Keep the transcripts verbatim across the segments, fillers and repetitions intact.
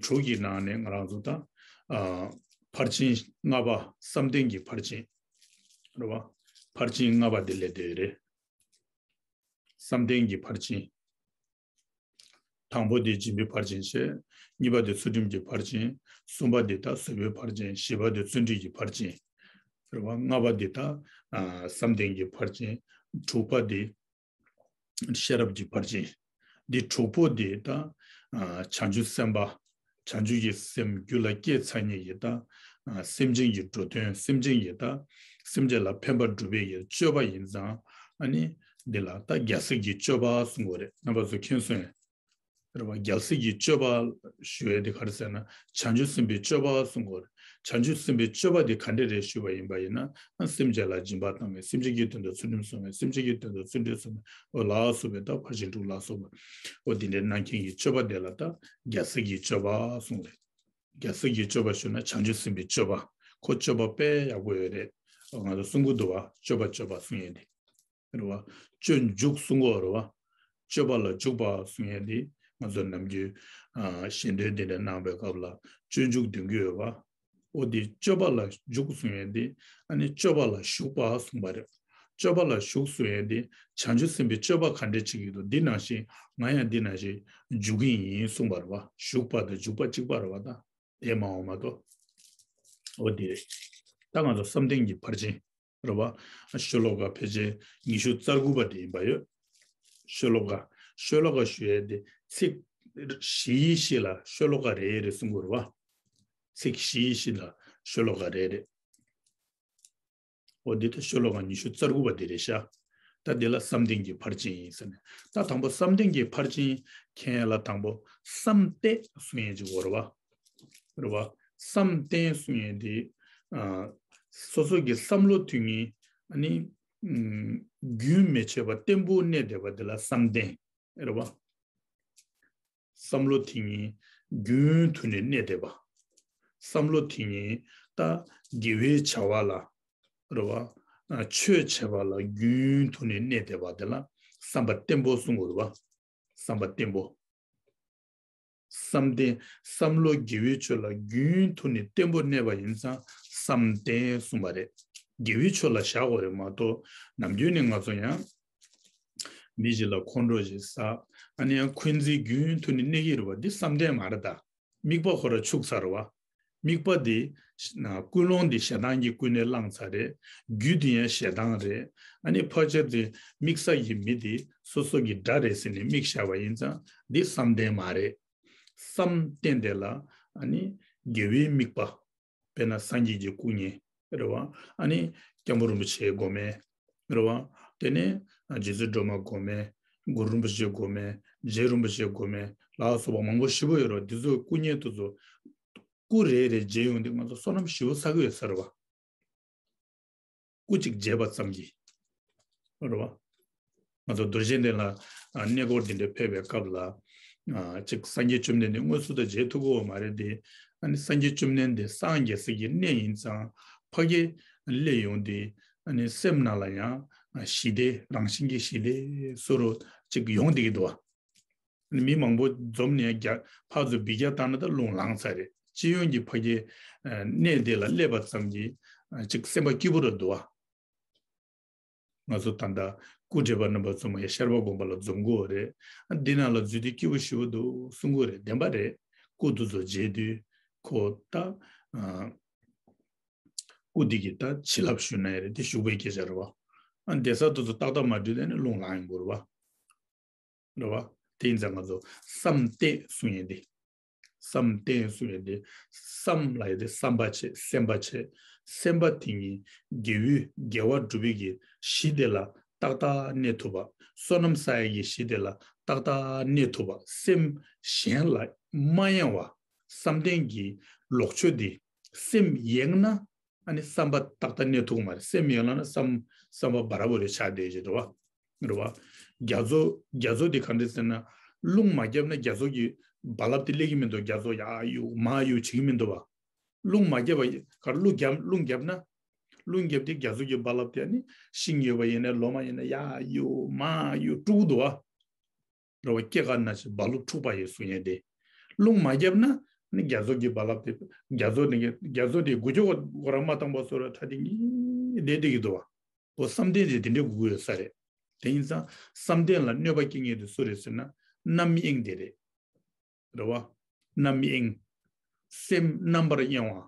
དྲུག་གི་ནང་ནས་ང་རང་ཚོ་ད་ཨ་ཕར་ཕྱིན་ལྔ་པ་བསམ་གཏན་གྱི་ཕར་ཕྱིན་རེད་བ། ཕར་ཕྱིན་ལྔ་པ་དེ་ལས་དེ་རེད། བསམ་གཏན་གྱི་ཕར་ཕྱིན། དང་པོ་དེ་སྦྱིན་པའི་ཕར་ཕྱིན་བྱས། གཉིས་པ་དེ་ཚུལ་ཁྲིམས་ཀྱི་ཕར་ཕྱིན། གསུམ་པ་དེ་ད་བཟོད་པའི་ཕར་ཕྱིན། བཞི་པ་དེ་བརྩོན་འགྲུས་ཀྱི་ཕར་ཕྱིན། རེད་བ། ལྔ་པ་དེ་ད་ཨ་བསམ་གཏན་གྱི་ཕར་ཕྱིན། དྲུག་པ་དེ་ཤེས་རབ་ཀྱི་ཕར་ཕྱིན། འདི་དྲུག་པོ་དེ་ད་ཨ་བྱང་ཆུབ་སེམས་དཔའ། བྱང་ཆུབ་ཀྱི་སེམས་རྒྱུད་ལ་སྐྱེས་ཚར་མཁན་གྱི་ད་ཨ་སེམས་ཅན་གྱི་འགྲོ་དོན། སེམས་ཅན་གྱི་ད་སེམས་ཅན་ལ་ཕན་པ་སྒྲུབ་པའི་གི་སྤྱོད་པ་ཡིན་ཙང་། ཨ་ནི་འདི་ལ་ད་རྒྱལ་སྲས་ཀྱི་སྤྱོད་པ་གསུང་གི་ཡོད་རེད། རྣམ་པ་ཚོ་མཁྱེན་སོང་ངས། རེད་བ། རྒྱལ་སྲས་ཀྱི་སྤྱོད་པ་ཞུ་ཡས་དེ་ག་རེ་ཟེར་ན། བྱང་ཆུབ་སེམས་དཔའི་སྤྱོད་པ་གསུང་གི་ཡོད་རེད། བྱང་ཆུབ་སེམས་དཔའི་སྤྱོད་པ་དེ་ག་འདྲ་རེད་ཞུས་པ་ཡིན་པ་ཡིན་ན། སེམས་ཅན་ལ་སྦྱིན་པ་བཏང་བའི། སེམས་ཅན་གྱི་དོན་དུ་ཚུལ་ཁྲིམས་བསྲུང་བའི། སེམས་ཅན་གྱི་དོན་དུ་བརྩོན་འགྲུས་བསྲུང་བའི། འོ་ལ་སོགས་པའི་ད་ཕར་ཕྱིན་དྲུག་ལ་སོགས་པ། འོ་དེ་འདྲའི་གནང་མཁན་གྱི་སྤྱོད་པ་དེ་ལ་ད་རྒྱལ་སྲས་ཀྱི་སྤྱོད་པ་གསུངས་རེད། རྒྱལ་སྲས་ཀྱི་སྤྱོད་པ་ཞུ་ན་བྱང་ཆུབ་སེམས་དཔའི་སྤྱོད་པ། ཁོ་སྤྱོད་པ་དཔེ་ཡག་པོ་ཡོད་རེད། ང་ཚོ་གསུང་གི་འདུག་བ། སྤྱོད་པ་སྤྱོད་པ་གསུང་ཡས་དེ། རེད་བ། སྤྱོད་འཇུག་གསུང་གི་ཡོད་རེད་བ། སྤྱོད་པ་ལ་འཇུག་པ་གསུང་ཡས་དེ། ང་ཚོ་ནམ་རྒྱུན་ཨ་ཞལ་འདོན་དེ་འདྲ་གནང་བའི་སྐབས་ལ་སྤྱོད་འཇུག་འདོན་གྱི་ཡོད་བ། འོ་དེ་སྤྱོད་པ་ལ་འཇུག་གསུང་ཡས་དེ། ཨ་ནི་སྤྱོད་པ་ལ་ཞུགས་པ་གསུངས་པ་རེད། སྤྱོད་པ་ལ་ཞུགས་གསུང་ཡས་དེ། བྱང་ཆུབ་སེམས་དཔའི་སྤྱོད་པ་ག་འདྲས་བྱེད་ཀྱི་འདུག་འདི་ནང་བཞིན་ང་ཡང་འདི་ནང་བཞིན་འཇུག་གི་ཡིན་གསུངས་པ་རེད་བ། ཞུགས་པ་དང་འཇུག་པ་གཅིག་པ་རེད་བ། ད་དེ་མ་འོངས་མ་གཏོགས། འོ་དེ་རེད། ད་ང་ཚོ་བསམ་གཏན་གྱི་ཕར་ཕྱིན། རེད་བ། ཤོ་ལོ་ཀ་ཕལ་ཆེར་ཉི་ཤུ་རྩ་དགུ་པ་དེ་ཡིན་པ་ཡོད། ཤོ་ལོ་ཀ། ཤོ་ལོ་ཀ་ཞུ་ཡས་དེ་ཚིག་བཞི་བཞི་ལ་ཤོ་ལོ་ཀ་རེ་རེ་གསུང་དགོས་རེད་བ། ཚིག་བཞི་བཞི་ལ་ཤོ་ལོ་ཀ་རེ་རེ། འོ་འདི་ད་ཤོ་ལོ་ཀ་ཉི་ཤུ་རྩ་དགུ་པ་དེ་རེད་ཤག་ད་འདི་ལ་བསམ་གཏན་གྱི་ཕར་ཕྱིན་ཡིན་ཟེར་ནས། ད་དང་པོ་བསམ་གཏན་གྱི་ཕར་ཕྱིན་མཁྱེན་ཡས་ལ་དང་པོ་བསམ་གཏན་གསུང་ཡས་ཅིག་དགོས་རེད་བ། རེད་བ། བསམ་གཏན་གསུང་ཡས་དེ། ཨ། སོ་སོ་གི་བསམ་བློ་ཐོན་ངེས། ཨ་ནི། ཨུམ། རྒྱུན་མི་ཆད་པར་བརྟན་པོ་གནས་བསྡད་པ་དེ་ལ་བསམ་གཏན། རེད་བ། བསམ་བློ་དེ་ཉིད་རྒྱུན་དུ་ནས་གནས་བསྡད་པ། བསམ་བློ་དེ་ཉིད་ད་དགེ་བའི་བྱ་བ་ལ། རེད་བ། ཆོས་བྱེད་པ་ལ་རྒྱུན་དུ་ནས་གནས་བསྡད་པ་དེ་ལ་བསམ་པ་བརྟན་པོ་གསུང་དགོས་རེད་བ། བསམ་པ་བརྟན་པོ། བསམ་གཏན། བསམ་བློ་དགེ་བའི་ཆོས་ལ་རྒྱུན་དུ་ནས་བརྟན་པོ་གནས་པ་ཡིན་ཙང་བསམ་གཏན་གསུངས་པ་རེད། དགེ་བའི་ཆོས་ལ་བཞག་དགོས་རེད་མ་གཏོགས། ནམ་རྒྱུན་ནས་ང་ཚོ་ཡང་མི་ཞིག་ལ་ཁོང་ཁྲོ་ཞིག་ཟ། ཨ་ནི་ཡང་འཁོན་འཛིན་རྒྱུན་མཐུད་ནས་གནས་ཀྱི་རེད་བ། འདི་བསམ་གཏན་མ་རེད་ད། དམིགས་པ་ཁོ་རང་འཆུག་ཚར་བ། དམིགས་པ་འདི་ན་ཀུན་སློང་འདི་ཞེ་སྡང་གིས་ཀུན་ནས་བསླངས་ཚར་རེད། རྒྱུ་འདི་ཡང་ཞེ་སྡང་རེད། ཨ་ནི་ཕལ་ཆེར་དེ་དམིགས་ས་ཡི་མི་འདི་སོ་སོ་གི་དགྲ་རེད་ཟེར་ནས་དམིགས་བཞག་པ་ཡིན་ཙང་འདི་བསམ་གཏན་མ་རེད། བསམ་གཏན་དེ་ལ་ཨ་ནི་དགེ་བའི་དམིགས་པ། དཔེར་ན་སངས་རྒྱས་ཀྱི་སྐུ་བརྙན། རེད་བ། ཨ་ནི་སྐྱབས་མགོན་རིན་པོ་ཆེའི་སྒོམ་མེད། རེད་བ། དེ་ནས་རྗེ་བཙུན་སྒྲོལ་མ་སྒོམ་མེད། གུ་རུ་རིན་པོ་ཆེའི་སྒོམ་མེད། རྗེ་རིན་པོ་ཆེའི་སྒོམ་མེད་ལ་སོགས་པ་མང་པོ་ཞེ་པོ་ཡོད་རེད་བ། འདི་ཚོའི་སྐུ་བརྙན་དེ་ཚོ་སྐུ་རེ་རེ་མཇལ་ཡོང་དུས་ང་ཚོ་བསོད་ནམས་ཞེ་པོ་བསགས་ཀྱི་ཡོད་ས་རེད་བ། སྐུ་གཅིག་མཇལ་བ་ཙམ་གྱིས། རེད་བ། ང་ཚོ་རྡོ་རྗེ་གདན་ལ་ཨ་གནས་སྐོར་འདི་འདྲ་ཕེབས་པའི་སྐབས་ལ། ཨ་གཅིག་སངས་རྒྱས་བཅོམ་ལྡན་འདས་དངོས་སུ་ད་མཇལ་ཐུབ་ཀྱི་ཡོད་མ་རེད་དེ། ཨ་ནི་སངས་རྒྱས་བཅོམ་ལྡན་འདས་སངས་རྒྱས་སའི་གི་གནས་ཡིན་ཙང་ཕ་གི་སླེབས་ཡོང་དུས། ཨ་ནི་སེམས་ནང་ལ་ཡང་ཨ་ཞི་བདེ་རང་བཞིན་གྱི་ཞི་བདེ་བཟོ་འདྲ་གཅིག་ཡོང་བསྡད་ཀྱི་འདུག་བ། མི་མང་པོ་འཛོམས་ནས་རྒྱ་ཕར་ཚུར་འབུད་རྒྱག་བཏང་ན་ད་རླུང་ལངས་ཚར་རེད། སྤྱི་ཡོངས་ཀྱི་ཕ་གི་ཨ་གནས་དེ་ལ་སླེབས་པ་ཙམ་གྱིས་ཨ་ཅིག་སེམས་པ་སྐྱིད་པོ་རུ་འདུག་བ། ང་ཚོ་ད་ལྟ་སྐུ་བགྲེས་པ་རྣམ་པ་ཚོ་མ་ཡ་ཤར་པ་དགོན་པ་ལ་འཛོམས་ཀྱི་ཡོད་རེད། ཨ་འདི་ནང་ལ་འཛུལ་དུས་སྐྱིད་པོ་ཞེ་པོ་འདུག་གསུང་གི་ཡོད་རེད། བདེན་པ་རེད། སྐུ་དེ་ཚོ་མཇལ་དུས་ཁོ་ད་ཨ་སྐུ་འདི་གི་ད་བྱིན་རླབས་ཞུ་ན་ཡ་རེད། དེ་ཞུགས་པའི་སྐད་ཆ་རེད་བ། ཨ་བསྡད་ས་དེ་ཚོ་ཏག་ཏག་མ་འགྲིག་ན་ནི་རླུང་ལངས་ཡོང་གི་རེད་བ། རེད་བ། དེ་ཡིན་ཙང་ང་ཚོ་བསམ་གཏན་གསུང་ཡས་དེ། བསམ་གཏན་གསུང་ཡས་དེ། བསམ་ལབ་ཡས་དེ་བསམ་པ་བྱེད། སེམས་པ་བྱེད། སེམས་པ་དེ་ཉིད་དགེ་བའི་དགེ་བ་སྒྲུབ་པའི་གི་གཞི་དེ་ལ་ཏག་ཏག་གནས་ཐུབ་པ། བསོད་ནམས་བསགས་ཡས་ཀྱི་གཞི་དེ་ལ་ཏག་ཏག་གནས་ཐུབ་པ། སེམས་གཞན་ལ་མ་གཡེང་བ། བསམ་གཏན་གྱི་ལོག་སྤྱོད་དེ། སེམས་གཡེང་ན། ཨ་ནི་བསམ་པ་ཏག་ཏག་གནས་ཐུབ་ཀྱི་མ་རེད། སེམས་ཡོད་ན་ན་བསམ་བསམ་པ་བ་ར་བོ་རེ་ཆགས་བསྡད་ཀྱི་རེད་བ། རེད་བ། རྒྱ་མཚོ་རྒྱ་མཚོ་དེ་ག་འདྲ་ཟེར་ན། རླུང་མ་བརྒྱབ་ན་རྒྱ་མཚོ་གི་རྦ་རླབས་དེ་སླེབས་ཀྱི་མི་འདུག་རྒྱ་མཚོ་ཡར་གཡུག་མར་གཡུག་བྱེད་ཀྱི་མི་འདུག་བ། རླུང་མ་བརྒྱབ་པ་གར་རླུང་བརྒྱབ་རླུང་བརྒྱབ་ན། རླུང་བརྒྱབ་དེ་རྒྱ་མཚོ་གི་རྦ་རླབས་དེ་ཨ་ནི་ཤིང་ཡོད་པ་ཡིན་ན་ལོ་མ་ཡིན་ན་ཡར་གཡུག་མར་གཡུག་དཀྲུག་འདུག་བ། རེད་བ། སྐྱེ་རྒ་ན་འཆི་རྦ་རླབས་འཁྲུགས་པ་ཡི་གསུང་ཡས་དེ། རླུང་མ་བརྒྱབ་ན་ ནི་རྒྱ་མཚོ་གི་རྦ་རླབས་དེ་རྒྱ་མཚོ་ནི་རྒྱ་མཚོ་དེ་འགུལ་སྐྱོད་ཁོ་རང་མ་བཏང་པ་སོ་ར་ཁྲ་དེ་གཉིས་བསྡད་བསྡད་ཀྱི་འདུག་བ། འོ་བསམ་གཏན་དེ་དེ་འདྲའི་དགོས་ཀྱི་ཡོད་ས་རེད། དེ་ཡིན་ཙང་བསམ་གཏན་ལ་གནོད་པ་སྐྱེལ་མཁན་དེ་སུ་རེད་ཟེར་ན་རྣམ་གཡེང་དེ་རེད། རེད་བ། རྣམ་གཡེང་། སེམས་རྣམ་པར་གཡེང་བ།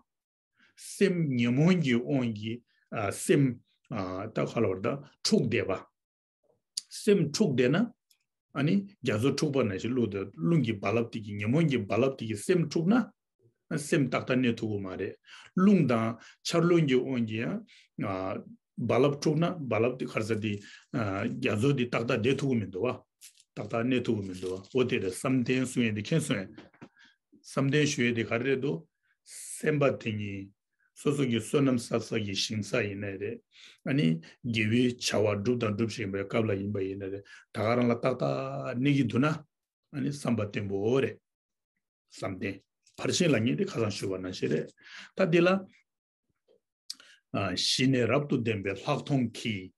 སེམས་ཉོན་མོངས་ཀྱི་དབང་གིས་ཨ་སེམས་ཨ་ད་ག་ལ་བར་ད་འཁྲུགས་བསྡད་པ། སེམས་འཁྲུགས་བསྡད་ན། ཨ་ནི་རྒྱ་མཚོ་འཁྲུགས་པ་ནང་བཞིན་རླུང་དང་རླུང་གི་རྦ་རླབས་དེ་གིས་ཉོན་མོངས་ཀྱི་རྦ་རླབས་དེ་གིས་སེམས་འཁྲུགས་ན། སེམས་ཏག་ཏག་གནས་ཐུབ་ཀྱི་མ་རེད། རླུང་དང་ཆར་རླུང་གི་དབང་གིས་ཡང་། ཨ་རྦ་རླབས་འཁྲུགས་ན་རྦ་རླབས་དེ་ག་རེ་ཟེར་དེ། ཨ་རྒྱ་མཚོ་དེ་ཏག་ཏག་བསྡད་ཐུབ་ཀྱི་མི་འདུག་བ། ཏག་ཏག་གནས་ཐུབ་ཀྱི་མི་འདུག་བ། འོ་དེ་རེད། བསམ་གཏན་གསུང་ཡས་དེ་མཁྱེན་སོང་ངས། བསམ་གཏན་ཞུ་ཡས་དེ་ག་རེ་རེད་འདུག་སེམས་པ་དེ་ཉིད་སོ་སོ་གི་བསོད་ནམས་བསགས་ས་གི་ཞིང་ས་ཡིན་ནའི་རེད། ཨ་ནི་དགེ་བའི་བྱ་བ་སྒྲུབ་དང་སྒྲུབ་བཞིན་པའི་སྐབས་ལ་ཡིན་པ་ཡིན་ནའི་རེད། ད་ག་རང་ལ་ཏག་ཏག་གནས་ཀྱི་འདུག་ན། ཨ་ནི་བསམ་པ་བརྟན་པོ་རེད། བསམ་གཏན། ཕར་ཕྱིན་ལ་ངེས་ཏེ་ཁ་སང་ཞུས་པ་ནང་བཞིན་རེད། ད་འདི་ལ། ཨ་ཞི་གནས་རབ་ཏུ་ལྡན་པའི་ལྷག་མཐོང་གིས།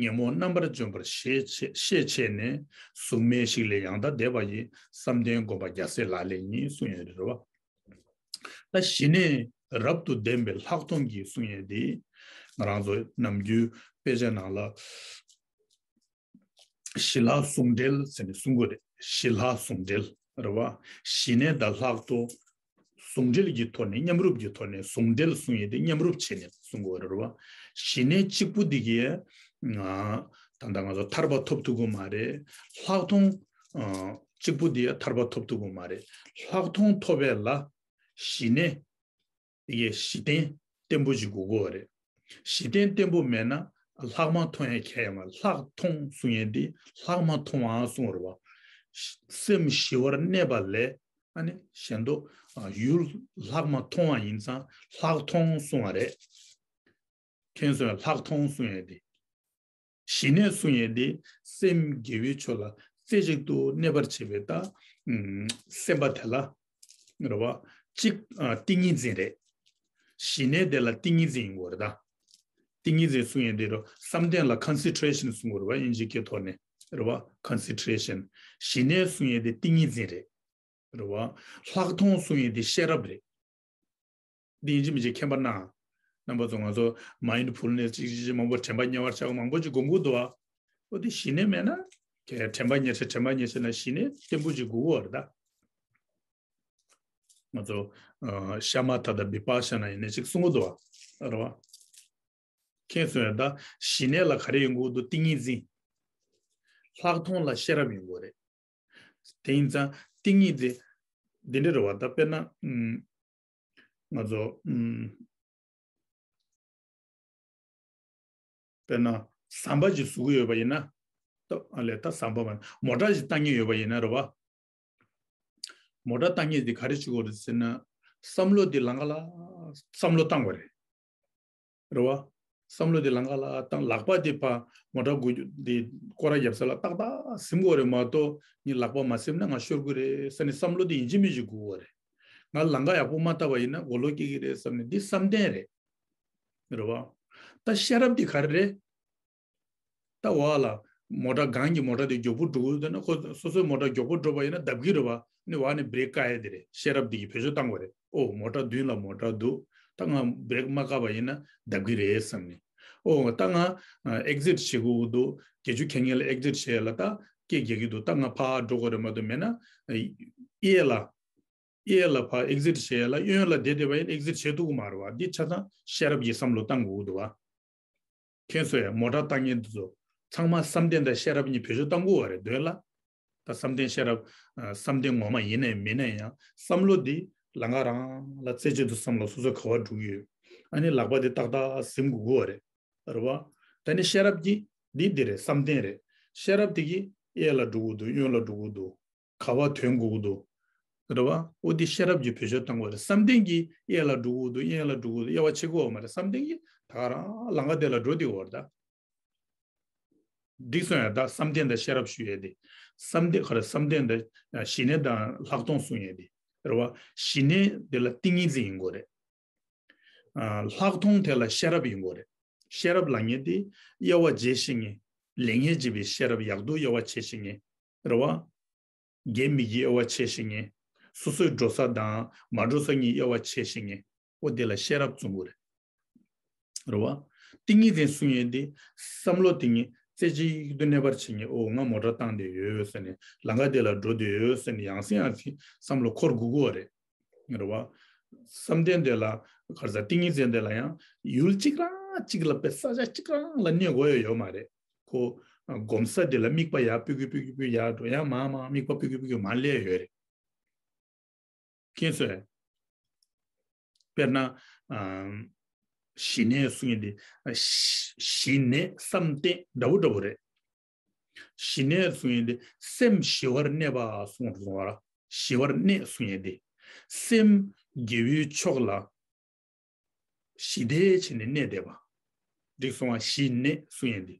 ཉོན་མོངས་རྣམ་པར་འཇོམས་པར་ཤེས་བྱས་ཤེས་བྱས་ནས། གཟུགས་མེད་ཞིག་ལས་ཡང་དག་འདས་པ་ཡི། བསམ་གཏན་སྒོམ་པ་རྒྱལ་སྲས་ལག་ལེན་ཡིན་གསུངས་ཡོད་རེད་བ། ད་ཞི་གནས་རབ་ཏུ་ལྡན་པའི་ལྷག་མཐོང་གིས་གསུངས་ཡོད་དེ། ང་རང་ཚོ་ནམ་རྒྱུན་དཔེ་ཆ་ནང་ལ། ཞི་ལྷག་ཟུང་འབྲེལ་ཟེར་ནས་གསུང་གི་རེད། ཞི་ལྷག་ཟུང་འབྲེལ་རེད་བ། ཞི་གནས་དང་ལྷག་མཐོང་ཟུང་འབྲེལ་གྱི་ཐོག་ནས་མཉམ་རུབ་ཀྱི་ཐོག་ནས་ཟུང་འབྲེལ་གསུང་ཡས་དེ་མཉམ་རུབ་བྱས་ནས་གསུང་གི་རེད་བ། ཞི་གནས་གཅིག་པུ་འདི་གས་ང་ད་ལྟ་ང་ཚོ་ཐར་པ་ཐོབ་ཐུབ་ཀྱི་མ་རེད། ལྷག་མཐོང་ཨ་གཅིག་པུ་འདི་ཡ་ཐར་པ་ཐོབ་ཐུབ་ཀྱི་མ་རེད། ལྷག་མཐོང་ཐོབ་པ་ལ་ཞི་གནས། དེ་གའི་གཞི་རྟེན་བརྟན་པོ་ཞིག་དགོས་ཀྱི་རེད། གཞི་རྟེན་བརྟན་པོ་མེད་ན་ལྷག་མ་མཐོང་ཡས་ཁྱད་ཡོད་མ་རེད། ལྷག་མཐོང་གསུང་ཡས་འདི་ལྷག་མ་མཐོང་བ་གསུང་བ་རེད་བ། སེམས་ཞི་བར་གནས་པ་ལས་ཨ་ནི་གཞན་དུ་ཡུལ་ལྷག་མ་མཐོང་བ་ཡིན་ཙང་ལྷག་མཐོང་གསུང་བ་རེད། མཁྱེན་སོང་ངས། ལྷག་མཐོང་གསུང་ཡས་འདི། ཞི་གནས་གསུང་ཡས་འདི་སེམས་དགེ་བའི་ཕྱོགས་ལ་རྩེ་གཅིག་ཏུ་གནས་པར་བྱེད་པའི་ད་ཨུམ་སེམས་པ་དེ་ལ་རེད་བ། གཅིག་ཨ་ཏིང་ངེ་འཛིན་རེད། ཞི་གནས་དེ་ལ་ཏིང་ངེ་འཛིན་ཡིན་དགོས་རེད་ད། ཏིང་ངེ་འཛིན་གསུང་ཡས་འདི་རུ་བསམ་གཏན་ལ་ཀོན་སེན་ཊི་རེ་ཤན་གསུང་དགོས་རེད་བ། དབྱིན་ཇིའི་སྐད་ཐོག་ནས་རེད་བ། ཀོན་སེན་ཊི་རེ་ཤན། ཞི་གནས་གསུང་ཡས་འདི་ཏིང་ངེ་འཛིན་རེད། རེད་བ། ལྷག་མཐོང་གསུང་ཡས་འདི་ཤེས་རབ་རེད། འདི་ཡིན་གཅིག་མིན་གཅིག་མཁྱེན་པ་གནང་། རྣམ་པ་ཚོ་ང་ཚོ་མའིན་ཌི་ཕུལ་ནེས་ཅིག་ཅིག་ཅིག་མང་པོ་དྲན་པ་ཉེ་བར་བཞག་མང་པོ་ཅིག་སྒོམ་གྱི་འདུག་ཨ། འོ་དེ་ཞི་གནས་མེད་ན། ཁྱེད་དྲན་པ་ཉེ་ཆ་དྲན་པ་ཉེ་ཆ་ན་ཞི་གནས་བརྟན་པོ་ཅིག་དགོས་ཀྱི་རེད་ད། ང་ཚོ་ཤ་མ་ཐ་ད་བི་པ་ཤ་ན་ཡིན་ནས་ཅིག་གསུང་གི་འདུག་ཨ། རེད་བ། མཁྱེན་སོང་ཡ། ད་ཞི་གནས་ལ་ག་རེ་ཡོང་གི་འདུག་ཏིང་ངེ་འཛིན། ལྷག་མཐོང་ལ་ཤེས་རབ་ཡོང་གི་རེད། དེ་ཡིན་ཙང་ཏིང་ངེ་འཛིན་འདི་འདྲ་རེད་བ། ད་དཔེར་ན་ཨུམ་ང་ཚོ་ཨུམ་དཔེར་ན་ཟམ་པ་ཅིག་བཟོ་གི་ཡོད་པ་ཡིན་ན། ད་ཨ་ལས་ད་ཟམ་པ་མ་མོ་ཊ་ཅིག་བཏང་མཁན་ཡོད་པ་ཡིན་ན་རེད་བ། མོ་ཊ་བཏང་མཁན་དེ་ག་རེ་བྱེད་དགོས་རེད་ཟེར་ན། བསམ་བློ་དེ་ལམ་ཁ་ལ་བསམ་བློ་བཏང་དགོས་རེད། རེད་བ། བསམ་བློ་དེ་ལམ་ཁ་ལ་བཏང་། ལག་པ་དེ་ཕར་མོ་ཊ་སྒུག་རྒྱུ་དེ་སྐོར་ར་རྒྱབ་ས་ལ་ཏག་ཏག་ཟིན་དགོས་རེད་མ་གཏོགས། ངས་ལག་པ་མ་ཟིན་ན་ང་ཤོར་གི་རེད་ཟེར་ནས་བསམ་བློ་དེ་ཡིན་གཅིག་མིན་གཅིག་སྒུག་དགོས་རེད། ང་ལམ་ཁ་ཡག་པོ་མ་བལྟས་པ་ཡིན་ན་གོ་ལོག་སྐྱེ་གི་རེད་བསམ་ནས། འདི་བསམ་གཏན་རེད། རེད་བ། ད་ཤེས་རབ་དེ་ག་རེ་རེད། ད་འོག་ལ་མོ་ཊ་སྒང་གི་མོ་ཊ་དེ་མགྱོགས་པོ་འགྲོ་གི་འདུག་ན། ཁོ་སོ་སོའི་མོ་ཊ་མགྱོགས་པོ་འགྲོ་བ་ཡིན་ན་བརྡབ་གི་རེད་བ། ནི་འོག་ནས་བྷི་རེག་བཀག་ཡ་དེ་རེད། ཤེས་རབ་དེ་གིས་བེད་སྤྱོད་བཏང་དགོས་རེད། ཨོ་མོ་ཊ་མདུན་ལ་མོ་ཊ་འདུག་ད་ང་བྷི་རེག་མ་བཀག་པ་ཡིན་ན་བརྡབ་གི་རེད་བསམ་ནས། ཨོ་ད་ང་ཨེག་ཟིཊ་བྱེད་དགོས་ཀྱི་འདུག་བརྒྱད་ཅུ་གྱ་ལྔ་ལ་ཨེག་ཟིཊ་བྱེད་ཡ་ལ་ད་སྐད་རྒྱག་གི་འདུག་ད་ང་ཕར་འགྲོ་དགོས་རེད་མ་གཏོགས། མེད་ན་གཡས་ལ་གཡས་ལ་ཕར་ཨེག་ཟིཊ་བྱེད་ཡ་ལ་གཡོན་ལ་བསྡད་བསྡད་པ་ཡིན་ན་ཨེག་ཟིཊ་བྱེད་ཐུབ་ཀྱི་མ་རེད་བ། འདི་ཆ་ཚང་ཤེས་རབ་ཀྱིས་བསམ་བློ་བཏང་དགོས་ཀྱི་འདུག་བ། མཁྱེན་སོང་ཡ། མོ་ཊ་བཏང་མཁན་དེ་ཚོ་ཚང་མ་བསམ་གཏན་དང་ཤེས་རབ་གཉིས་བེད་སྤྱོད་བཏང་དགོས་བ་རེད་འདོད་ལ། ད་བསམ་གཏན་ཤེས་རབ་ཨ་བསམ་གཏན་ངོ་མ་ཡིན་ནའི་མིན་ནའི་ཡང་བསམ་བློ་འདི་ལམ་ཁ་རང་ལ་རྩེ་གཅིག་ཏུ་བསམ་ལ་སོ་སོ་ག་བ་འགྲོ་གི་ཡོད། ཨ་ནི་ལག་པ་འདི་ཏག་ཏག་ཟིན་དགོས་ཀྱི་ཡོད་རེད། རེད་བ། ད་ནི་ཤེས་རབ་ཀྱི་འདི་འདི་རེད། བསམ་གཏན་རེད། ཤེས་རབ་འདི་གིས་གཡས་ལ་འགྲོ་གི་འདུག་གཡོན་ལ་འགྲོ་གི་འདུག་ག་བ་ཐོན་དགོས་ཀྱི་འདུག་རེད་བ། འོ་འདི་ཤེས་རབ་ཀྱིས་བེད་སྤྱོད་བཏང་དགོས་རེད། བསམ་གཏན་གྱིས་གཡས་ལ་འགྲོ་གི་འདུག་གཡོན་ལ་འགྲོ་གི་འདུག་དབྱེ་བ་ཕྱེ་དགོས་བ་མ་རེད། བསམ་གཏན་གྱིས་ད་ག་རང་ལམ་ཁ་དེ་ལ་འགྲོ་བསྡད་ཡོད་རེད་ད། འགྲིག་སོང་ཡ། ད་བསམ་གཏན་དང་ཤེས་རབ་ཞུ་ཡས་དེ། བསམ་གཏན་ག་རེ། བསམ་གཏན་དང་ཞི་གནས་དང་ལྷག་མཐོང་གསུང་ཡས་དེ་རེད་བ། ཞི་གནས་དེ་ལ་ཏིང་ངེ་འཛིན་ཡིན་དགོས་རེད། ཨ་ལྷག་མཐོང་དེ་ལ་ཤེས་རབ་ཡིན་དགོས་རེད། ཤེས་རབ་ལབ་མཁན་དེ་དབྱེ་བ་འབྱེད་ཤེས་མཁན། ལེགས་ཉེས་འབྱེད་པའི་ཤེས་རབ་ཡག་སྡུག་དབྱེ་བ་ཕྱེ་ཤེས་མཁན། རེད་བ། དགེ་མི་དགེའི་དབྱེ་བ་ཕྱེ་ཤེས་མཁན། སོ་སོའི་འགྲོ་ས་དང་མ་འགྲོ་ས་གཉིས་དབྱེ་བ་ཕྱེ་ཤེས་མཁན། འོ་དེ་ལ་ཤེས་རབ་གསུང་གི་རེད། རེད་བ། ཏིང་ངེ་འཛིན་གསུང་ཡས་དེ་བསམ་བློ་དེ་ཉིད་རྩེ་གཅིག་ཏུ་གནས་པར་བྱེད་མཁན། འོ་ང་མོ་ཊ་བཏང་བསྡད་ཡོད་ཟེར་ནས་ལམ་ཁ་དེ་ལ་འགྲོ་བསྡད་ཡོད་ཟེར་ནས་ཡང་སེ་ཡང་སེ་བསམ་བློ་འཁོར་དགོས་ཀྱི་ཡོད་རེད། རེད་བ། བསམ་གཏན་དེ་ལ་ག་རེ་ཟ། ཏིང་ངེ་འཛིན་དེ་ལ་ཡང་ཡུལ་གཅིག་རང་གཅིག་ལ་དཔེ་ས་ཆ་གཅིག་རང་ལ་གནས་དགོས་ཡ་ཡོད་མ་རེད། ཁོ་སྒོམ་ས་དེ་ལ་དམིགས་པ་ཡར་སྤུས་ཀི་སྤུས་ཀི་སྤུས་ཡར་འགྲོ། ཡང་མར་མར་དམིགས་པ་སྤུས་ཀི་སྤུས་ཀི་མར་སླེབས་ཡོད་རེད། མཁྱེན་སོང་ངས། དཔེར་ན། ཨམ། ཞི་གནས་གསུང་ཡས་དེ། ཨ། ཞི་ཞི་གནས་བསམ་གཏན་འདྲ་བོ་འདྲ་བོ་རེད། ཞི་གནས་གསུང་ཡས་དེ་སེམས་ཞི་བར་གནས་པ་གསུངས་སོང་བ་ར། ཞི་བར་གནས་གསུང་ཡས་དེ། སེམས་དགེ་བའི་ཕྱོགས་ལ་ཞི་བདེ་བྱས་ནས་གནས་བསྡད་པ། འགྲིག་སོང་བ། ཞི་གནས་གསུང་ཡས་དེ།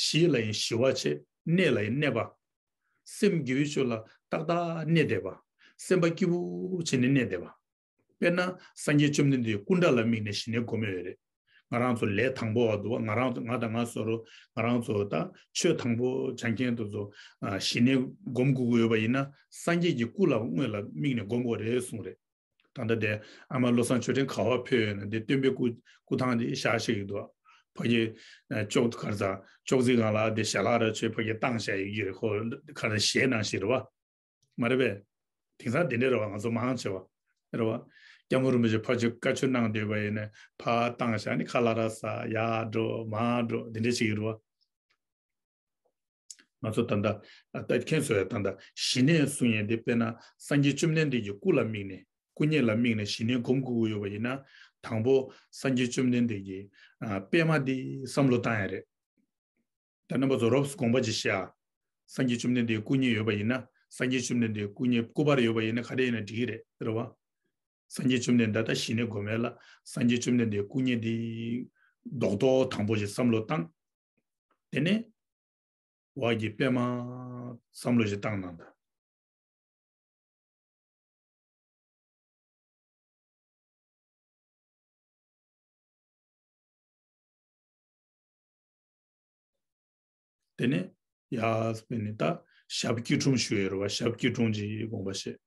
ཞི་ལ་ཡང་ཞི་བ་བྱེད། གནས་ལ་ཡང་གནས་པ། སེམས་དགེ་བའི་ཕྱོགས་ལ་ཏག་ཏག་གནས་བསྡད་པ། སེམས་པ་སྐྱིད་པོ་བྱས་ནས་གནས་བསྡད་པ། དཔེར་ན་སངས་རྒྱས་བཅོམ་ལྡན་འདས་སྐུ་འདྲ་ལ་དམིགས་ནས་ཞི་གནས་སྒོམ་ཡོད་རེད། ང་རང་ཚོ་ལས་དང་པོ་བ་འདུག་བ། ང་རང་ཚོ་ང་དང་ང་སོ་རུ་ང་རང་ཚོ་ད་ཆོས་དང་པོ་སྦྱང་མཁན་དེ་ཚོ། ཨ། ཞི་གནས་སྒོམ་དགོས་ཀྱི་ཡོད་པ་ཡིན་ན་སངས་རྒྱས་ཀྱི་སྐུ་ལ་དངོས་ལ་དམིགས་ནས་སྒོམ་དགོས་རེད་གསུངས་རེད། ད་ལྟ་དེ་ཨ་མ་བློ་བཟང་ཆོས་སྒྲོན་ག་པར་ཕེབས་ཡོད་ན། དེ་སྟོན་པའི་སྐུ་སྐུ་ཐང་དེ་བཞག་བཞག་གི་འདུག་ཕ་གི། ཨ། ཅོག་ག་རེ་ཟ། ཅོག་ཙེ་སྒང་ལ་དེ་ཞལ་ལག་ར་ཆོས་ཕ་གི་བཏང་བཞག་ཡོད་ཀྱི་རེད། ཁོ་ག་རེ་ཞལ་ནང་བཞིན་རེད་བ། མ་རེད་པས། དེང་སང་དེ་འདྲ་རེད་བ། ང་ཚོ་མང་ཆེ་བ་རེད་བ། སྐྱབས་མགོན་རིན་པོ་ཆེ་ཕར་ཚུར་བཀའ་ཆོས་གནང་བསྡད་པ་ཡིན་ན་ཕར་བཏང་བཞག་ནི་ཁ་ལག་ར་ཟ། ཡར་འགྲོ་མར་འགྲོ་དེ་འདྲ་བྱེད་ཀྱི་རེད་བ། ང་ཚོ་ད་ལྟ། ཨ། ད་མཁྱེན་སོང་ངས། ད་ལྟ་ཞི་གནས་གསུང་ཡས་དེ་དཔེར་ན་སངས་རྒྱས་བཅོམ་ལྡན་འདས་ཀྱི་སྐུ་ལ་དམིགས་ནས། སྐུ་བརྙན་ལ་དམིགས་ནས་ཞི་གནས་སྒོམ་དགོས་ཀྱི་ཡོད་པ་ཡིན་ན། དང་པོ་སངས་རྒྱས་བཅོམ་ལྡན་འདས་ཀྱི། ཨ། པད་མ་དེ་བསམ་བློ་བཏང་ཡ་རེད། ད་རྣམ་པ་ཚོ་རོབ་ཙམ་དགོངས་པ་ཅིག་བཞེས་ཨ། སངས་རྒྱས་བཅོམ་ལྡན་འདས་སྐུ་བརྙན་ཡོད་པ་ཡིན་ན། སངས་རྒྱས་བཅོམ་ལྡན་འདས་སྐུ་བརྙན་སྐུ་པར་ཡོད་པ་ཡིན་ན་ག་རེ་ཡིན་ན་འགྲིག་གི་རེད། རེད་བ། སངས་རྒྱས་བཅོམ་ལྡན་འདས། ད་ཞི་གནས་སྒོམ་ཡས་ལ་སངས་རྒྱས་བཅོམ་ལྡན་འདས་སྐུ་བརྙན་དེ་རྡོག་རྡོག་དང་པོ་ཞིག་བསམ་བློ་བཏང་། དེ་ནས་འོག་གི་པད་མ་བསམ་བློ་ཞིག་བཏང་གནང་དང་། དེ་ནས་ཡར་སྤེལ་ནས་ད་ཞབས་སྐྱིལ་ཀྲུང་ཞུ་ཡས་རེད་བ། ཞབས་སྐྱིལ་ཀྲུང་གི་དགོངས་པ་བཞེས།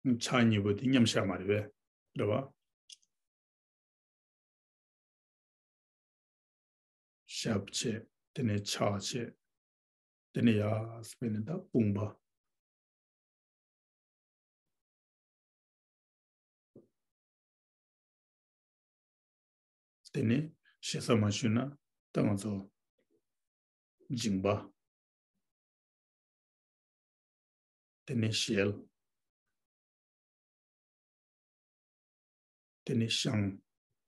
ཕྱག་གཉིས་པོ་དེ་མཉམ་བཞག་མ་རེད་པས། རེད་བ། ཞབས་བྱས། དེ་ནས་ཕྱག་བྱས། དེ་ནས་ཡར་སྤེལ་ནས་ད་དཔུང་པ། དེ་ནས་ཞེ་ས་མ་ཞུས་ན་ད་ང་ཚོ་མཇིང་པ། དེ་ནས་ཞལ། དེ་ནས་བཤང་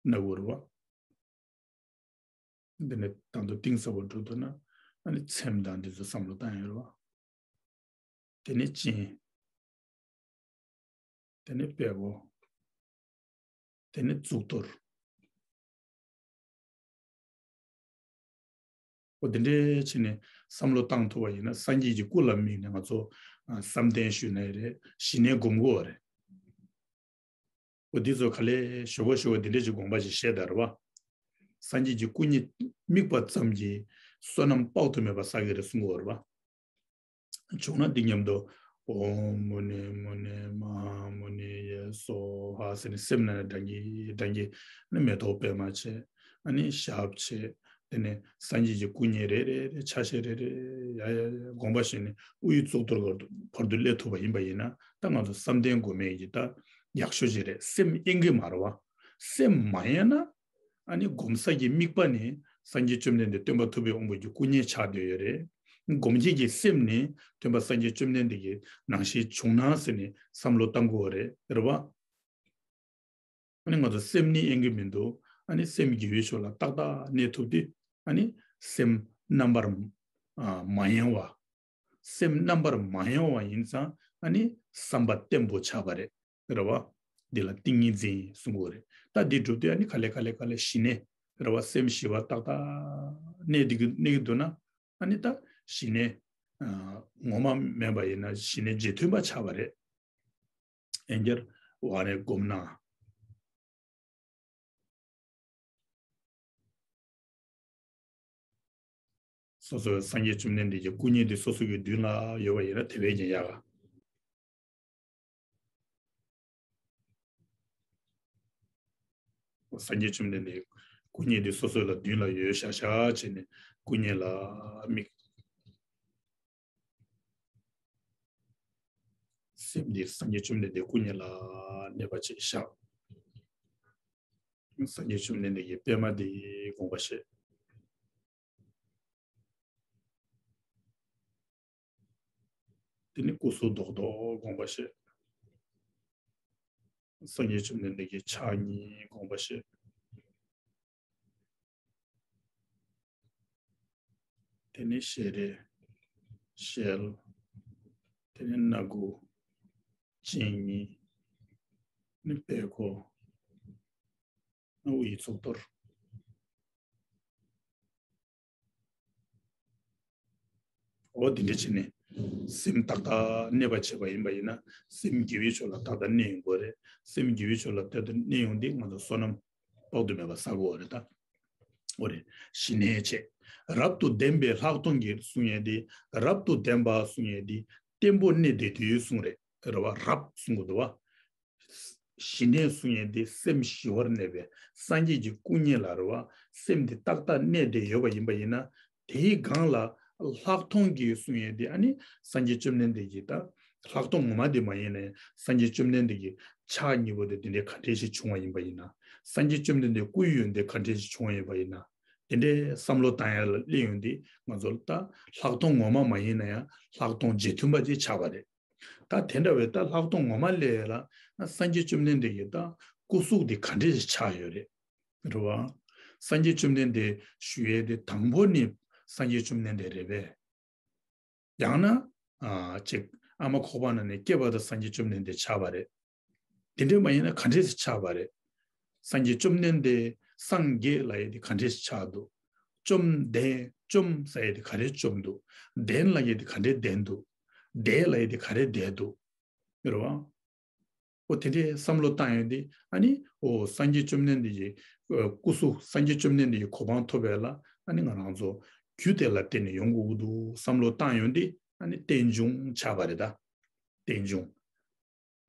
སྣ་བུར་བ། དེ་ནས་ད་དུང་གཏིང་ཟབ་པོ་འགྲོ་འདུག་ན་ཨ་ནི་ཚེམས་དང་འདི་ཚོ་བསམ་བློ་བཏང་ཡོད་རེད་བ། དེ་ནས་གཅིན། དེ་ནས་པད་པོ། དེ་ནས་གཙུག་ཏོར། འོ་དེ་འདྲའི་བྱས་ནས་བསམ་བློ་བཏང་ཐུབ་པ་ཡིན་ན་སངས་རྒྱས་ཀྱི་སྐུ་ལ་དམིགས་ནས་ང་ཚོ་ཨ་བསམ་གཏན་ཞུས་ནའི་རེད། ཞི་གནས་སྒོམ་དགོས་པ་རེད། འོ་འདི་ཚོ་ག་ལེ་ཞོ་གོ་ཞོ་གོ་འདི་འདྲ་ཅིག་དགོངས་པ་ཞིག་བཞེས་དང་རེད་བ། སངས་རྒྱས་ཀྱི་སྐུ་བརྙན་དམིགས་པ་ཙམ་གྱིས་བསོད་ནམས་དཔག་ཏུ་མེད་པ་བསགས་ཀྱི་རེད་གསུང་གི་ཡོད་རེད་བ། བྱུང་ན་འདི་མཉམ་དུ་ཨོཾ་མུ་ནེ་མུ་ནེ་མ་ཧཱ་མུ་ནེ་ཡེ་སྭཱ་ཧཱ་ཟེར་ནས་སེམས་ནང་ནས་བགྲང་གི་བགྲང་གི། ཨ་ནི་མེ་ཏོག་པད་མ་བྱས། ཨ་ནི་ཞབས་བྱས། དེ་ནས་སངས་རྒྱས་ཀྱི་སྐུ་བརྙན་རེ་རེ་རེ་ཆ་ཤས་རེ་རེ་ཡ་ཡ་ཡ་དགོངས་པ་བཞེས་ནས་དབུའི་གཙུག་ཏོར་བར་དུ་བར་དུ་སླེབས་ཐུབ་པ་ཡིན་པ་ཡིན་ན་ད་ང་ཚོ་བསམ་གཏན་སྒོམ་ཡས་ཀྱི་ད་ཡག་ཤོས་ཅིག་རེད། སེམས་གཡེང་གི་མ་རེད་བ། སེམས་མ་གཡེང་ན་ཨ་ནི་སྒོམ་ས་ཀྱི་དམིགས་པ་ནི་སངས་རྒྱས་བཅོམ་ལྡན་འདས་སྟོན་པ་ཐུབ་པའི་དབང་པོ་གི་སྐུ་བརྙན་ཆགས་བསྡད་ཡོད་རེད། སྒོམ་བྱེད་ཀྱི་སེམས་ནི་སྟོན་པ་སངས་རྒྱས་བཅོམ་ལྡན་འདས་ཀྱི་ནང་བཞིན་བྱུང་ན་ཟེར་ནས་བསམ་བློ་བཏང་དགོས་པ་རེད། རེད་བ། ཨ་ནི་ང་ཚོ་སེམས་ནི་གཡེང་གི་མི་འདུག་ཨ་ནི་སེམས་དགེ་བའི་ཕྱོགས་ལ་ཏག་ཏག་གནས་ཐུབ་དུས་ཨ་ནི་སེམས་རྣམ་པར་ཨ་མ་གཡེང་བ། སེམས་རྣམ་པར་མ་གཡེང་བ་ཡིན་ཙང་ཨ་ནི་བསམ་པ་བརྟན་པོ་ཆགས་པ་རེད། རེད་བ། འདི་ལ་ཏིང་ངེ་འཛིན་གསུང་གི་ཡོད་རེད། ད་འདི་སྒྲུབ་དུས་ཨ་ནི་ག་ལེ་ག་ལེ་ག་ལེ་ཞི་གནས། རེད་བ། སེམས་ཞི་བ་ཏག་ཏག་གནས་འདི་གི་གནས་ཀྱི་འདུག་ན། ཨ་ནི་ད་ཞི་གནས། ངོ་མ་མེད་པ་ཡིན་ན་ཞི་གནས་རྗེས་མཐུན་པ་ཆགས་པ་རེད། ཡང་བསྐྱར་བ་རེ་སྒོམ་ན། སོ་སོའི་སངས་རྒྱས་བཅོམ་ལྡན་འདས་ཀྱི་སྐུ་བརྙན་དེ་སོ་སོ་གི་མདུན་ལ་ཡོད་པ་ཡིན་ན་དེ་བས་ཀྱང་ཡག་ག་སངས་རྒྱས་བཅོམ་ལྡན་འདས་སྐུ་བརྙན་དེ་སོ་སོ་ལ་མདུན་ལ་ཡོད་ཤག་ཤག་བྱས་ནས་སྐུ་བརྙན་ལ་དམིགས། སེམས་འདི་སངས་རྒྱས་བཅོམ་ལྡན་འདས་སྐུ་བརྙན་ལ་གནས་པ་ཅིག་བཞག་སངས་རྒྱས་བཅོམ་ལྡན་འདས་ཀྱི་པདྨ་འདི་དགོངས་པ་བཞེས། དེ་ནས་སྐུ་གཟུགས་རྡོག་རྡོག་དགོངས་པ་བཞེས། སངས་རྒྱས་བཅོམ་ལྡན་འདས་ཀྱི་ཕྱག་གཉིས་དགོངས་པ་བཞེས། དེ་ནས་ཞལ་རས། ཞལ། དེ་ནས་སྣ་དགུ། སྤྱན་གཉིས། ནི་པད་ཀོ། དབུ་ཡི་ཚོགས་གཏོར། འོ་འདི་འདྲ་བྱས་ནས་སེམས་ཏག་ཏག་གནས་པ་བྱས་པ་ཡིན་པ་ཡིན་ན་སེམས་དགེ་བའི་ཕྱོགས་ལ་ཏག་ཏག་གནས་ཡོང་དགོས་རེད། སེམས་དགེ་བའི་ཕྱོགས་ལ་ཏག་ཏག་གནས་ཡོང་དུས་ང་ཚོ་བསོད་ནམས་དཔག་ཏུ་མེད་པ་བསགས་དགོས་རེད་ད། འོ་རེད། ཞི་གནས་བྱེད། རབ་ཏུ་ལྡན་པའི་ལྷག་མཐོང་གིས་གསུང་ཡས་དེ། རབ་ཏུ་ལྡན་པ་གསུང་ཡས་དེ་བརྟན་པོ་གནས་བསྡད་དུས་གསུང་རེད། རེད་བ། རབ་གསུང་དགོས་འདུག་བ། ཞི་གནས་གསུང་ཡས་དེ་སེམས་ཞི་བར་གནས་པའི་སངས་རྒྱས་ཀྱི་སྐུ་བརྙན་ལ་རེད་བ། སེམས་དེ་ཏག་ཏག་གནས་བསྡད་ཡོད་པ་ཡིན་པ་ཡིན་ན་དེའི་སྒང་ལ་ལྷག་མཐོང་གིས་གསུང་ཡས་དེ་ཨ་ནི་སངས་རྒྱས་བཅོམ་ལྡན་འདས་ཀྱི་ད་ལྷག་མཐོང་ངོ་མ་དེ་མ་ཡིན་ནའི་སངས་རྒྱས་བཅོམ་ལྡན་འདས་ཀྱི་ཕྱག་གཉིས་པོ་དེ་དེ་འདྲའི་ག་འདྲས་ཞིག་བྱུང་བ་ཡིན་པ་ཡིན་ན། སངས་རྒྱས་བཅོམ་ལྡན་འདས་སྐུའི་ཡོན་ཏན་ག་འདྲས་ཞིག་བྱུང་བ་ཡིན་པ་ཡིན་ན། དེ་འདྲའི་བསམ་བློ་བཏང་ཡ་ལ་སླེབས་ཡོང་དུས་ང་ཚོ་ལ་ད་ལྷག་མཐོང་ངོ་མ་མ་ཡིན་ན་ཡང་ལྷག་མཐོང་རྗེས་མཐུན་པ་ཅིག་ཆགས་པ་རེད། ད་དེ་འདྲ་བའི་ད་ལྷག་མཐོང་ངོ་མ་སླེབས་ཡ་ལ་སངས་རྒྱས་བཅོམ་ལྡན་འདས་ཀྱི་ད་སྐུ་གཟུགས་དེ་ག་འདྲས་ཞིག་ཆགས་ཡོད་རེད། རེད་བ། སངས་རྒྱས་བཅོམ་ལྡན་འདས་ཞུ་ཡས་དེ་དང་པོ་ནི་སངས་རྒྱས་བཅོམ་ལྡན་འདས་རེད་པས། ཡང་ན། ཨ་ཅིག་ཨ་མ་ཁོག་པ་ནང་ནས་སྐྱེས་པ་དང་སངས་རྒྱས་བཅོམ་ལྡན་འདས་ཆགས་པ་རེད། དེ་འདྲ་མ་ཡིན་ན་ག་འདྲས་སེ་ཆགས་པ་རེད། སངས་རྒྱས་བཅོམ་ལྡན་འདས་སངས་རྒྱས་ལབ་ཡས་དེ་ག་འདྲས་སེ་ཆགས་འདུག་བཅོམ་ལྡན་བཅོམ་ཟེར་ཡས་དེ་ག་རེ་བཅོམ་འདུག་ལྡན་ལབ་ཡས་དེ་ག་འདྲས་ལྡན་འདུག་བསྡད་ལབ་ཡས་དེ་ག་རེ་བསྡད་འདུག་རེད་བ། འོ་དེ་འདྲའི་བསམ་བློ་བཏང་ཡོང་དུས་ཨ་ནི་འོ་སངས་རྒྱས་བཅོམ་ལྡན་འདས་ཀྱི་ཨ་སྐུ་གཟུགས་སངས་རྒྱས་བཅོམ་ལྡན་འདས་ཀྱི་གོ་འཕང་ཐོབ་པ་ལ་ཨ་ནི་ང་རང་ཚོ་རྒྱུ་དེ་ལ་བརྟེན་ནས་ཡོང་དགོས་ཀྱི་འདུག་བསམ་བློ་བཏང་ཡོང་དུས་ཨ་ནི་རྟེན་འབྱུང་ཆགས་པ་རེད་ད། རྟེན་འབྱུང་།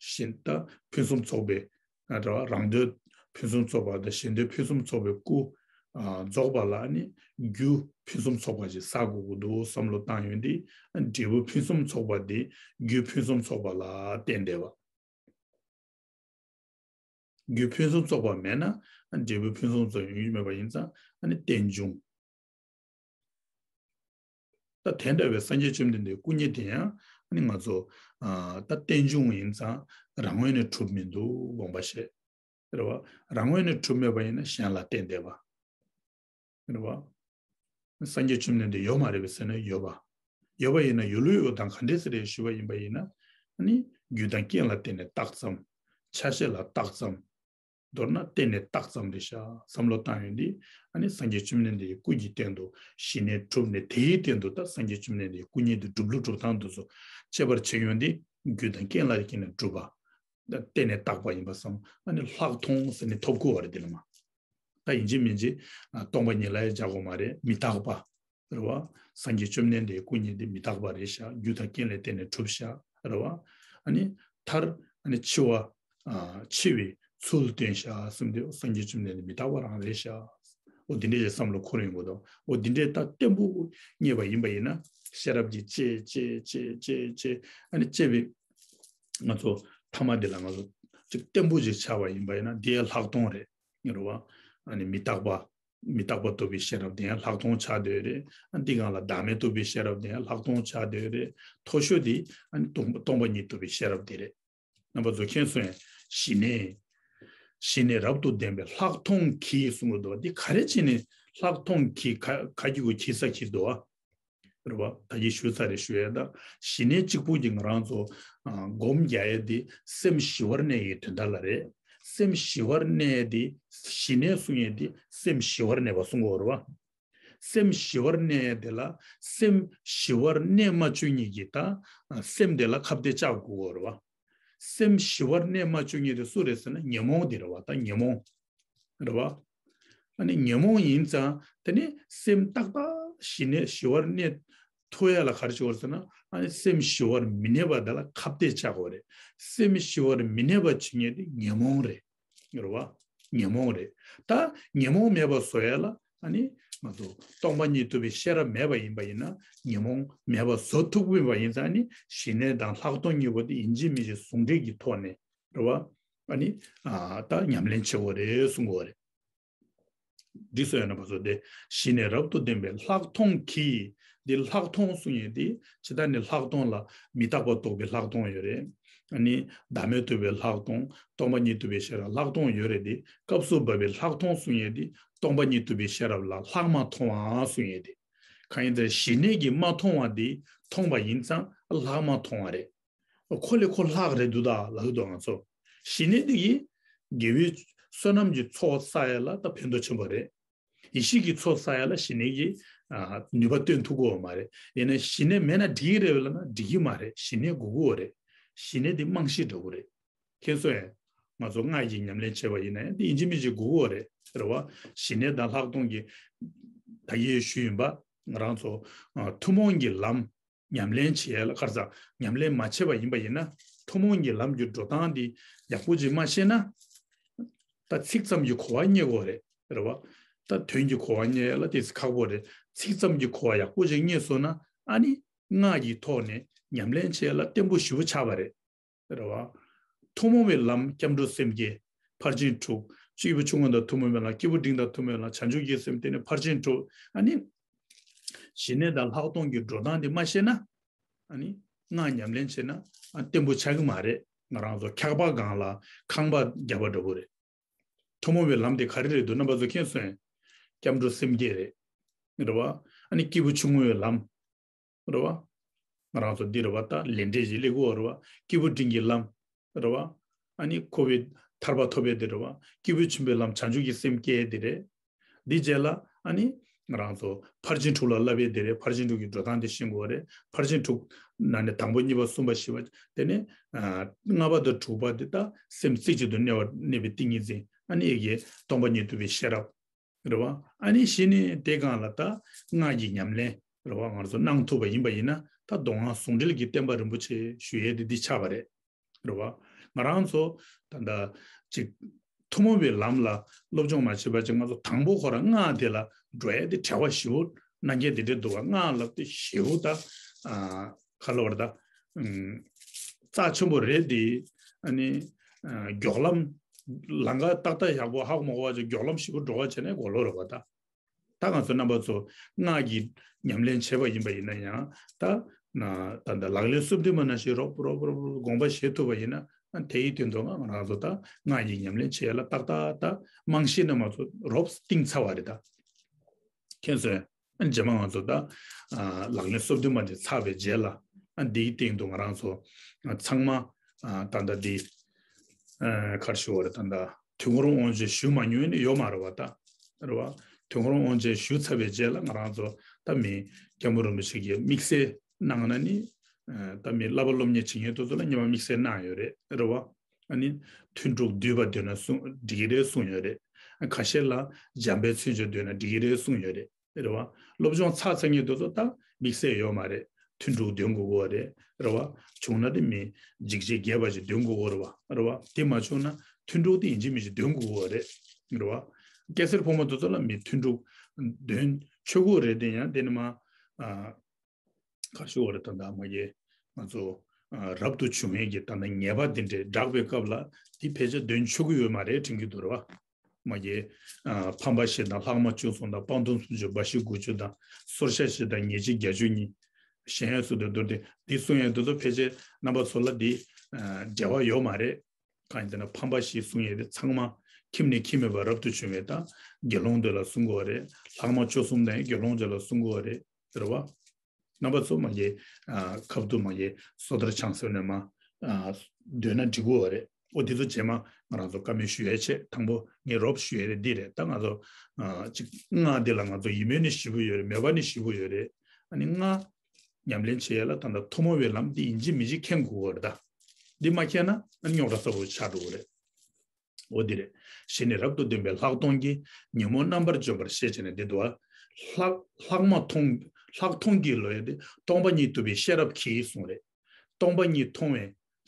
གཞན་ད་ཕུན་སུམ་ཚོགས་པའི་ཨ་རང་འདོད་ཕུན་སུམ་ཚོགས་པ་དང་གཞན་འདོད་ཕུན་སུམ་ཚོགས་པའི་སྐུ་ཨ་རྫོགས་པ་ལ་ཨ་ནི་རྒྱུ་ཕུན་སུམ་ཚོགས་པ་ཞིག་བསགས་དགོས་ཀྱི་འདུག་བསམ་བློ་བཏང་ཡོང་དུས་ཨ་འབྲས་བུ་ཕུན་སུམ་ཚོགས་པ་དེ་རྒྱུ་ཕུན་སུམ་ཚོགས་པ་ལ་བརྟེན་བསྡད་པ། རྒྱུ་ཕུན་སུམ་ཚོགས་པ་མེད་ན་འབྲས་བུ་ཕུན་སུམ་ཚོགས་ཡོང་རྒྱུ་མེད་པ་ཡིན་ཙང་ཨ་ནི་རྟེན་འབྱུང་། ད་དེ་འདྲ་བའི་སངས་རྒྱས་བཅོམ་ལྡན་འདས་སྐུ་བརྙན་དེ་ཡང་ཨ་ནི་ང་ཚོ་ཨ་ད་རྟེན་འབྱུང་ཡིན་ཙང་རང་ངོས་ནས་གྲུབ་མི་འདུག་དགོངས་པ་བཞེས། རེད་བ། རང་ངོས་ནས་གྲུབ་མེད་པ་ཡིན་ན་གཞན་ལ་བརྟེན་བསྡད་པ། རེད་བ། སངས་རྒྱས་བཅོམ་ལྡན་འདས་ཡོད་མ་རེད་པས་ཟེར་ན་ཡོད་པ། ཡོད་པ་ཡིན་ན་ཡོད་ལུགས་ཡོད་དང་ག་འདྲས་སེ་རེད་ཞུས་པ་ཡིན་པ་ཡིན་ན། ཨ་ནི་རྒྱུ་དང་རྐྱེན་ལ་བརྟེན་ནས་བཏགས་ཙམ། ཆ་ཤས་ལ་བཏགས་ཙམ། མདོར་ན་བརྟེན་ནས་བཏགས་ཙམ་རེད་ཤག་བསམ་བློ་བཏང་ཡོང་དུས་ཨ་ནི་སངས་རྒྱས་བཅོམ་ལྡན་འདས་ཀྱི་སྐུ་གི་སྟེང་དུ་ཞི་གནས་གྲུབ་ནས་དེའི་སྟེང་དུ་ད་སངས་རྒྱས་བཅོམ་ལྡན་འདས་ཀྱི་སྐུ་བརྙན་དེ་གྲུབ་ལུགས་གྲུབ་སྟངས་དེ་ཚོ་ཁྱད་པར་ཕྱེ་ཡོང་དུས་རྒྱུ་དང་རྐྱེན་ལ་བརྟེན་ནས་གྲུབ་པ། ད་བརྟེན་ནས་བཏགས་པ་ཡིན་པ་སོང་ཨ་ནི་ལྷག་མཐོང་ཟེར་ནས་ཐོབ་དགོས་པ་རེད་དེ་ལ་མ། ད་ཡིན་གཅིག་མིན་གཅིག་ཨ་སྟོང་པ་ཉིད་ལ་ཡང་སྦྱར་དགོས་མ་རེད། མི་རྟག་པ། རེད་བ། སངས་རྒྱས་བཅོམ་ལྡན་འདས་སྐུ་བརྙན་འདི་མི་རྟག་པ་རེད་ཤག་རྒྱུ་དང་རྐྱེན་ལ་བརྟེན་ནས་གྲུབ་ཤག་རེད་བ། ཨ་ནི་མཐར་ཨ་ནི་འཆི་བ་ཨ་འཆི་བའི་ཚུལ་སྟོན་ཤག་གསུངས་དུས་སངས་རྒྱས་བཅོམ་ལྡན་འདས་མི་རྟག་པ་རང་རེད་ཤག་འོ་འདི་འདྲའི་བསམ་བློ་འཁོར་ཡོང་གི་འདུག་འོ་འདི་འདྲའི་ད་བརྟན་པོ་རྙེད་པ་ཡིན་པ་ཡིན་ན་ཤེས་རབ་ཀྱིས་དཔྱད་དཔྱད་དཔྱད་དཔྱད་ཨ་ནི་དཔྱད་པའི་ང་ཚོ་ཐ་མ་འདི་ལ་ང་ཚོ་ཅིག་བརྟན་པོ་ཅིག་ཆགས་པ་ཡིན་པ་ཡིན་ན་འདི་ཡང་ལྷག་མཐོང་རེད། རེད་བ། ཨ་ནི་མི་རྟག་པ། མི་རྟག་པ་རྟོགས་པའི་ཤེས་རབ་དེ་ཡང་ལྷག་མཐོང་ཆགས་བསྡད་རེད། ཨ་འདི་སྒང་ལ་བདག་མེད་རྟོགས་པའི་ཤེས་རབ་དེ་ཡང་ལྷག་མཐོང་ཆགས་བསྡད་རེད། མཐོ་ཤོས་དེ་ཨ་ནི་སྟོང་སྟོང་པ་ཉིད་རྟོགས་པའི་ཤེས་རབ་དེ་རེད། རྣམ་པ་ཚོ་མཁྱེན་སོང་ངས། ཞི་གནས། ཞི་གནས་རབ་ཏུ་ལྡན་པའི་ལྷག་མཐོང་གིས་གསུང་གི་འདུག་འདི་ག་རེ་བྱས་ནས་ལྷག་མཐོང་གིས་ག་ག་གི་གུ་གིས་ས་གིས་འདུག་ཨ། རེད་བ། ད་གིན་ཞུས་ཚར་རེད་ཞུ་ཡས་ད། ཞི་གནས་གཅིག་པུ་གིས་ང་རང་ཚོ་ཨ་སྒོམ་རྒྱག་ཡས་དེ་སེམས་ཞི་བར་གནས་ཡས་དོན་དག་ལ་རེད། སེམས་ཞི་བར་གནས་ཡས་དེ་ཞི་གནས་གསུང་ཡས་དེ་སེམས་ཞི་བར་གནས་པ་གསུང་གི་ཡོད་རེད་བ། སེམས་ཞི་བར་གནས་དེ་ལ་སེམས་ཞི་བར་གནས་མ་བཅུག་མཁན་གྱི་ད་སེམས་དེ་ལ་ཁ་གཏད་བཅག་དགོས་རེད་བ། སེམས་ཞི་བར་གནས་མ་བཅུག་མཁན་དེ་སུ་རེད་ཟེར་ན་ཉོན་མོངས་དེ་རེད་བ། ད་ཉོན་མོངས་རེད་བ། ཨ་ནི་ཉོན་མོངས་ཡིན་ཙང་དེ་ནི་སེམས་ཏག་ཏག་ཞི་གནས་ཞི་བར་གནས་ཐུབ་ཡ་ལ་ག་རེ་བྱེད་དགོས་ཟེར་ན། ཨ་ནི་སེམས་ཞི་བར་མི་གནས་པ་དེ་ལ་ཁ་གཏད་བཅག་དགོས་རེད། སེམས་ཞི་བར་མི་གནས་པ་བྱེད་མཁན་དེ་ཉོན་མོངས་རེད། རེད་བ། ཉོན་མོངས་རེད། ད་ཉོན་མོངས་མེད་པ་བཟོ་ཡ་ལ་ཨ་ནི་ང་ཚོ་སྟོང་པ་ཉིད་རྟོགས་པའི་ཤེས་རབ་མེད་པ་ཡིན་པ་ཡིན་ན། ཉོན་མོངས་མེད་པ་བཟོ་ཐུབ་ཀྱི་ཡིན་པ་ཡིན་ཙང་ཨ་ནི་ཞི་གནས་དང་ལྷག་མཐོང་གཉིས་པོ་དེ་ཡིན་གཅིག་མིན་གཅིག་ཟུང་འབྲེལ་གྱི་ཐོག་ནས་རེད་བ། ཨ་ནི་ཨ་ད་ཉམས་ལེན་བྱེད་དགོས་རེད་གསུང་གི་ཡོད་རེད། འདི་གསུང་ཡ་ན་བ་སོ་དེ་ཞི་གནས་རབ་ཏུ་ལྡན་པའི་ལྷག་མཐོང་གིས། འདི་ལྷག་མཐོང་གསུང་ཡས་དེ་ཇི་ལྟར་ནི་ལྷག་མཐོང་ལ་མི་རྟག་པ་རྟོགས་པའི་ལྷག་མཐོང་ཡོད་རེད། ཨ་ནི་བདག་མེད་རྟོགས་པའི་ལྷག་མཐོང་། སྟོང་པ་ཉིད་རྟོགས་པའི་ཤེས་རབ་ལྷག་མཐོང་ཡོད་རེད་དེ། སྐབས་སུ་བབ་པའི་ལྷག་མཐོང་གསུང་ཡས་དེ་སྟོང་པ་ཉིད་རྟོགས་པའི་ཤེས་རབ་ལ་ལྷག་མ་མཐོང་བ་གསུང་ཡས་དེ། གང་ཡིན་ཟེར་ཞི་གནས་ཀྱིས་མ་མཐོང་བ་དེ་མཐོང་བ་ཡིན་ཙང་ལྷག་མ་མཐོང་བ་རེད། ཁོ་ལས་ཁོ་ལྷག་རེད་འདུག་ད་ལབ་ཀྱི་འདུག་ང་ཚོ། ཞི་གནས་འདི་གིས་དགེ་བའི་བསོད་ནམས་ཀྱི་ཚོགས་བསགས་ཡ་ལ་ད་ཕན་ཐོགས་ཆེན་པོ་རེད། ཡེ་ཤེས་ཀྱི་ཚོགས་བསགས་ཡ་ལ་ཞི་གནས་ཀྱིས་ཨ་ནུས་པ་བཏོན་ཐུབ་ཀྱི་ཡོད་མ་རེད། ཡིན་ན་ཞི་གནས་མེད་ན་འགྲིག་གི་རེད་ལབ་ན་འགྲིག་གི་མ་རེད། ཞི་གནས་དགོས་ཀྱི་ཡོད་རེད། ཞི་གནས་འདི་རྨང་གཞི་འདྲ་བོ་རེད། མཁྱེན་སོང་ངས། ང་ཚོ་སྔགས་ཀྱི་ཉམས་ལེན་བྱས་པ་ཡིན་ན་ཡང་འདི་ཡིན་གཅིག་མིན་གཅིག་དགོས་ཀྱི་ཡོད་རེད། རེད་བ། ཞི་གནས་དང་ལྷག་མཐོང་གི་ད་གིན་ཞུས་ཡིན་པ། ང་རང་ཚོ་ཨ་ཐུན་མོང་གི་ལམ། ཉམས་ལེན་བྱེད་ཡ་ལ་ཁར་ས་ཉམས་ལེན་མ་བྱས་པ་ཡིན་པ་ཡིན་ན། ཐུན་མོང་གི་ལམ་གྱི་འགྲོ་སྟངས་འདི་ཡག་པོ་ཅིག་མ་ཤེས་ན། ད་ཚིག་ཙམ་གྱི་གོ་བ་རྙེད་དགོས་རེད། རེད་བ། ད་དོན་གྱི་གོ་བ་རྙེད་ཡ་ལ་ཏོག་ཙམ་ཁག་པོ་རེད། ཚིག་ཙམ་གྱི་གོ་བ་ཡག་པོ་ཅིག་རྙེད་སོང་ན་ཨ་ནི་སྔགས་ཀྱི་ཐོག་ནས་ཉམས་ལེན་བྱེད་ཡ་ལ་བརྟན་པོ་ཞེ་པོ་ཆགས་པ་རེད། རེད་བ། ཐུན་མོང་བའི་ལམ་སྐྱབས་འགྲོ་སེམས་བསྐྱེད། ཕར་ཕྱིན་དྲུག། སྐྱེས་བུ་ཆུང་ངུ་དང་ཐུན་མོང་བའི་ལམ། སྐྱེས་བུ་འབྲིང་དང་ཐུན་མོང་བའི་ལམ། བྱང་ཆུབ་ཀྱི་སེམས་བསྟེན་ནས་ཕར་ཕྱིན་དྲུག། ཨ་ནི། ཞི་གནས་དང་ལྷག་མཐོང་གི་འགྲོ་སྟངས་དེ་མ་ཤེས་ན། ཨ་ནི། སྔགས་ཉམས་ལེན་བྱས་ན་ཨ་བརྟན་པོ་ཆགས་ཀྱི་མ་རེད། ང་རང་ཚོ་འཁྱག་པ་སྒང་ལ་ཁང་པ་བརྒྱབ་པ་འདྲ་པོ་རེད། ཐུན་མོང་བའི་ལམ་དེ་ག་རེ་རེད་འདུག་རྣམ་པ་ཚོ་མཁྱེན་སོང་ངས། སྐྱབས་འགྲོ་སེམས་བསྐྱེད་རེད། རེད་བ། ཨ་ནི་སྐྱེས་བུ་ཆུང་ངུའི་ལམ། རེད་བ། ང་རང་ཚོ་འདི་རེད་བ། ད་ལས་འབྲས་ཀྱི་སླེབས་ཀྱི་ཡོད་རེད་བ། སྐྱེས་བུ་འབྲིང་གི་ལམ། རེད་བ། ཨ་ནི་འཁོར་བའི་ཐར་པ་ཐོབ་པའི་འདི་རེད་བ། སྐྱེས་བུ་ཆེན་པོའི་ལམ་བྱང་ཆུབ་ཀྱི་སེམས་བསྐྱེད་འདི་རེད། འདི་རྗེས་ལ་ཨ་ནི་ང་རང་ཚོ་ཕར་ཕྱིན་དྲུག་ལ་བསླབ་པའི་འདི་རེད། ཕར་ཕྱིན་དྲུག་གི་འགྲོ་སྟངས་འདི་ཤེས་དགོས་རེད། ཕར་ཕྱིན་དྲུག་ནང་ནས་དང་པོ་གཉིས་པ་གསུམ་པ་བཞི་པ་དེ་ནས་ཨ་ལྔ་པ་དང་དྲུག་པ་འདི་ད་སེམས་རྩེ་གཅིག་ཏུ་གནས་པ་གནས་པའི་ཏིང་ངེ་འཛིན། ཨ་ནི་ཡི་གེ་སྟོང་པ་ཉིད་རྟོགས་པའི་ཤེས་རབ། རེད་བ། ཨ་ནི་གཞི་ནས་དེ་སྒང་ལ་ད་སྔགས་ཀྱི་ཉམས་ལེན་རེད་བ། ང་ཚོ་གནང་ཐུབ་པ་ཡིན་པ་ཡིན་ན་ད་མདོ་སྔགས་ཟུང་འབྲེལ་གྱི་བསྟན་པ་རིན་པོ་ཆེ་ཞུ་ཡས་དེ་འདི་ཆགས་པ་རེད། རེད་བ། ང་རང་ཚོ་ད་ལྟ་ཅིག་ཐུན་མོང་བའི་ལམ་ལ་སློབ་སྦྱོང་མ་བྱས་པ་ཅིག་ང་ཚོ་དང་པོ་ཁོ་རང་སྔགས་དེ་ལ་འགྲོ་ཡས་དེ་བྲེལ་བ་ཞེ་པོ་གནང་མཁན་དེ་འདྲ་འདུག་བ། སྔགས་ལབ་དེ་ཞེ་པོ་ད་ཨ་ག་ལབ་རེད་ད། ཨུམ། རྩ་ཆེན་པོ་རེད་དེ། ཨ་ནི་ཨ་མགྱོགས་ལམ། ལམ་ཁ་ཏག་ཏག་ཡག་པོ་ཧ་གོ་མ་གོ་བ་ཅིག་མགྱོགས་ལམ་ཞེ་པོ་འགྲོ་བ་བྱས་ནས་གོ་ལོག་རེད་བ་ད། ད་ང་ཚོ་རྣམ་པ་ཚོ་སྔགས་ཀྱི་ཉམས་ལེན་བྱས་པ་ཡིན་པ་ཡིན་ན་ཡང་ད་ན་ད་ད་ལག་ལེན་སོ་བདུན་མ་ནང་བཞིན་རོབ་རོབ་རོབ་རོབ་དགོངས་པ་བཞེས་ཐུབ་པ་ཡིན་ན། ཨ་དེའི་དོན་དུ་ང་རང་ཚོ་ད་སྔགས་ཀྱི་ཉམས་ལེན་བྱེད་ཡ་ལ་ཏག་ཏག་ད་རྨང་གཞི་རྣམ་པ་ཚོ་རོབ་བཏིང་ཚར་བ་རེད་ད། མཁྱེན་སོང་། རྗེས་མ་ང་ཚོ་ད་ཨ་ལག་ལེན་སོ་བདུན་མ་དེ་ཚར་བའི་རྗེས་ལ་ཨ་འདིའི་སྟེང་དུ་ང་རང་ཚོ་ཨ་ཚང་མ་ཨ་ད་ལྟ་འདི་ཨ་ག་རེ་ཞུ་དགོས་རེད། ད་ལྟ་དུས་འཁོར་དབང་ཆེན་ཞུ་མ་མྱོང་ནི་ཡོད་མ་རེད་བ་ད། རེད་བ། དུས་འཁོར་དབང་ཆེན་ཞུ་ཚར་བའི་རྗེས་ལ་ང་རང་ཚོ་ད་མི་སྐྱབས་མགོན་རིན་པོ་ཆེ་གིས་དམིགས་བསལ་གནང་ན་ནི་ཨ་ད་མི་བསླབ་པ་སློབ་གཉེར་བྱེད་མཁན་དེ་ཚོ་ལ་སྔོན་མ་དམིགས་བསལ་གནང་ཡོད་རེད། རེད་བ། ཨ་ནི་ཐུན་དྲུག་བསྡུས་པ་འདོན་ན་གསུང་འགྲིག་གི་རེད་གསུངས་ཡོད་རེད། ཁ་ཤས་ལ་འཇམ་དཔལ་མཚན་བརྗོད་འདོན་ན་འགྲིག་གི་རེད་གསུངས་ཡོད་རེད། རེད་བ། སློབ་སྦྱོང་ཚར་ཚར་མཁན་དེ་ཚོ་ད་དམིགས་བསལ་ཡོད་མ་རེད། ཐུན་དྲུག་འདོན་དགོས་ཀྱི་རེད། རེད་བ། བྱུང་ན་དེ་མི་འཇིགས་བྱེད་རྒྱས་པ་ཞིག་འདོན་དགོས་ཀྱི་རེད་བ། རེད་བ། དེ་མ་བྱུང་ན་ཐུན་དྲུག་དེ་ཡིན་གཅིག་མིན་གཅིག་འདོན་དགོས་ཀྱི་རེད། རེད་བ། སྐྱ་སེར་ཕོ་མོ་དེ་ཚོ་ལ་མི་ཐུན་དྲུག་འདོན་ཆོག་གི་རེད། དེ་ཡང་དེ་ནི་མ་ཨ། ག་རེ་ཞུ་དགོས་རེད། ད་ལྟ་མ་གི་ང་ཚོ་ཨ་རབ་ཏུ་བྱུང་བའི་གི་ད་ལྟ་ངེས་པ་འདི་འདྲའི་བསྒྲགས་པའི་སྐབས་ལ་འདི་ཕལ་ཆེར་འདོན་ཆོག་གི་ཡོད་མ་རེད་དྲན་གྱི་འདུག་རེད་བ། མ་གི་ཨ་ཕམ་པ་བཞི་དང་ལྷག་མ་བཅུ་གསུམ་དང་སྤངས་རྟོགས་སུམ་ཅུ་འབའ་ཞིག་དགུ་བཅུ་དང་སོར་བཤད་བཞི་དང་ཉེར་གཅིག་བརྒྱད་ཅུ་གཉིས། གཞན་ཡང་སུ་དེ་མདོར་དེ་འདི་གསུང་ཡས་འདི་ཚོ་ཕལ་ཆེར་རྣམ་པ་ཚོ་ལ་འདི་ཨ་འབྲེལ་བ་ཡོད་མ་རེད། གང་ཡིན་ཟེར་ན་ཕམ་པ་བཞི་གསུང་ཡས་དེ་ཚང་མ་ཁྱིམ་ནས་ཁྱིམ་མེད་པར་རབ་ཏུ་བྱུང་བའི་ད་དགེ་སློང་དེ་ལ་གསུང་དགོས་རེད། ལྷག་མ་བཅུ་གསུམ་དང་དགེ་སློང་དེ་ལ་གསུང་དགོས་རེད། རེད་བ། རྣམ་པ་ཚོ་མ་གི་ཨ་ཁབ་ཏུ་མ་གི་སོ་ཐར་བྱང་སེམས་ནས་མ་ཨ་འདོན་ན་འགྲིག་གི་རེད། ཨོ་དེ་ཚོ་རྗེས་མ་ང་རང་ཚོ་བཀའ་མོལ་ཞུ་ཡས་ཆེད་དང་པོ་ངས་རོབ་ཞུ་ཡས་རེད། འདི་རེད། ད་ང་ཚོ་ཨ་ཅིག་སྔགས་འདི་ལ་ང་ཚོ་ཡིད་སྨོན་ནི་ཞེ་པོ་ཡོད་རེད། མོས་པ་ནི་ཞེ་པོ་ཡོད་རེད། ཨ་ནི་སྔགས་ཉམས་ལེན་བྱེད་ཡས་ལ་ད་ལྟ་ཐུན་མོང་བའི་ལམ་འདི་ཡིན་གཅིག་མིན་གཅིག་མཁྱེན་དགོས་པ་རེད། ད་འདི་མ་མཁྱེན་ན་ཨ་ནི་རྙོག་དྲ་ཚ་པོ་ཆགས་འགྲོ་གི་རེད། འོ་འདི་རེད། ཞི་གནས་རབ་ཏུ་ལྡན་པའི་ལྷག་མཐོང་གིས། ཉོན་མོངས་རྣམ་པར་འཇོམས་པར་ཤེས་བྱས་ནས། འདི་འདུག་བ། ལྷག་ལྷག་མ་མཐོང་། ལྷག་མཐོང་གིས་ལོ་ཡ་དེ་སྟོང་པ་ཉིད་རྟོགས་པའི་ཤེས་རབ་ཀྱིས་གསུངས་རེད། སྟོང་པ་ཉིད་མཐོང་བའི་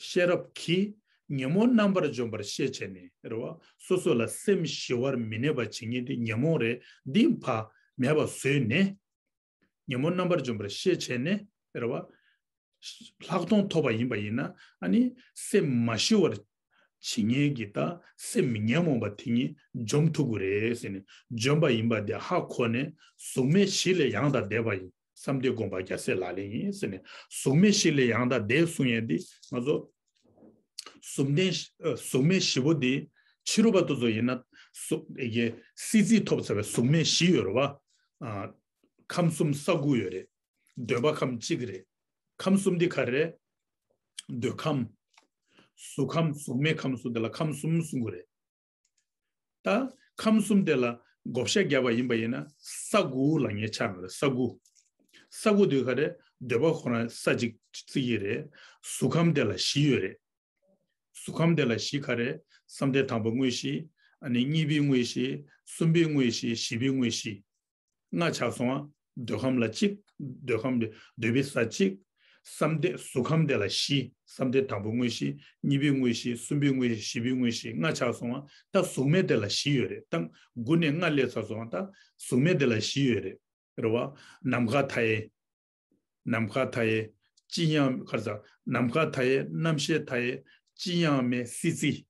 ཤེས་རབ་ཀྱིས་ཉོན་མོངས་རྣམ་པར་འཇོམས་པར་ཤེས་བྱས་ནས་རེད་བ། སོ་སོ་ལ་སེམས་ཞི་བར་མི་གནས་པ་བྱེད་མཁན་དེ་ཉོན་མོངས་རེད། འདི་ཕར་མེད་པ་བཟོས་ནས། ཉོན་མོངས་རྣམ་པར་འཇོམས་པར་ཤེས་བྱས་ནས་རེད་བ། ལྷག་མཐོང་ཐོབ་པ་ཡིན་པ་ཡིན་ན་ཨ་ནི་སེམས་མ་ཞི་བར་བྱེད་མཁན་གྱི་ད་སེམས་ཉོན་མོངས་པ་དེ་ཉིད་འཇོམས་ཐུབ་ཀྱི་རེད་ཟེར་ནས། འཇོམས་པ་ཡིན་པ་དེ་ཧ་གོ་ནས། གཟུགས་མེད་བཞི་ལས་ཡང་དག་འདས་པ་ཡིན། བསམ་གཏན་དགོངས་པ་རྒྱལ་སྲས་ལག་ལེན་ཡིན་ཟེར་ནས། གཟུགས་མེད་བཞི་ལས་ཡང་དག་འདས་གསུང་ཡས་འདི་ང་ཚོ་གཟུགས་མེད་ཨ་གཟུགས་མེད་བཞི་པོ་འདི་ཕྱི་རོལ་པ་དེ་ཚོ་ཡིན་ན་གཟུགས་ཨེ་གེ་སྲིད་རྩེས་ཐོབ་ཚར་བའི་གཟུགས་མེད་བཞི་ཡོད་རེད་བ། ཨ་ཁམས་གསུམ་ས་དགུ་ཡོད་རེད། འདོད་པ་ཁམས་གཅིག་རེད། ཁམས་གསུམ་འདི་ག་རེ་རེད། འདོད་ཁམས། གཟུགས་ཁམས། གཟུགས་མེད་ཁམས་གསུམ་དེ་ལ་ཁམས་གསུམ་གསུང་གི་རེད། ད་ཁམས་གསུམ་དེ་ལ་བགོ་བཤའ་བརྒྱབ་པ་ཡིན་པ་ཡིན་ན་ས་དགུ་ལ་ངས་ཆགས་ནི་རེད། ས་དགུ། ས་དགུ་དེ་ག་རེ། འདོད་པ་ཁོ་རང་ས་གཅིག་བརྩི་གི་རེད། གཟུགས་ཁམས་དེ་ལ་བཞི་ཡོད་རེད། གཟུགས་ཁམས་དེ་ལ་བཞི་ག་རེ། བསམ་གཏན་དང་པོའི་དངོས་གཞི། ཨ་ནི་གཉིས་པའི་དངོས་གཞི། གསུམ་པའི་དངོས་གཞི། བཞི་པའི་དངོས་གཞི། ལྔ་ཆགས་སོང་ང་། འདོད་ཁམས་ལ་གཅིག་འདོད་ཁམས་དེ་འདོད་པའི་ས་གཅིག་བསམ་གཏན་གཟུགས་ཁམས་དེ་ལ་བཞི། བསམ་གཏན་དང་པོའི་དངོས་གཞི། གཉིས་པའི་དངོས་གཞི། གསུམ་པའི་དངོས་གཞི། བཞི་པའི་དངོས་གཞི། ལྔ་ཆགས་སོང་ང་། ད་གཟུགས་མེད་དེ་ལ་བཞི་ཡོད་རེད། ད་དགུ་ནས་ལྔ་སླེབས་ཚར་སོང་ང་། ད་གཟུགས་མེད་དེ་ལ་བཞི་ཡོད་རེད། རེད་བ། ནམ་མཁའ་མཐའ་ཡས། ནམ་མཁའ་མཐའ་ཡས། ཅི་ཡང་ག་རེ་ཟ། ནམ་མཁའ་མཐའ་ཡས། རྣམ་ཤེས་མཐའ་ཡས། ཅི་ཡང་མེད་སྲིད་རྩེ།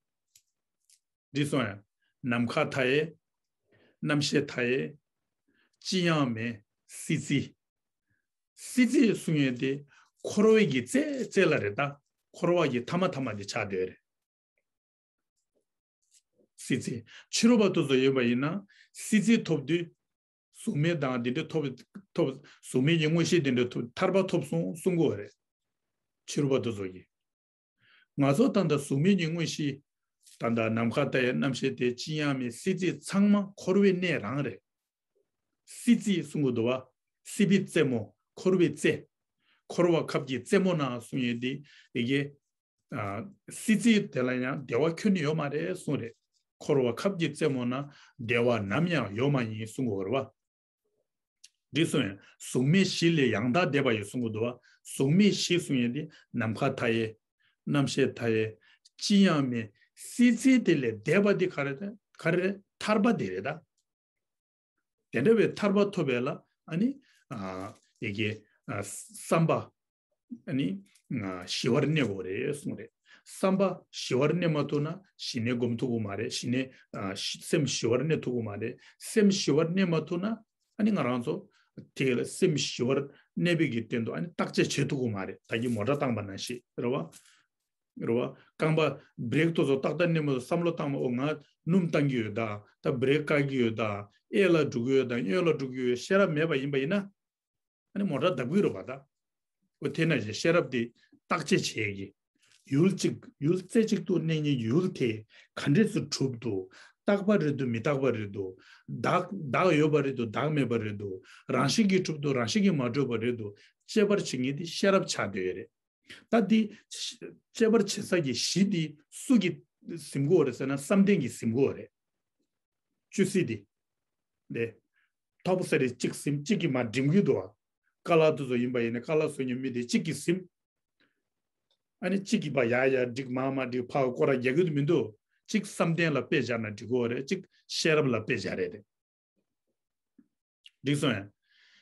འདི་སོང་ཡ། ནམ་མཁའ་མཐའ་ཡས། རྣམ་ཤེས་མཐའ་ཡས། ཅི་ཡང་མེད་སྲིད་རྩེ། སྲིད་རྩེ་གསུང་ཡས་དེ་འཁོར་བའི་གི་རྩེ་རྩེ་ལ་རེད། ད་འཁོར་བ་གི་མཐའ་མ་མཐའ་མ་དེ་ཆགས་བསྡད་རེད། སྲིད་རྩེ། ཕྱི་རོལ་པ་དེ་ཚོ་ཡོད་པ་ཡིན་ན་སྲིད་རྩེ་ཐོབ་དུས་གཟུགས་མེད་དང་དེ་འདྲ་ཐོབ་ཐོབ། གཟུགས་མེད་ཀྱི་དངོས་གཞི་དེ་འདྲ་ཐོབ། ཐར་པ་ཐོབ་སོང་གསུང་གི་ཡོད་རེད། ཕྱི་རོལ་པ་དེ་ཚོ་གིས། ང་ཚོ་ད་ལྟ་གཟུགས་མེད་ཀྱི་དངོས་གཞི། ད་ལྟ་ནམ་མཁའ་མཐའ་ཡས། རྣམ་ཤེས་མཐའ་ཡས། ཅི་ཡང་མེད་སྲིད་རྩེ་ཚང་མ་འཁོར་བའི་གནས་རང་རེད། སྲིད་རྩེ་གསུང་གི་འདུག་བ། སྲིད་པའི་རྩེ་མོ། འཁོར་བའི་རྩེ། འཁོར་བ་ཁབ་ཀྱི་རྩེ་མོ་ན་གསུང་ཡས་དེ་ཡི་གེ་ཨ་སྲིད་རྩེ་དེ་ལ་ཡང་བདེ་བ་ཁྱོན་ནས་ཡོད་མ་རེད་གསུངས་རེད། འཁོར་བ་ཁབ་ཀྱི་རྩེ་མོ་ན་བདེ་བ་ནམ་ཡང་ཡོད་མ་ཡིན་གསུང་གི་ཡོད་རེད་བ། འདི་གསུང་ཡང་གཟུགས་མེད་བཞི་ལས་ཡང་དག་འདས་པ་ཡི་གསུང་གི་འདུག་བ། གཟུགས་མེད་བཞི་གསུང་ཡང་འདི་ནམ་མཁའ་མཐའ་ཡས། རྣམ་ཤེས་མཐའ་ཡས། ཅི་ཡང་མེད་སྲིད་རྩེ་དེ་ལས་འདས་པ་འདི་ག་རེ་རེད། ག་རེ་རེད། ཐར་པ་དེ་རེད་ད། དེ་འདྲ་བའི་ཐར་པ་ཐོབ་པ་ལ་ཨ་ནི་ཨ་ཡི་གེ་ཨ་བསམ་པ་ཨ་ནི་ཨ་ཞི་བར་གནས་དགོས་རེད་གསུངས་རེད། བསམ་པ་ཞི་བར་གནས་མ་ཐུབ་ན་ཞི་གནས་སྒོམ་ཐུབ་ཀྱི་མ་རེད། ཞི་གནས་ཨ་ཞི་སེམས་ཞི་བར་གནས་ཐུབ་ཀྱི་མ་རེད། སེམས་ཞི་བར་གནས་མ་ཐུབ་ན་ཨ་ནི་ང་རང་ཚོ་དེ་ལ་སེམས་ཞི་བར་གནས་པའི་གི་སྟེང་དུ་ཨ་ནི་བརྟག་དཔྱད་བྱེད་ཐུབ་ཀྱི་མ་རེད། ད་གིན་མོ་ཊ་བཏང་པ་ནང་བཞིན་རེད་བ། རེད་བ། རྐང་པ་བྷི་རེག་ཏོག་ཙམ་ཏག་ཏག་གནས་མ་ཐུབ་བསམ་བློ་བཏང་བ། འོ་ང་སྣུམ་བཏང་གི་ཡོད་ད། ད་བྷི་རེག་བཀག་གི་ཡོད་ད། གཡས་ལ་འགྲོ་གི་ཡོད་ད། གཡོན་ལ་འགྲོ་གི་ཡོད། ཤེས་རབ་མེད་པ་ཡིན་པ་ཡིན་ན། ཨ་ནི་མོ་ཊ་བརྡབ་གི་རེད་བ་ད། འོ་དེ་ནང་བཞིན་ཤེས་རབ་དེ་བརྟག་དཔྱད་བྱེད་ཀྱི། ཡུལ་གཅིག་ཡུལ་རྩེ་གཅིག་ཏུ་གནས་ནས་ཡུལ་དེ་ག་འདྲས་སུ་གྲུབ་འདུག་རྟག་པ་རེད་འདུག་མི་རྟག་པ་རེད་འདུག་བདག་བདག་ཡོད་པ་རེད་འདུག་བདག་མེད་པ་རེད་འདུག་རང་བཞིན་གྱིས་གྲུབ་འདུག་རང་བཞིན་གྱིས་མ་གྲུབ་པ་རེད་འདུག་དཔྱད་པར་བྱེད་མཁན་དེ་ཤེས་རབ་ཆགས་བསྡད་ཡོད་རེད། ད་འདི་དཔྱད་པར་བྱེད་ས་ཀྱི་གཞི་འདི་སུ་གིས་ཟིན་དགོས་རེད་ཟེར་ན་བསམ་གཏན་གྱིས་ཟིན་དགོས་རེད། བཅུད་སྲིད་འདི། འདི། ཐོག་པོ་ས་རེ་གཅིག་ཟིན་གཅིག་གིས་མར་འགྲིམ་གྱི་འདུག་བ། ཀ་ལ་དེ་ཚོ་ཡིན་པ་ཡིན་ན་ཀ་ལ་བཟོ་མཁན་མི་དེ་གཅིག་གིས་ཟིན། ཨ་ནི་གཅིག་གིས་ཕར་ཡར་ཡར་འགྲིག་མར་མར་འགྲིག་ཕར་སྐོར་ར་རྒྱག་གི་འདུག་མི་འདུག་གཅིག་བསམ་གཏན་ལ་དཔེ་སྦྱར་ན་འགྲིག་གི་རེད། གཅིག་ཤེས་རབ་ལ་དཔེ་སྦྱར་རེད་དེ། འགྲིག་སོང་ཡ།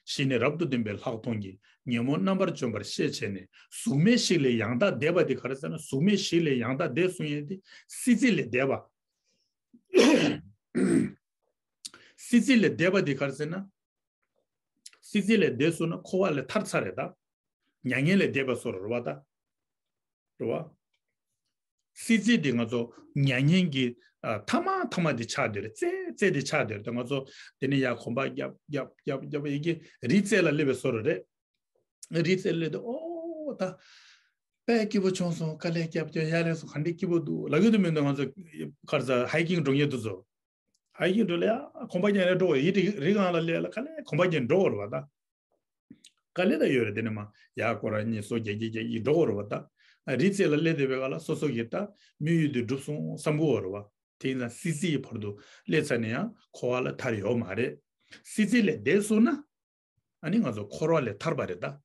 ཞི་གནས་རབ་ཏུ་ལྡན་པའི་ལྷག་མཐོང་གིས་ཉོན་མོངས་རྣམ་པར་འཇོམས་པར་ཤེས་བྱས་ནས། གཟུགས་མེད་བཞི་ལས་ཡང་དག་འདས་པ་དེ་ག་རེ་ཟེར་ན། གཟུགས་མེད་བཞི་ལས་ཡང་དག་འདས་གསུང་ཡས་དེ་སྲིད་རྩེ་ལས་འདས་པ། སྲིད་རྩེ་ལས་འདས་པ་དེ་ག་རེ་ཟེར་ན། སྲིད་རྩེ་ལས་འདས་སོང་ན་འཁོར་བ་ལས་ཐར་ཚར་རེད་ད། མྱ་ངན་ལས་འདས་པ་སོགས་རེད་བ་ད། རེད་བ། སྲིད་རྩེ་དེ་ང་ཚོ་མྱ་ངན་གྱི་ཨ་མཐའ་མ་མཐའ་མ་དེ་ཆགས་བསྡད་རེད། རྩེ་རྩེ་དེ་ཆགས་བསྡད་རེད་ད། ང་ཚོ་དེ་ནས་ཡར་གོམ་པ་རྒྱབ་རྒྱབ་རྒྱབ་རྒྱབ་ཡི་གེ་རི་རྩེ་ལ་སླེབས་པའི་བཟོ་འདྲ་རེད། རི་རྩེ་ལ་སླེབས་དུས་ཨོ་ད། དཔེ་སྐྱིད་པོ་བྱུང་སོང་། དཀའ་ལས་བརྒྱབ་ཀྱང་ཡག་ལས་སོང་། ག་འདྲའི་སྐྱིད་པོ་འདུག་ལབ་ཀྱི་འདུག་མི་འདུག་ང་ཚོ་ག་རེ་ཟ། ཧའི་ཀིང་འགྲོ་མཁན་དེ་ཚོ། ཧའི་ཀིང་འགྲོ་ལ་ཡ་གོམ་པ་རྒྱག་ནས་འགྲོ་བ། ཡི་རི་རི་སྒང་ལ་སླེབས་ལ་ག་ལེ་གོམ་པ་རྒྱག་འགྲོ་བ་རེད་པ་ད། དཀའ་ལས་ད་ཡོད་རེད། དེ་ནས་མར་ཡར་སྐོར་ར་གཉིས་སོ་བརྒྱད་བརྒྱད་བརྒྱད་ཀྱིས་འགྲོ་བ་རེད་པ་ད། རི་རྩེ་ལ་སླེབས་བསྡད་པའི་སྒང་ལ་སོ་སོ་གི་ད་དམིགས་ཡུལ་དེ་འགྲུབ་སོང་བསམ་གྱི་ཡོད་རེད་པ། དེ་ཡིན་ཙང་སྲིད་རྩེའི་བར་དུ་སླེབས་ཚར་ནས་ཡང་འཁོར་བ་ལས་ཐར་ཡོད་མ་རེད། སྲིད་རྩེ་ལས་འདས་སོང་ན། ཨ་ནི་ང་ཚོ་འཁོར་བ་ལས་ཐར་པ་རེད་ད།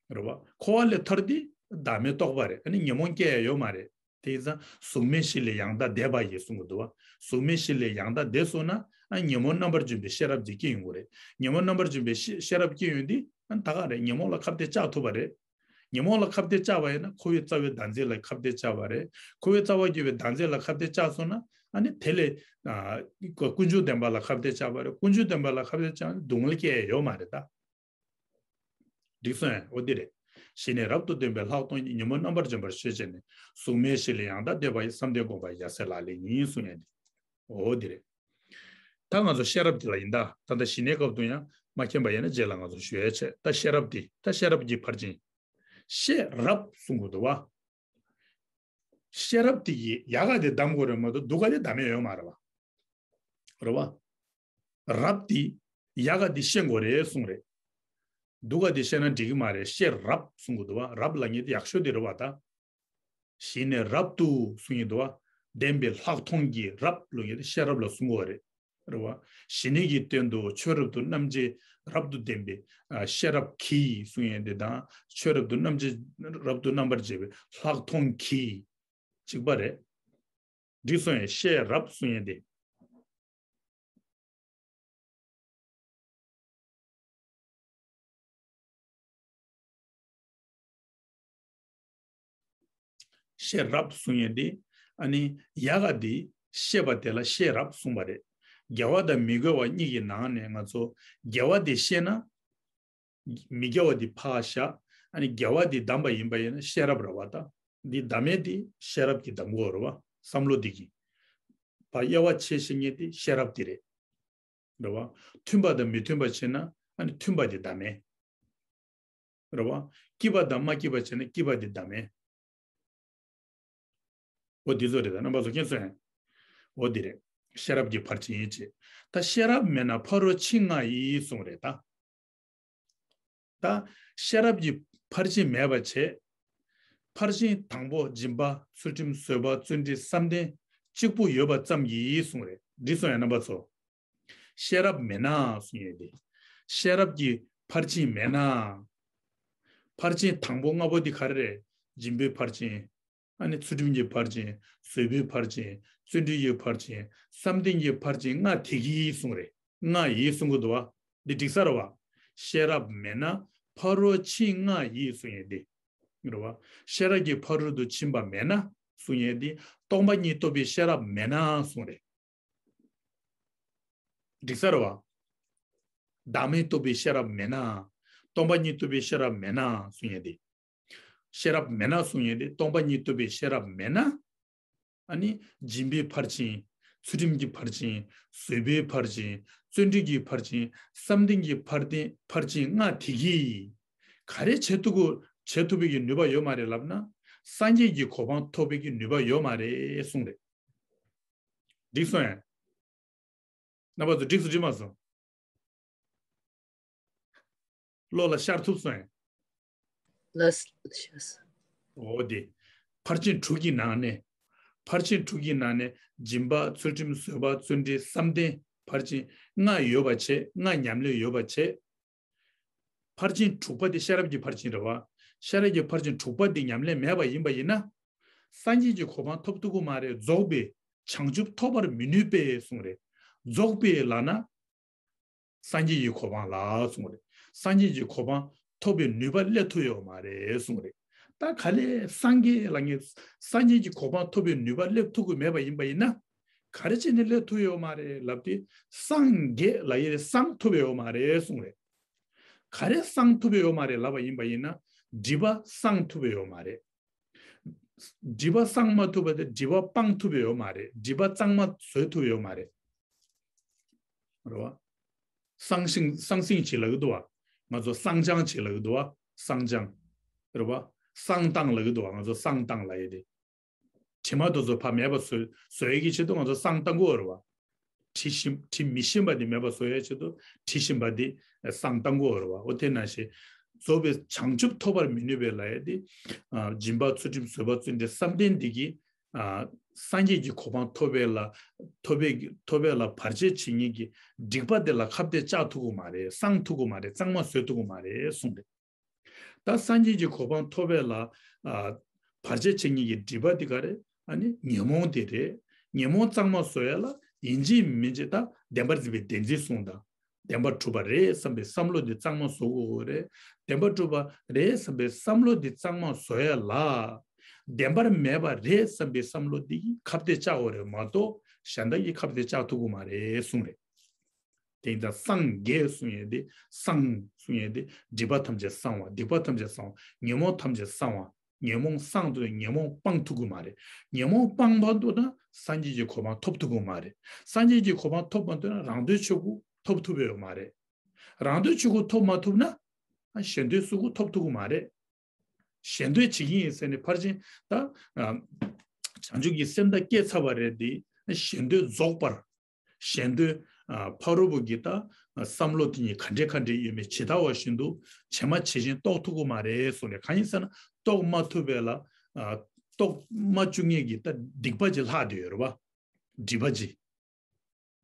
རེད་པ། འཁོར་བ་ལས་ཐར་དེ་བདག་མེད་རྟོགས་པ་རེད། ཨ་ནི་ཉོན་མོངས་སྐྱེ་ཡ་ཡོད་མ་རེད། དེ་ཡིན་ཙང་གཟུགས་མེད་བཞི་ལས་ཡང་དག་འདས་པ་ཡིན་གསུང་གི་འདུག་པ། གཟུགས་མེད་བཞི་ལས་ཡང་དག་འདས་སོང་ན། ཨ་ཉོན་མོངས་རྣམ་པར་འཇོམས་པའི་ཤེས་རབ་ཅིག་སྐྱེ་ཡོང་གི་རེད། ཉོན་མོངས་རྣམ་པར་འཇོམས་པའི་ཤེས་ཤེས་རབ་སྐྱེ་ཡོང་དུས། ཨ་ད་ག་རེད། ཉོན་མོངས་ལ་ཁ་གཏད་བཅག་ཐུབ་པ་རེད། ཉོན་མོངས་ལ་ཁ་གཏད་བཅག་པ་ཡིན་ན་འཁོར་བའི་རྩ་བའི་བདག་འཛིན་ལ་ཁ་གཏད་བཅག་པ་རེད། འཁོར་བའི་རྩ་བར་གྱུར་པའི་བདག་འཛིན་ལ་ཁ་གཏད་བཅག་སོང་ན། ཨ་ནི་དེ་ལས་ཨ་ཀུན་འབྱུང་བདེན་པ་ལ་ཁ་གཏད་བཅག་པ་རེད། ཀུན་འབྱུང་བདེན་པ་ལ་ཁ་གཏད་བཅག་ན་སྡུག་བསྔལ་སྐྱེ་ཡ་ཡོད་མ་རེད་ད། འགྲིག་སོང་ངས། འོ་འདི་རེད། ཞི་གནས་རབ་ཏུ་ལྡན་པའི་ལྷག་མཐོང་གིས། ཉོན་མོངས་རྣམ་པར་འཇོམས་པར་ཤེས་བྱས་ནས། གཟུགས་མེད་བཞི་ལས་ཡང་དག་འདས་པ་ཡི། བསམ་གཏན་བསྒོམ་པ་ཡ་མཚན་ལག་ལེན་ཡིན་གསུང་ཡ་འདི། འོ་འདི་རེད། ད་ང་ཚོ་ཤེས་རབ་འདི་ལ་ཡིན་ད། ད་ལྟ་ཞི་གནས་སྐབས་དུ་ཡང་མ་མཁྱེན་པ་ཡིན་ན་རྗེས་ལ་ང་ཚོ་ཞུ་ཡ་བྱས། ད་ཤེས་རབ་འདི། ད་ཤེས་རབ་ཀྱི་ཕར་ཕྱིན། ཤེས་རབ་གསུང་དགོས་འདུག་པ། ཤེས་རབ་དེ་གིས་ཡག་ག་དེ་གདམ་དགོས་རེད་མ་གཏོགས་སྡུག་ག་དེ་གདམ་ཡ་ཡོད་མ་རེད་པ། རེད་པ། རབ་དེ་ཡག་ག་དེ་ཤེས་དགོས་རེད་གསུངས་རེད། སྡུག་ག་དེ་ཤེས་ན་འགྲིག་གི་མ་རེད། ཤེས་རབ་གསུང་གི་འདུག་པ། རབ་ལབ་མཁན་དེ་ཡག་ཤོས་དེ་རེད་པ་ད། ཞི་གནས་རབ་ཏུ་གསུང་གི་འདུག་པ། ལྡན་པའི་ལྷག་མཐོང་གིས། རབ་ལབ་མཁན་དེ་ཤེས་རབ་ལ་གསུང་གི་ཡོད་རེད། རེད་པ། ཞི་གནས་ཀྱི་སྟེང་དུ་ཆོས་རབ་ཏུ་རྣམ་འབྱེད་རབ་ཏུ་ལྡན་པའི་ཨ་ཤེས་རབ་ཀྱིས་གསུང་ཡས་དེ་དང་། ཆོས་རབ་ཏུ་རྣམ་འབྱེད་རབ་ཏུ་རྣམ་པར་འབྱེད་པའི་ལྷག་མཐོང་གིས་གཅིག་པ་རེད། འགྲིག་སོང་ངས། ཤེས་རབ་གསུང་ཡས་དེ། ཤེས་རབ་གསུང་ཡས་འདི། ཨ་ནི་ཡག་ག་འདི་ཤེས་པ་དེ་ལ་ཤེས་རབ་གསུངས་པ་རེད། དགེ་བ་དང་མི་དགེ་བ་གཉིས་ཀྱི་ནང་ནས་ང་ཚོ་དགེ་བ་དེ་ཤེས་ན། མི་དགེ་བ་དེ་ཕར་བཞག་ཨ་ནི་དགེ་བ་དེ་གདམས་པ་ཡིན་པ་ཡིན་ན་ཤེས་རབ་རེད་པ་ད། འདི་གདམས་ཡས་དེ་ཤེས་རབ་ཀྱིས་གདམས་དགོས་རེད་པ། བསམ་བློ་འདི་གིས། ཕར་དབྱེ་བ་ཕྱེ་ཤེས་མཁན་དེ་ཤེས་རབ་དེ་རེད། རེད་པ། མཐུན་པ་དང་མི་མཐུན་པ་བྱས་ན་ཨ་ནི་མཐུན་པ་དེ་གདམས་ཡས། རེད་པ། སྐྱིད་པ་དང་མ་སྐྱིད་པ་བྱས་ན་སྐྱིད་པ་དེ་གདམས་ཡས། འོ་འདི་ཚོ་རེད་ད། རྣམ་པ་ཚོ་མཁྱེན་སོང་ངས། འོ་འདི་རེད། ཤེས་རབ་ཀྱི་ཕར་ཕྱིན་ཡིན་ཅེས། ད་ཤེས་རབ་མེད་ན་ཕ་རོལ་ཕྱིན་ལྔ་ཡི་གསུངས་རེད་ད། ད་ཤེས་རབ་ཀྱི་ཕར་ཕྱིན་མེད་པ་བྱས། ཕར་ཕྱིན་དང་པོ་སྦྱིན་པ་ཚུལ་ཁྲིམས་བཟོད་པ་བརྩོན་འགྲུས་བསམ་གཏན་གཅིག་པུ་ཡོད་པ་ཙམ་གྱིས་གསུངས་རེད། འགྲིག་སོང་ངས་རྣམ་པ་ཚོ། ཤེས་རབ་མེད་ན་གསུང་ཡས་དེ། ཤེས་རབ་ཀྱི་ཕར་ཕྱིན་མེད་ན། ཕར་ཕྱིན་དང་པོ་ལྔ་པོ་འདི་ག་རེ་རེད། སྦྱིན་པའི་ཕར་ཕྱིན། ཨ་ནི་ཚུལ་ཁྲིམས་ཀྱི་ཕར་ཕྱིན། བཟོད་པའི་ཕར་ཕྱིན། བརྩོན་འགྲུས་ཀྱི་ཕར་ཕྱིན། བསམ་གཏན་གྱི་ཕར་ཕྱིན་ལྔ་དེ་གིས་གསུངས་རེད། ལྔ་ཡིས་གསུང་གི་འདུག་པ། འདི་འགྲིག་ས་རེད་པ། ཤེས་རབ་མེད་ན་ཕ་རོལ་ཕྱིན་ལྔ་ཡིས་གསུང་ཡས་འདི། རེད་པ། ཤེས་རབ་ཀྱི་ཕ་རོལ་ཏུ་ཕྱིན་པ་མེད་ན་གསུང་ཡས་འདི། སྟོང་པ་ཉིད་རྟོགས་པའི་ཤེས་རབ་མེད་ན་གསུང་རེད། འགྲིག་ས་རེད་པ། བདག་མེད་རྟོགས་པའི་ཤེས་རབ་མེད་ན། སྟོང་པ་ཉིད་རྟོགས་པའི་ཤེས་རབ་མེད་ན་གསུང་ཡས་འདི། ཤེས་རབ་མེད་ན་གསུང་ཡས་འདི། སྟོང་པ་ཉིད་རྟོགས་པའི་ཤེས་རབ་མེད་ན། ཨ་ནི་སྦྱིན་པའི་ཕར་ཕྱིན། ཚུལ་ཁྲིམས་ཀྱི་ཕར་ཕྱིན། བཟོད་པའི་ཕར་ཕྱིན། བརྩོན་འགྲུས་ཀྱི་ཕར་ཕྱིན། བསམ་གཏན་གྱི་ཕར་ཕྱིན་ཕར་ཕྱིན་ལྔ་དེ་གིས་ག་རེ་བྱེད་ཐུབ་ཀྱི་བྱེད་ཐུབ་པའི་གི་ནུས་པ་ཡོད་མ་རེད་ལབ་ན། སངས་རྒྱས་ཀྱི་གོ་འཕང་ཐོབ་པའི་གི་ནུས་པ་ཡོད་མ་རེད་གསུངས་རེད། འགྲིག་སོང་ངས། རྣམ་པ་ཚོ་འགྲིག་སོང་འགྲིག་མ་སོང་། བློ་ལ་ཤར་ཐུབ་སོང་ངས། ལགས་ཤར་སོང་། འོ་དེ། ཕར་ཕྱིན་དྲུག་གི་ནང་ནས། ཕར་ཕྱིན་དྲུག་གི་ནང་ནས་སྦྱིན་པ་ཚུལ་ཁྲིམས་བཟོད་པ་བརྩོན་འགྲུས་བསམ་གཏན་ཕར་ཕྱིན་ལྔ་ཡོད་པ་བྱས། ལྔ་ཉམས་ལེན་ཡོད་པ་བྱས། ཕར་ཕྱིན་དྲུག་པ་དེ་ཤེས་རབ་ཀྱི་ཕར་ཕྱིན་རེད་པ། ཤེས་རབ་ཀྱི་ཕར་ཕྱིན་དྲུག་པ་དེ་ཉམས་ལེན་མེད་པ་ཡིན་པ་ཡིན་ན། སངས་རྒྱས་ཀྱི་གོ་འཕང་ཐོབ་ཐུབ་ཀྱི་མ་རེད། རྫོགས་པའི་བྱང་ཆུབ་ཐོབ་པར་མི་ནུས་པས་གསུངས་རེད། རྫོགས་པའི་ལབ་ན། སངས་རྒྱས་ཀྱི་གོ་འཕང་ལ་གསུངས་རེད། སངས་རྒྱས་ཀྱི་གོ་འཕང་ཐོབ་པའི་ནུས་པ་སླེབས་ཐུབ་ཡོད་མ་རེད་གསུངས་རེད། ད་ག་ལས་སངས་རྒྱས་ལབ་མཁན། སངས་རྒྱས་ཀྱི་གོ་འཕང་ཐོབ་པའི་ནུས་པ་སླེབས་ཐུབ་ཀྱི་མེད་པ་ཡིན་པ་ཡིན་ན། ག་རེ་བྱས་ནས་སླེབས་ཐུབ་ཡོད་མ་རེད་ལབ་དུས། སངས་རྒྱས་ལབ་ཡས་སངས་ཐུབ་ཡོད་མ་རེད་གསུངས་རེད། ག་རེ་སངས་ཐུབ་ཡོད་མ་རེད་ལབ་པ་ཡིན་པ་ཡིན་ན། སྒྲིབ་པ་སངས་ཐུབ་ཡོད་མ་རེད། སྒྲིབ་པ་སངས་མ་ཐུབ་པ་དེ་སྒྲིབ་པ་སྤང་ཐུབ་ཡོད་མ་རེད། སྒྲིབ་པ་གཙང་མ་བཟོ་ཐུབ་ཡོད་མ་རེད། རེད་པ། སངས་ཞིང་སངས་ཟིན་བྱེད་ལབ་ཀྱི་འདུག་པ། ང་ཚོ་སངས་སྦྱངས་བྱེད་ལབ་ཀྱི་འདུག་པ། སངས་སྦྱངས། རེད་པ། བསང་བཏང་ལབ་ཀྱི་འདུག་བ། ང་ཚོ་བསང་བཏང་ལབ་ཡས་དེ། དྲི་མ་དེ་ཚོ་ཕར་མེད་པ་བཟོ་བཟོ་ཡས་ཀྱི་ཆེད་དུ་ང་ཚོ་བསང་བཏང་དགོས་རེད་བ། དྲི་ཞིམ་དྲི་མི་ཞིམ་པ་དེ་མེད་པ་བཟོ་ཡས་ཆེད་དུ་དྲི་ཞིམ་པ་དེ་བསང་བཏང་དགོས་རེད་བ། འོ་དེ་ནང་བཞིན་རྫོགས་པའི་བྱང་ཆུབ་ཐོབ་པར་མི་ནུས་པའི་ལབ་ཡས་དེ། ཨ། སྦྱིན་པ་ཚུལ་ཁྲིམས་བཟོད་པ་བརྩོན་འགྲུས་བསམ་གཏན་འདི་གིས། ཨ། སངས་རྒྱས་ཀྱི་གོ་འཕང་ཐོབ་པའི་ལ་ཐོབ་པའི་ཐོབ་པའི་ལ་བར་ཆད་བྱེད་མཁན་གྱི་སྡིག་པ་དེ་ལ་ཁ་གཏད་བཅག་ཐུབ་ཀྱི་མ་རེད། བསང་ཐུབ་ཀྱི་མ་རེད། གཙང་མ་བཟོ་ཐུབ་ཀྱི་མ་རེད་གསུངས་རེད། ད་སངས་རྒྱས་ཀྱི་གོ་འཕང་ཐོབ་པའི་ལ། ཨ། བར་ཆད་བྱེད་མཁན་གྱི་སྒྲིབ་པ་དེ་ག་རེད། ཨ་ནི་ཉོན་མོངས་དེ་རེད། ཉོན་མོངས་གཙང་མ་བཟོ་ཡ་ལ་ཡིན་གཅིག་མིན་གཅིག་ད་བདེན་པར་འཛིན་པའི་བདེན་འཛིན་གསུངས་དང་། བདེན་པར་གྲུབ་པ་རེད་བསམ་པའི་བསམ་བློ་འདི་གཙང་མ་བཟོ་དགོས་རེད། བདེན་པར་གྲུབ་པ་རེད་བསམ་པའི་བསམ་བློ་འདི་གཙང་མ་བཟོ་ཡ་ལ། བདེན་པར་མེད་པ་རེད་བསམ་པའི་བསམ་བློ་འདི་ཁ་གཏད་བཅག་དགོས་རེད་མ་གཏོགས་གཞན་དག་གིས་ཁ་གཏད་བཅག་ཐུབ་ཀྱི་མ་རེད་གསུངས་རེད། དེ་ཡིན་ཙང་སངས་རྒྱས་གསུང་ཡས་དེ། སངས་གསུང་ཡས་དེ། སྒྲིབ་པ་ཐམས་ཅད་སངས་པ། སྡིག་པ་ཐམས་ཅད་སངས་པ། ཉོན་མོངས་ཐམས་ཅད་སངས་པ། ཉོན་མོངས་སངས་འདུག་ན་ཉོན་མོངས་སྤང་ཐུབ་ཀྱི་མ་རེད། ཉོན་མོངས་སྤང་བ་འདུག་ན་སངས་རྒྱས་ཀྱི་གོ་འཕང་ཐོབ་ཐུབ་ཀྱི་མ་རེད། སངས་རྒྱས་ཀྱི་གོ་འཕང་ཐོབ་པ་འདུག་ན་རང་དོན་ཆོས་སྐུ་ཐོབ་ཐུབ་ཡོད་མ་རེད། རང་དོན་ཆོས་སྐུ་ཐོབ་མ་ཐུབ་ན་གཞན་དོན་གཟུགས་སྐུ་ཐོབ་ཐུབ་ཀྱི་མ་རེད། གཞན་དོན་བྱེད་ཀྱི་ཡིན་ཟེར་ནས་ཕར་ཕྱིན་ད། ཨ། བྱང་ཆུབ་ཀྱི་སེམས་དང་བསྐྱེད་ཚར་བ་རེད་དེ། གཞན་དོན་རྫོགས་པར། གཞན་དོན། ཨ། ཕ་རོལ་པོ་གི་ད་བསམ་བློ་དེ་ཉིད་ག་འདྲས་ག་འདྲས་ཡོད་མེད་ཇི་ལྟ་བ་བཞིན་དུ་ཇི་མ་ཇི་བཞིན་རྟོགས་ཐུབ་ཀྱི་མ་རེད་གསུངས་ནས། གང་ཡིན་ཟེར་ན་རྟོགས་མ་ཐུབ་པས་ལ། ཨ། རྟོགས་མ་བཅུག་མཁན་གྱི་ད་སྡིག་པ་ཅིག་ལྷག་བསྡད་ཡོད་རེད་བ། སྒྲིབ་པ་ཅིག་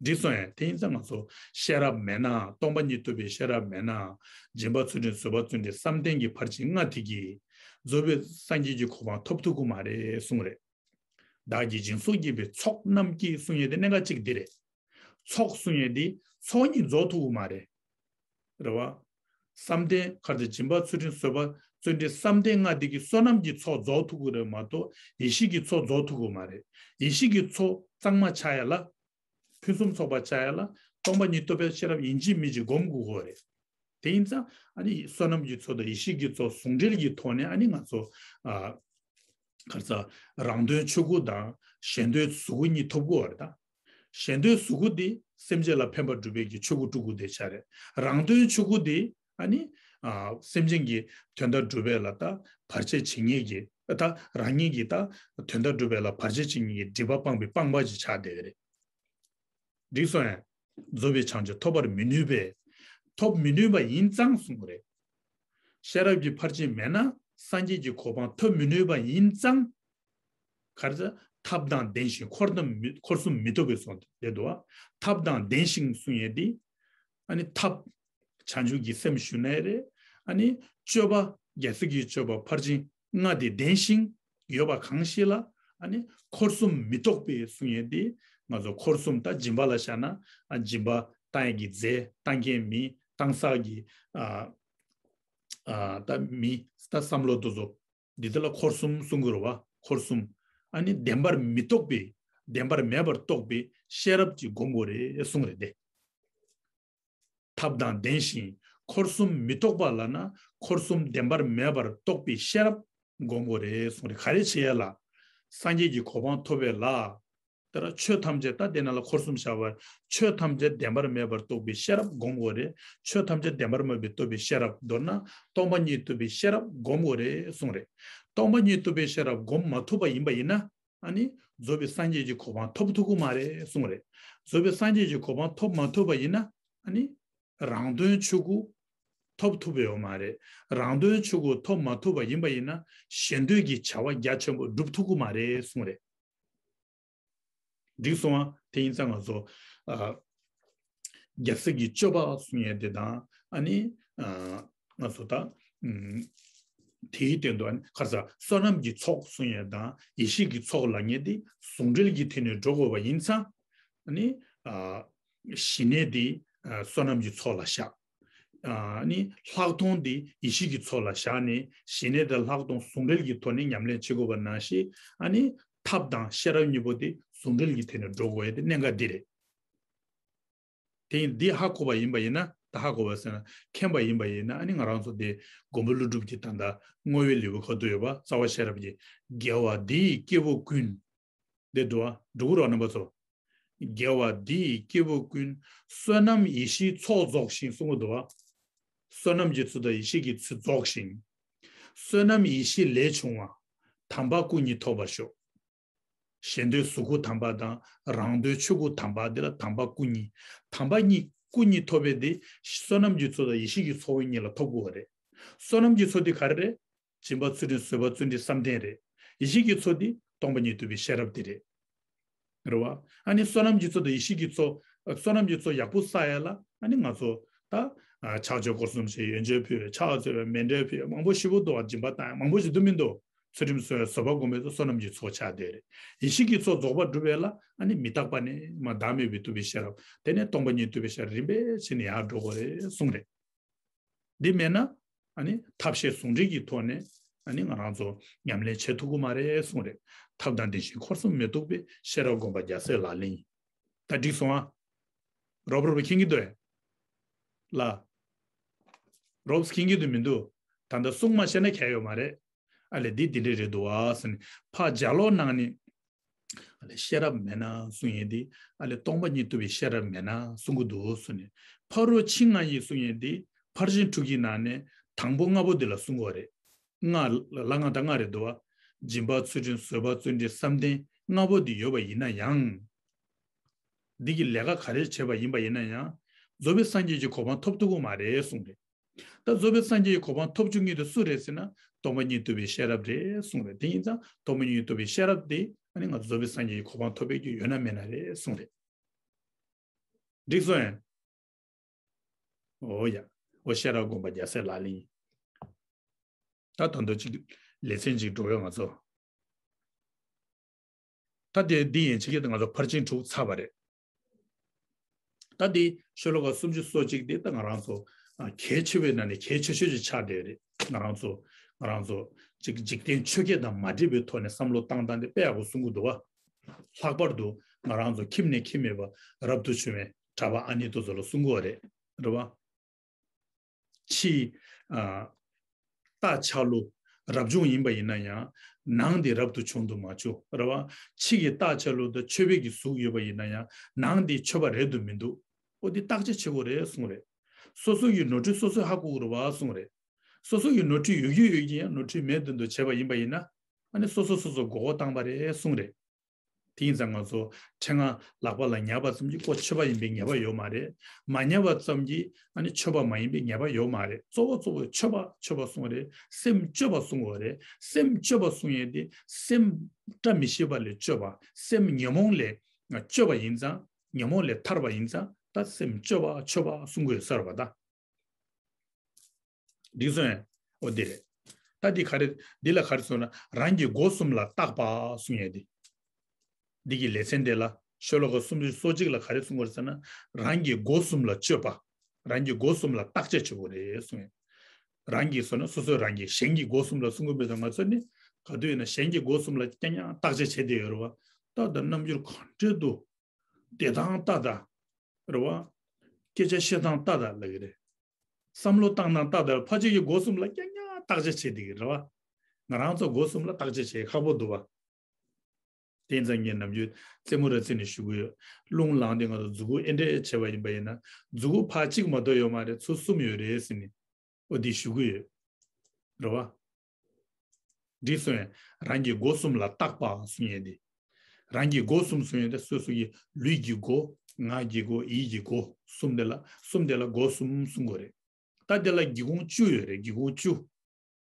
འགྲིག་སོང་ཡ། དེ་ཡིན་ཙང་ང་ཚོ་ཤེས་རབ་མེད་ན། སྟོང་པ་ཉིད་རྟོགས་པའི་ཤེས་རབ་མེད་ན། སྦྱིན་པ་ཚུལ་ཁྲིམས་བཟོད་པ་བརྩོན་འགྲུས་བསམ་གཏན་གྱི་ཕར་ཕྱིན་ལྔ་དེ་གིས་རྫོགས་པའི་སངས་རྒྱས་ཀྱི་གོ་འཕང་ཐོབ་ཐུབ་ཀྱི་མ་རེད་གསུངས་རེད། བདག་གིས་སྦྱིན་སོགས་བགྱིས་པའི་ཚོགས་རྣམས་ཀྱིས་གསུང་ཡས་དེ་གནད་འགག་གཅིག་འདི་རེད། ཚོགས་གསུང་ཡས་འདི་ཚོགས་གཉིས་རྫོགས་ཐུབ་ཀྱི་མ་རེད། རེད་བ། བསམ་གཏན་ག་རེ་ཟེར། སྦྱིན་པ་ཚུལ་ཁྲིམས་བཟོད་པ་བརྩོན་འགྲུས་བསམ་གཏན་ལྔ་འདི་གིས་བསོད་ནམས་ཀྱི་ཚོགས་རྫོགས་ཐུབ་ཀྱི་རེད་མ་གཏོགས་ཡེ་ཤེས་ཀྱི་ཚོགས་རྫོགས་ཐུབ་ཀྱི་མ་རེད། ཡེ་ཤེས་ཀྱི་ཚོགས་གཙང་མ་ཆགས་ཡ་ལ། ཕུན་སུམ་ཚོགས་པ་ཆགས་ཡ་ལ་སྟོང་པ་ཉིད་རྟོགས་པའི་ཤེས་རབ་ཡིན་གཅིག་མིན་གཅིག་སྒོམ་དགོས་ཀྱི་རེད། དེ་ཡིན་ཙང་ཨ་ནི་བསོད་ནམས་ཀྱི་ཚོགས་དང་ཡེ་ཤེས་ཀྱི་ཚོགས་ཟུང་འབྲེལ་གྱི་ཐོག་ནས་ཨ་ནི་ང་ཚོ། ཨ། ག་རེ་ཟེར། རང་དོན་ཆོས་སྐུ་དང་གཞན་དོན་གཟུགས་སྐུ་གཉིས་ཐོབ་དགོས་པ་རེད་ད། གཞན་དོན་གཟུགས་སྐུ་དེ་སེམས་ཅན་ལ་ཕན་པ་སྒྲུབ་པའི་གི་ཆོས་སྐུ་སྤྲུལ་སྐུ་དེ་ཆགས་རེད། རང་དོན་ཆོས་སྐུ་དེ་ཨ་ནི། ཨ། སེམས་ཅན་གྱི་དོན་དག་སྒྲུབ་པའི་ལ་ད་བར་ཆད་བྱེད་མཁན་གྱི། ད་རང་ཉིད་ཀྱི་ད་དོན་དག་སྒྲུབ་པའི་ལ་བར་ཆད་བྱེད་མཁན་གྱི་སྒྲིབ་པ་སྤངས་པའི་སྤངས་པ་ཅིག་ཆགས་བསྡད་ཀྱི་རེད། འགྲིག་སོང་ཡ། རྫོགས་པའི་བྱང་ཆུབ་ཐོབ་པར་མི་ནུས་པས། ཐོབ་མི་ནུས་པ་ཡིན་ཙང་གསུངས་པ་རེད། ཤེས་རབ་ཀྱི་ཕར་ཕྱིན་མེད་ན་སངས་རྒྱས་ཀྱི་གོ་འཕང་ཐོབ་མི་ནུས་པ་ཡིན་ཙང་། ག་རེ་ཟེར། ཐབས་དང་ལྡན་ཞིང་འཁོར་དང་མི་འཁོར་གསུམ་མི་ཐོབ་པའི་གསུངས་བསྡད་འདུག་བ། ཐབས་དང་ལྡན་ཞིང་གསུང་ཡས་འདི། ཨ་ནི་ཐབས། བྱང་ཆུབ་ཀྱི་སེམས་ཞུ་ནའི་རེད། ཨ་ནི་སྤྱོད་པ། རྒྱལ་སྲས་ཀྱི་སྤྱོད་པ་ཕར་ཕྱིན་ལྔ་དེ་ལྡན་ཞིང་ཡོད་པ་གང་ཞིག་ལ། ཨ་ནི་འཁོར་གསུམ་མི་རྟོག་པའི་གསུང་ཡས་དེ། ང་ཚོ་འཁོར་གསུམ་ད་སྦྱིན་པ་ལ་བཞག་ན། ཨ། སྦྱིན་པ་བཏང་ཡས་ཀྱི་རྫས་བཏང་མཁན་མི། བཏང་ས་གི། ཨ། ཨ། ད་མི། ད་བསམ་བློ་དེ་ཚོ། འདི་དག་ལ་འཁོར་གསུམ་གསུང་གི་རེད་བ། འཁོར་གསུམ། ཨ་ནི་བདེན་པར་མི་རྟོག་པའི། བདེན་པར་མེད་པར་རྟོགས་པའི་ཤེས་རབ་ཅིག་སྒོམ་དགོས་རེད་གསུངས་རེད་དེ། ཐབས་དང་ལྡན་ཞིང་འཁོར་གསུམ་མི་རྟོག་པ་ལབ་ན་འཁོར་གསུམ་བདེན་པར་མེད་པར་རྟོགས་པའི་ཤེས་རབ་སྒོམ་དགོས་རེད་གསུངས་རེད། ག་རེ་བྱེད་ཡས་ལ། སངས་རྒྱས་ཀྱི་གོ་འཕང་ཐོབ་པའི་ལ། དེ་ལ་ཆོས་ཐམས་ཅད་ད་དེ་ནང་ལ་འཁོར་གསུམ་བཞག་པར་ཆོས་ཐམས་ཅད་བདེན་པར་མེད་པར་རྟོགས་པའི་ཤེས་རབ་སྒོམ་དགོས་རེད། ཆོས་ཐམས་ཅད་བདེན་པར་མེད་པར་རྟོགས་པའི་ཤེས་རབ། མདོར་ན་སྟོང་པ་ཉིད་རྟོགས་པའི་ཤེས་རབ་སྒོམ་དགོས་རེད་གསུངས་རེད། སྟོང་པ་ཉིད་རྟོགས་པའི་ཤེས་རབ་སྒོམ་མ་ཐུབ་པ་ཡིན་པ་ཡིན་ན། ཨ་ནི་རྫོགས་པའི་སངས་རྒྱས་ཀྱི་གོ་འཕང་ཐོབ་ཐུབ་ཀྱི་མ་རེད་གསུངས་རེད། རྫོགས་པའི་སངས་རྒྱས་ཀྱི་གོ་འཕང་ཐོབ་མ་ཐུབ་པ་ཡིན་ན། ཨ་ནི་རང་དོན་ཆོས་སྐུ་ཐོབ་ཐུབ་པ་ཡོད་མ་རེད། རང་དོན་ཆོས་སྐུ་ཐོབ་མ་ཐུབ་པ་ཡིན་པ་ཡིན་ན་གཞན་དོན་གྱི་བྱ་བ་རྒྱ་ཆེན་པོ་སྒྲུབ་ཐུབ་ཀྱི་མ་རེད་གསུངས་རེད། འགྲིག་སོང་ཨ། དེ་ཡིན་ཙང་ང་ཚོ། ཨ། རྒྱལ་སྲས་ཀྱི་སྤྱོད་པ་གསུང་ཡས་དེ་དང་། ཨ་ནི། ཨ། ང་ཚོ་ད། ཨུམ། དེའི་སྟེང་དུ་ཨ་ནི་ག་རེ་ཟེར། བསོད་ནམས་ཀྱི་ཚོགས་གསུང་ཡས་དང་ཡེ་ཤེས་ཀྱི་ཚོགས་ལབ་མཁན་དེ་ཟུང་འབྲེལ་གྱི་ཐད་ནས་འགྲོ་དགོས་པ་ཡིན་ཙང་། ཨ་ནི། ཨ། ཞི་གནས་དེ། ཨ། བསོད་ནམས་ཀྱི་ཚོགས་ལ་བཞག་ཨ་ནི་ལྷག་མཐོང་དེ་ཡེ་ཤེས་ཀྱི་ཚོགས་ལ་བཞག་ནས་ཞི་གནས་དང་ལྷག་མཐོང་ཟུང་འབྲེལ་གྱི་ཐོག་ནས་ཉམས་ལེན་བྱེད་དགོས་པ་ནང་བཞིན། ཨ་ནི་ཐབས་དང་ཤེས་རབ་གཉིས་པོ་དེ་ཟུང་འབྲེལ་གྱི་ཐད་ནས་འགྲོ་དགོས་ཡས་དེ་གནད་འགག་འདི་རེད། དེ་ཡིན། འདི་ཧ་གོ་བ་ཡིན་པ་ཡིན་ན། ད་ཧ་གོ་བ་ཟེར་ན་མཁྱེན་པ་ཡིན་པ་ཡིན་ན། ཨ་ནི་ང་རང་ཚོ་དེ་མགོན་པོ་ཀླུ་སྒྲུབ་ཀྱི་ད་ལྟ་བསྔོ་བའི་ལེའུ་ཁ་ཐུག་ཡོད་པ། རྩ་བ་ཤེས་རབ་ཀྱི། དགེ་བ་འདི་ཡིས་སྐྱེ་བོ་ཀུན། འདི་འགྲོ་བ་འགྲོ་གི་རོགས་རྣམ་པ་ཚོ། དགེ་བ་འདི་ཡིས་སྐྱེ་བོ་ཀུན། བསོད་ནམས་ཡེ་ཤེས་ཚོགས་རྫོགས་ཤིང་གསུང་གི་འདུག་བ། བསོད་ནམས་ཀྱི་ཚུལ་དང་ཡེ་ཤེས་ཀྱི་ཚུལ་རྫོགས་ཤིང་། བསོད་ནམས་ཡེ་ཤེས་ལས་བྱུང་བ། དམ་པ་སྐུ་གཉིས་ཐོབ་པར་ཤོག། གཞན་དོན་གཟུགས་སྐུ་དམ་པ་དང་རང་དོན་ཆོས་སྐུ་དམ་པ་འདི་ལ་དམ་པ་སྐུ་གཉིས། དམ་པ་གཉིས་སྐུ་གཉིས་ཐོབ་པའི་དེ་བསོད་ནམས་ཀྱི་ཚོགས་དང་ཡེ་ཤེས་ཀྱི་ཚོགས་གཉིས་ལ་ཐོབ་དགོས་པ་རེད། བསོད་ནམས་ཀྱི་ཚོགས་དེ་ག་རེ་རེད། སྦྱིན་པ་ཚུལ་ཁྲིམས་བཟོད་པ་བརྩོན་འགྲུས་བསམ་གཏན་རེད། ཡེ་ཤེས་ཀྱི་ཚོགས་དེ་སྟོང་པ་ཉིད་རྟོགས་པའི་ཤེས་རབ་དེ་རེད། རེད་བ། ཨ་ནི་བསོད་ནམས་ཀྱི་ཚོགས་དང་ཡེ་ཤེས་ཀྱི་ཚོགས། བསོད་ནམས་ཀྱི་ཚོགས་ཡག་པོ་བསགས་ཡ་ལ་ཨ་ནི་ང་ཚོ་ད་ཕྱག་མཆོད་སྐོར་གསུམ་བྱས། ཡོན་མཆོད་ཕུལ། ཕྱག་འཚལ་བའི་མཎྜལ་ཕུལ། མང་པོ་ཞེ་པོ་འདུག་བ། སྦྱིན་པ་བཏང་ཡ་མང་པོ་ཞིག་འདུག་མི་འདུག། ཚུལ་ཁྲིམས་བཟོད་པ་སྒོམ་པའི་ཚོགས་བསོད་ནམས་ཀྱི་ཚོགས་ཆགས་བསྡད་རེད། ཡེ་ཤེས་ཀྱི་ཚོགས་རྫོགས་པ་སྒྲུབ་པ་ལ་ཨ་ནི་མི་རྟག་པ་ནས་མ་བདག་མེད་པའི་རྟོགས་པའི་ཤེས་རབ། དེ་ནས་སྟོང་པ་ཉིད་རྟོགས་པའི་ཤེས་རབ་རིམ་པས་ཕྱིན་ནས་ཡར་འགྲོ་དགོས་རེད་གསུངས་རེད། འདི་མེད་ན་ཨ་ནི་ཐབས་ཤེས་ཟུང་འབྲེལ་གྱི་ཐོག་ནས་ཨ་ནི་ང་རང་ཚོ་ཉམས་ལེན་བྱེད་ཐུབ་ཀྱི་མ་རེད་གསུངས་རེད། ཐབས་དང་དེ་བཞིན་འཁོར་གསུམ་མི་ཐུབ་པའི་ཤེས་རབ་སྒོམ་པ་རྒྱལ་སྲས་ལག་ལེན་ཡིན། ད་འགྲིག་སོང་ཨ། རོབ་རོབ་མཁྱེན་གྱི་འདུག་ཨེ། ལ། རོབ་མཁྱེན་གྱི་འདུག་མི་འདུག། ད་ལྟ་གསུང་མ་ཤེས་ན་གལ་ཡོད་མ་རེད། ཨ་ལས་འདི་འདི་འདྲ་རེད་འདུག་ཨ་ཟེར་ནས་ཕར་ལྗགས་ཀློག་གནང་ནས། ཨ་ལས་ཤེས་རབ་མེད་ན་གསུང་ཡས་འདི། ཨ་ལས་སྟོང་པ་ཉིད་རྟོགས་པའི་ཤེས་རབ་མེད་ན་གསུང་གི་འདུག་ཟེར་ནས། ཕ་རོལ་ཕྱིན་ལྔ་ཡི་གསུང་ཡས་འདི། ཕར་ཕྱིན་དྲུག་གི་ནང་ནས་དང་པོ་ལྔ་པོ་འདི་ལ་གསུང་གི་ཡོད་རེད། ལྔ་ལ་ལྔ་དང་ལྔ་རེད་འདུག་བ། སྦྱིན་པ་ཚུལ་ཁྲིམས་བཟོད་པ་བརྩོན་འགྲུས་བསམ་གཏན་ལྔ་པོ་འདི་ཡོད་པ་ཡིན་ན་ཡང་། འདི་གི་ལས་ཀ་ག་རེ་བྱས་པ་ཡིན་པ་ཡིན་ན་ཡང་། རྫོགས་པའི་སངས་རྒྱས་ཀྱི་གོ་འཕང་ཐོབ་ཐུབ་ཀྱི་མ་རེད་གསུངས་རེད། ད་རྫོགས་པའི་སངས་རྒྱས་ཀྱི་གོ་འཕང་ཐོབ་བཅུག་མཁན་དེ་སུ་རེད་ཟེར་ན། སྟོང་པ་ཉིད་རྟོགས་པའི་ཤེས་རབ་རེད་གསུངས་རེད། དེ་ཡིན་ཙང་སྟོང་པ་ཉིད་རྟོགས་པའི་ཤེས་རབ་དེ་ཨ་ནི་ང་ཚོ་རྫོགས་པའི་སངས་རྒྱས་ཀྱི་གོ་འཕང་ཐོབ་པའི་རྒྱུ་ཡོད་ན་མེད་ན་རེད་གསུངས་རེད། འགྲིག་སོང་ཨེ། འོ་ཡ། འོ་ཤེས་རབ་སྒོམ་པ་རྒྱལ་སྲས་ལག་ལེན་ཡིན། ད་ད་དུང་གཅིག་ལེ་ཚན་གཅིག་འགྲོ་ཡོད་ང་ཚོ། ད་དེ་འདི་ཡན་ཆད་ཀྱི་ང་ཚོ་ཕར་ཕྱིན་དྲུག་ཚར་བ་རེད། ད་འདི་ཤོ་ལོ་ཀ་སུམ་ཅུ་སོ་གཅིག་འདི་ད་ང་རང་ཚོ་ཨ་གལ་ཆེ་བའི་ནང་ནས་གལ་ཆེ་ཤོས་ཅིག་ཆགས་བསྡད་རེད། ང་རང་ཚོ་ང་རང་ཚོ་ཅིག་འཇིག་རྟེན་ཆོས་བརྒྱད་དང་མ་འདྲེས་པའི་ཐོག་ནས་བསམ་བློ་བཏང་སྟངས་དེ་དཔེ་ཡག་པོ་གསུང་གི་འདུག་བ། ལྷག་པར་དུ་ང་རང་ཚོ་ཁྱིམ་ནས་ཁྱིམ་མེད་པ་རབ་ཏུ་བྱུང་བའི་གྲྭ་པ་ཨ་ནེ་དེ་ཚོ་ལ་གསུང་གི་ཡོད་རེད། རེད་བ། ཕྱི་ཨ་རྟ་ཆ་ལུགས་རབ་བྱུང་ཡིན་པ་ཡིན་ན་ཡང་ནང་དེ་རབ་ཏུ་བྱུང་དུ་མ་བཅུག་རེད་བ། ཕྱི་གི་རྟ་ཆ་ལུགས་དང་མཆོད་པའི་གི་གཟུགས་ཡོད་པ་ཡིན་ན་ཡང་ནང་དེ་མཆོད་པ་རེད་དུ་མི་འདུག་འོ་དེ་བརྟག་དཔྱད་བྱེད་དགོས་རེད་གསུངས་རེད། སོ་སོ་ཡི་ནོར་འཁྲུལ་སོ་སོས་ཧ་གོ་དགོས་རེད་བ་གསུངས་རེད། སོ་སོ་ཡི་ནོར་འཁྲུལ་ཡོད་རྒྱུ་ཡོད་ཀྱི་ཡང་ནོར་འཁྲུལ་མེད་དོན་དུ་བྱས་པ་ཡིན་པ་ཡིན་ན་ཨ་ནི་སོ་སོ་སོ་སོ་མགོ་སྐོར་བཏང་པ་རེད་གསུངས་རེད། དེ་ཡིན་ཙང་ང་ཚོ་ཕྲེང་ང་ལག་པ་ལ་ཉར་བ་ཙམ་གྱིས་ཁོ་མཆོད་པ་ཡིན་པའི་ངེས་པ་ཡོད་མ་རེད། མ་ཉར་བ་ཙམ་གྱིས་ཨ་ནི་མཆོད་པ་མ་ཡིན་པའི་ངེས་པ་ཡོད་མ་རེད། གཙོ་བོ་གཙོ་བོ་མཆོད་པ་མཆོད་པ་གསུངས་རེད། སེམས་སྐྱོ་བ་གསུངས་པ་རེད། སེམས་སྐྱོ་བ་གསུངས་ཡས་དེ་སེམས་བཀྲ་མི་ཤིས་པ་ལས་སྐྱོ་བ། སེམས་ཉོན་མོངས་ལས་སྐྱོ་བ་ཡིན་ཙང་ཉོན་མོངས་ལས་ཐར་བ་ཡིན་ཙང་ད་སེམས་སྐྱོ་བ་མཆོད་པ་གསུང་དགོས་ས་རེད་བ་ད། འགྲིག་སོང་ཨེ། འོ་དེ་རེད། ད་འདི་ག་རེ་འདི་ལ་ག་རེ་གསུངས་ན་རང་གི་སྒོ་གསུམ་ལ་བརྟག་པ་གསུང་ཡས་འདི། འདི་གི་ལེ་ཚན་དེ་ལ་ཤོ་ལོ་ཀ་སུམ་ཅུ་སོ་གཅིག་ལ་ག་རེ་གསུང་གི་ཡོད་ཟེར་ན། རང་གི་སྒོ་གསུམ་ལ་དཔྱོད་པ། རང་གི་སྒོ་གསུམ་ལ་བརྟག་དཔྱད་བྱེད་དགོས་རེད་གསུང་ཡས། རང་གི་སོ་ན་སོ་སོའི་རང་གི་གཞན་གྱི་སྒོ་གསུམ་ལ་གསུང་གི་མེད་དང་ང་ཚོ་ནི་ག་དུས་ཡིན་ན་གཞན་གྱི་སྒོ་གསུམ་ལ་རྐྱང་རྐྱང་བརྟག་དཔྱད་བྱེད་བསྡད་ཡོད་རེད་བ། ད་ད་རྣམ་འགྱུར་ག་འདྲ་འདུག་བསྡད་སྟངས་ལྟ་ད། རེད་བ། སྐད་ཆ་བཤད་སྟངས་ལྟ་ད་ལབ་ཀྱི་རེད། བསམ་བློ་བཏང་སྟངས་ལྟ་ད་ཕལ་ཆེར་གྱི་སྒོ་གསུམ་ལ་རྐྱང་རྐྱང་བརྟག་དཔྱད་བྱེད་བསྡད་ཀྱི་རེད་བ། ང་རང་ཚོ་སྒོ་གསུམ་ལ་བརྟག་དཔྱད་བྱེད་ཁག་པོ་འདུག་བ། དེ་ཡིན་ཙང་ངས་ནམ་རྒྱུན་རྩེད་མོ་ར་རྩེ་ནས་ཞུ་གི་ཡོད། རླུང་ལངས་ཏེ་ང་ཚོ་མཛུ་གུ་ཨེ་འདྲས་བྱས་པ་ཡིན་པ་ཡིན་ན་མཛུ་གུ་ཕར་གཅིག་མ་གཏོགས་ཡོད་མ་རེད། ཚུར་གསུམ་ཡོད་རེད་ཟེར་ནས། འོ་འདི་ཞུ་གི་ཡོད། རེད་བ། འདི་གསུངས་ཡས་རང་གི་སྒོ་གསུམ་ལ་བརྟག་པ་གསུང་ཡས་འདི། རང་གི་སྒོ་གསུམ་གསུང་ཡས་འདི་སོ་སོ་གི་ལུས་ཀྱི་སྒོ། ངག་གི་སྒོ། ཡིད་ཀྱི་སྒོ། གསུམ་དེ་ལ་གསུམ་དེ་ལ་སྒོ་གསུམ་གསུང་དགོས་རེད། ད་དེ་ལ་སྒེའུ་ཁུང་བཅུ་ཡོད་རེད། སྒེའུ་ཁུང་བཅུ།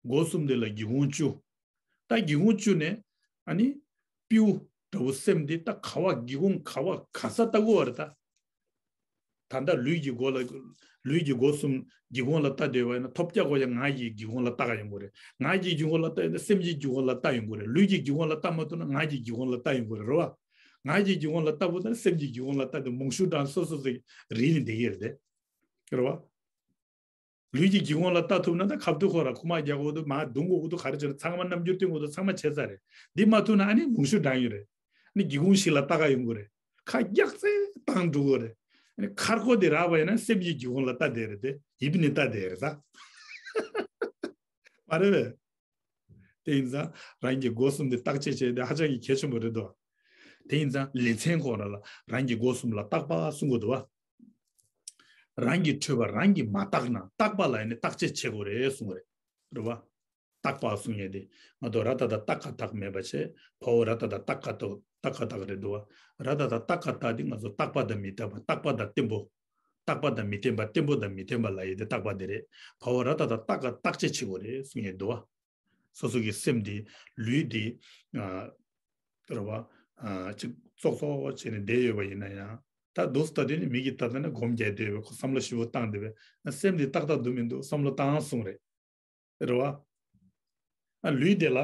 སྒོ་གསུམ་དེ་ལ་སྒེའུ་ཁུང་བཅུ། ད་སྒེའུ་ཁུང་བཅུ་ནས་ཨ་ནི་སྤྲེའུ་འདྲ་བོ་སེམས་འདི་ད་ག་བ་སྒེའུ་ཁུང་ག་བ་ག་ས་ལྟ་དགོས་བ་རེད་ད། ད་ལྟ་ལུས་ཀྱི་སྒོ་ལ་ལུས་ཀྱི་སྒོ་གསུམ་སྒེའུ་ཁུང་ལ་ལྟ་བསྡད་པ་ཡིན་ན་ཐོབ་རྒྱག་དགོས་ཡ་ངག་གི་སྒེའུ་ཁུང་ལ་ལྟ་ག་ཡོང་གི་རེད། ངག་གི་སྒེའུ་ཁུང་ལ་ལྟ་ཡོང་ན་སེམས་ཀྱི་སྒེའུ་ཁུང་ལ་ལྟ་ཡོང་གི་རེད། ལུས་ཀྱི་སྒེའུ་ཁུང་ལ་ལྟ་མ་ཐུབ་ན་ངག་གི་སྒེའུ་ཁུང་ལ་ལྟ་ཡོང་གི་རེད། རེད་བ། ངག་གི་སྒེའུ་ཁུང་ལ་ལྟ་བུ་ན་སེམས་ཀྱི་སྒེའུ་ཁུང་ལ་ལྟ་དེ་མུང་ཤུ་འགྲམ་སོ་སོ་ཟིག་རིལ་ནས་བསྡད་ཀྱི་རེད་དེ། རེད་བ། ལུས་ཀྱི་སྒེའུ་ཁུང་ལ་ལྟ་ཐུབ་ན་ད་ཁ་བཏུད་ཁོ་ར་ཁུག་མ་རྒྱག་གོ་དུ་མ་རྡུང་གོ་གོ་དུ་ག་རེ་བྱེད་ན་ཚང་མ་རྣམ་འགྱུར་སྟོན་གོ་དུ་ཚང་མ་བྱེད་ཚར་རེད། འདི་མ་ཐུབ་ན་ཨ་ནི་མུང་ཤུ་འགྲམ་ཡོད་རེད། ཨ་ནི་སྒེའུ་ཁུང་ཞིག་ལ་ལྟ་ག་ཡོང་གི་རེད། ཁ་རྒྱག་ཚེ་བཏང་འགྲོ་གི་རེད། ཨ་ནི་ཁ་རྐོ་དེ་རག་པ་ཡིན་ན་སེམས་ཀྱི་སྒེའུ་ཁུང་ལ་ལྟ་བསྡད་རེད་དེ་ཡིད་ནི་ལྟ་བསྡད་རེད་ད། མ་རེད་པས། དེ་ཡིན་ཙང་རང་གི་སྒོ་གསུམ་དེ་བརྟག་དཔྱད་བྱས་ཏེ་ཧ་ཅང་གི་གལ་ཆེན་པོ་རེད་དོ། དེ་ཡིན་ཙང་ལེ་ཚན་ཁོ་ར་ལ་རང་གི་སྒོ་གསུམ་ལ་བརྟག་པ་གསུང་དགོས་འདུག་བ། རང་གི་འཕྲོད་པ་རང་གིས་མ་བརྟགས་ན་བརྟག་པ་ལ་ཡིན་ནས་བརྟག་དཔྱད་བྱེད་དགོས་རེད་གསུང་གི་རེད། རེད་བ། རྟག་པ་གསུང་ཡས་དེ། ང་ཚོ་ར་ཏ་ཏ་རྟག་ག་རྟག་མེད་པ་བྱས། བ་འོག་ར་ཏ་ཏ་རྟག་ག་རྟག་རྟག་ག་རྟག་རེད་འདུག་བ། ར་ཏ་ཏ་རྟག་ག་རྟག་དེ་ང་ཚོ་རྟག་པ་དང་མི་རྟག་པ། རྟག་པ་དང་བརྟན་པོ། རྟག་པ་དང་མི་བརྟན་པ། བརྟན་པོ་དང་མི་བརྟན་པ་ལབ་ཡས་དེ་རྟག་པ་དེ་རེད། བ་འོག་ར་ཏ་ཏ་རྟག་ག་རྟག་ཅེས་བྱེད་དགོས་རེད་གསུང་ཡས་འདུག་བ། སོ་སོ་གི་སེམས་དེ། ལུས་དེ། ཨ། རེད་བ། ཨ། ཅིག་ཙོག་ཙོག་བྱས་ནས་བསྡད་ཡོད་པ་ཡིན་ན་ཡང་། ད་འདུག་སེ་ད་དེ་ནི་མི་གིས་ད་ལྟ་ནས་སྒོམ་རྒྱག་བསྡད་ཡོད་པས། ཁོ་བསམ་བློ་ཞིབ་པོ་བཏང་བསྡད་པས། སེམས་དེ་ཏག་ཏག་འདུག་མི་འདུག་བསམ་བློ་བཏང་གསུང་རེད། རེད་བ། ཨ། ལུས་དེ་ལ།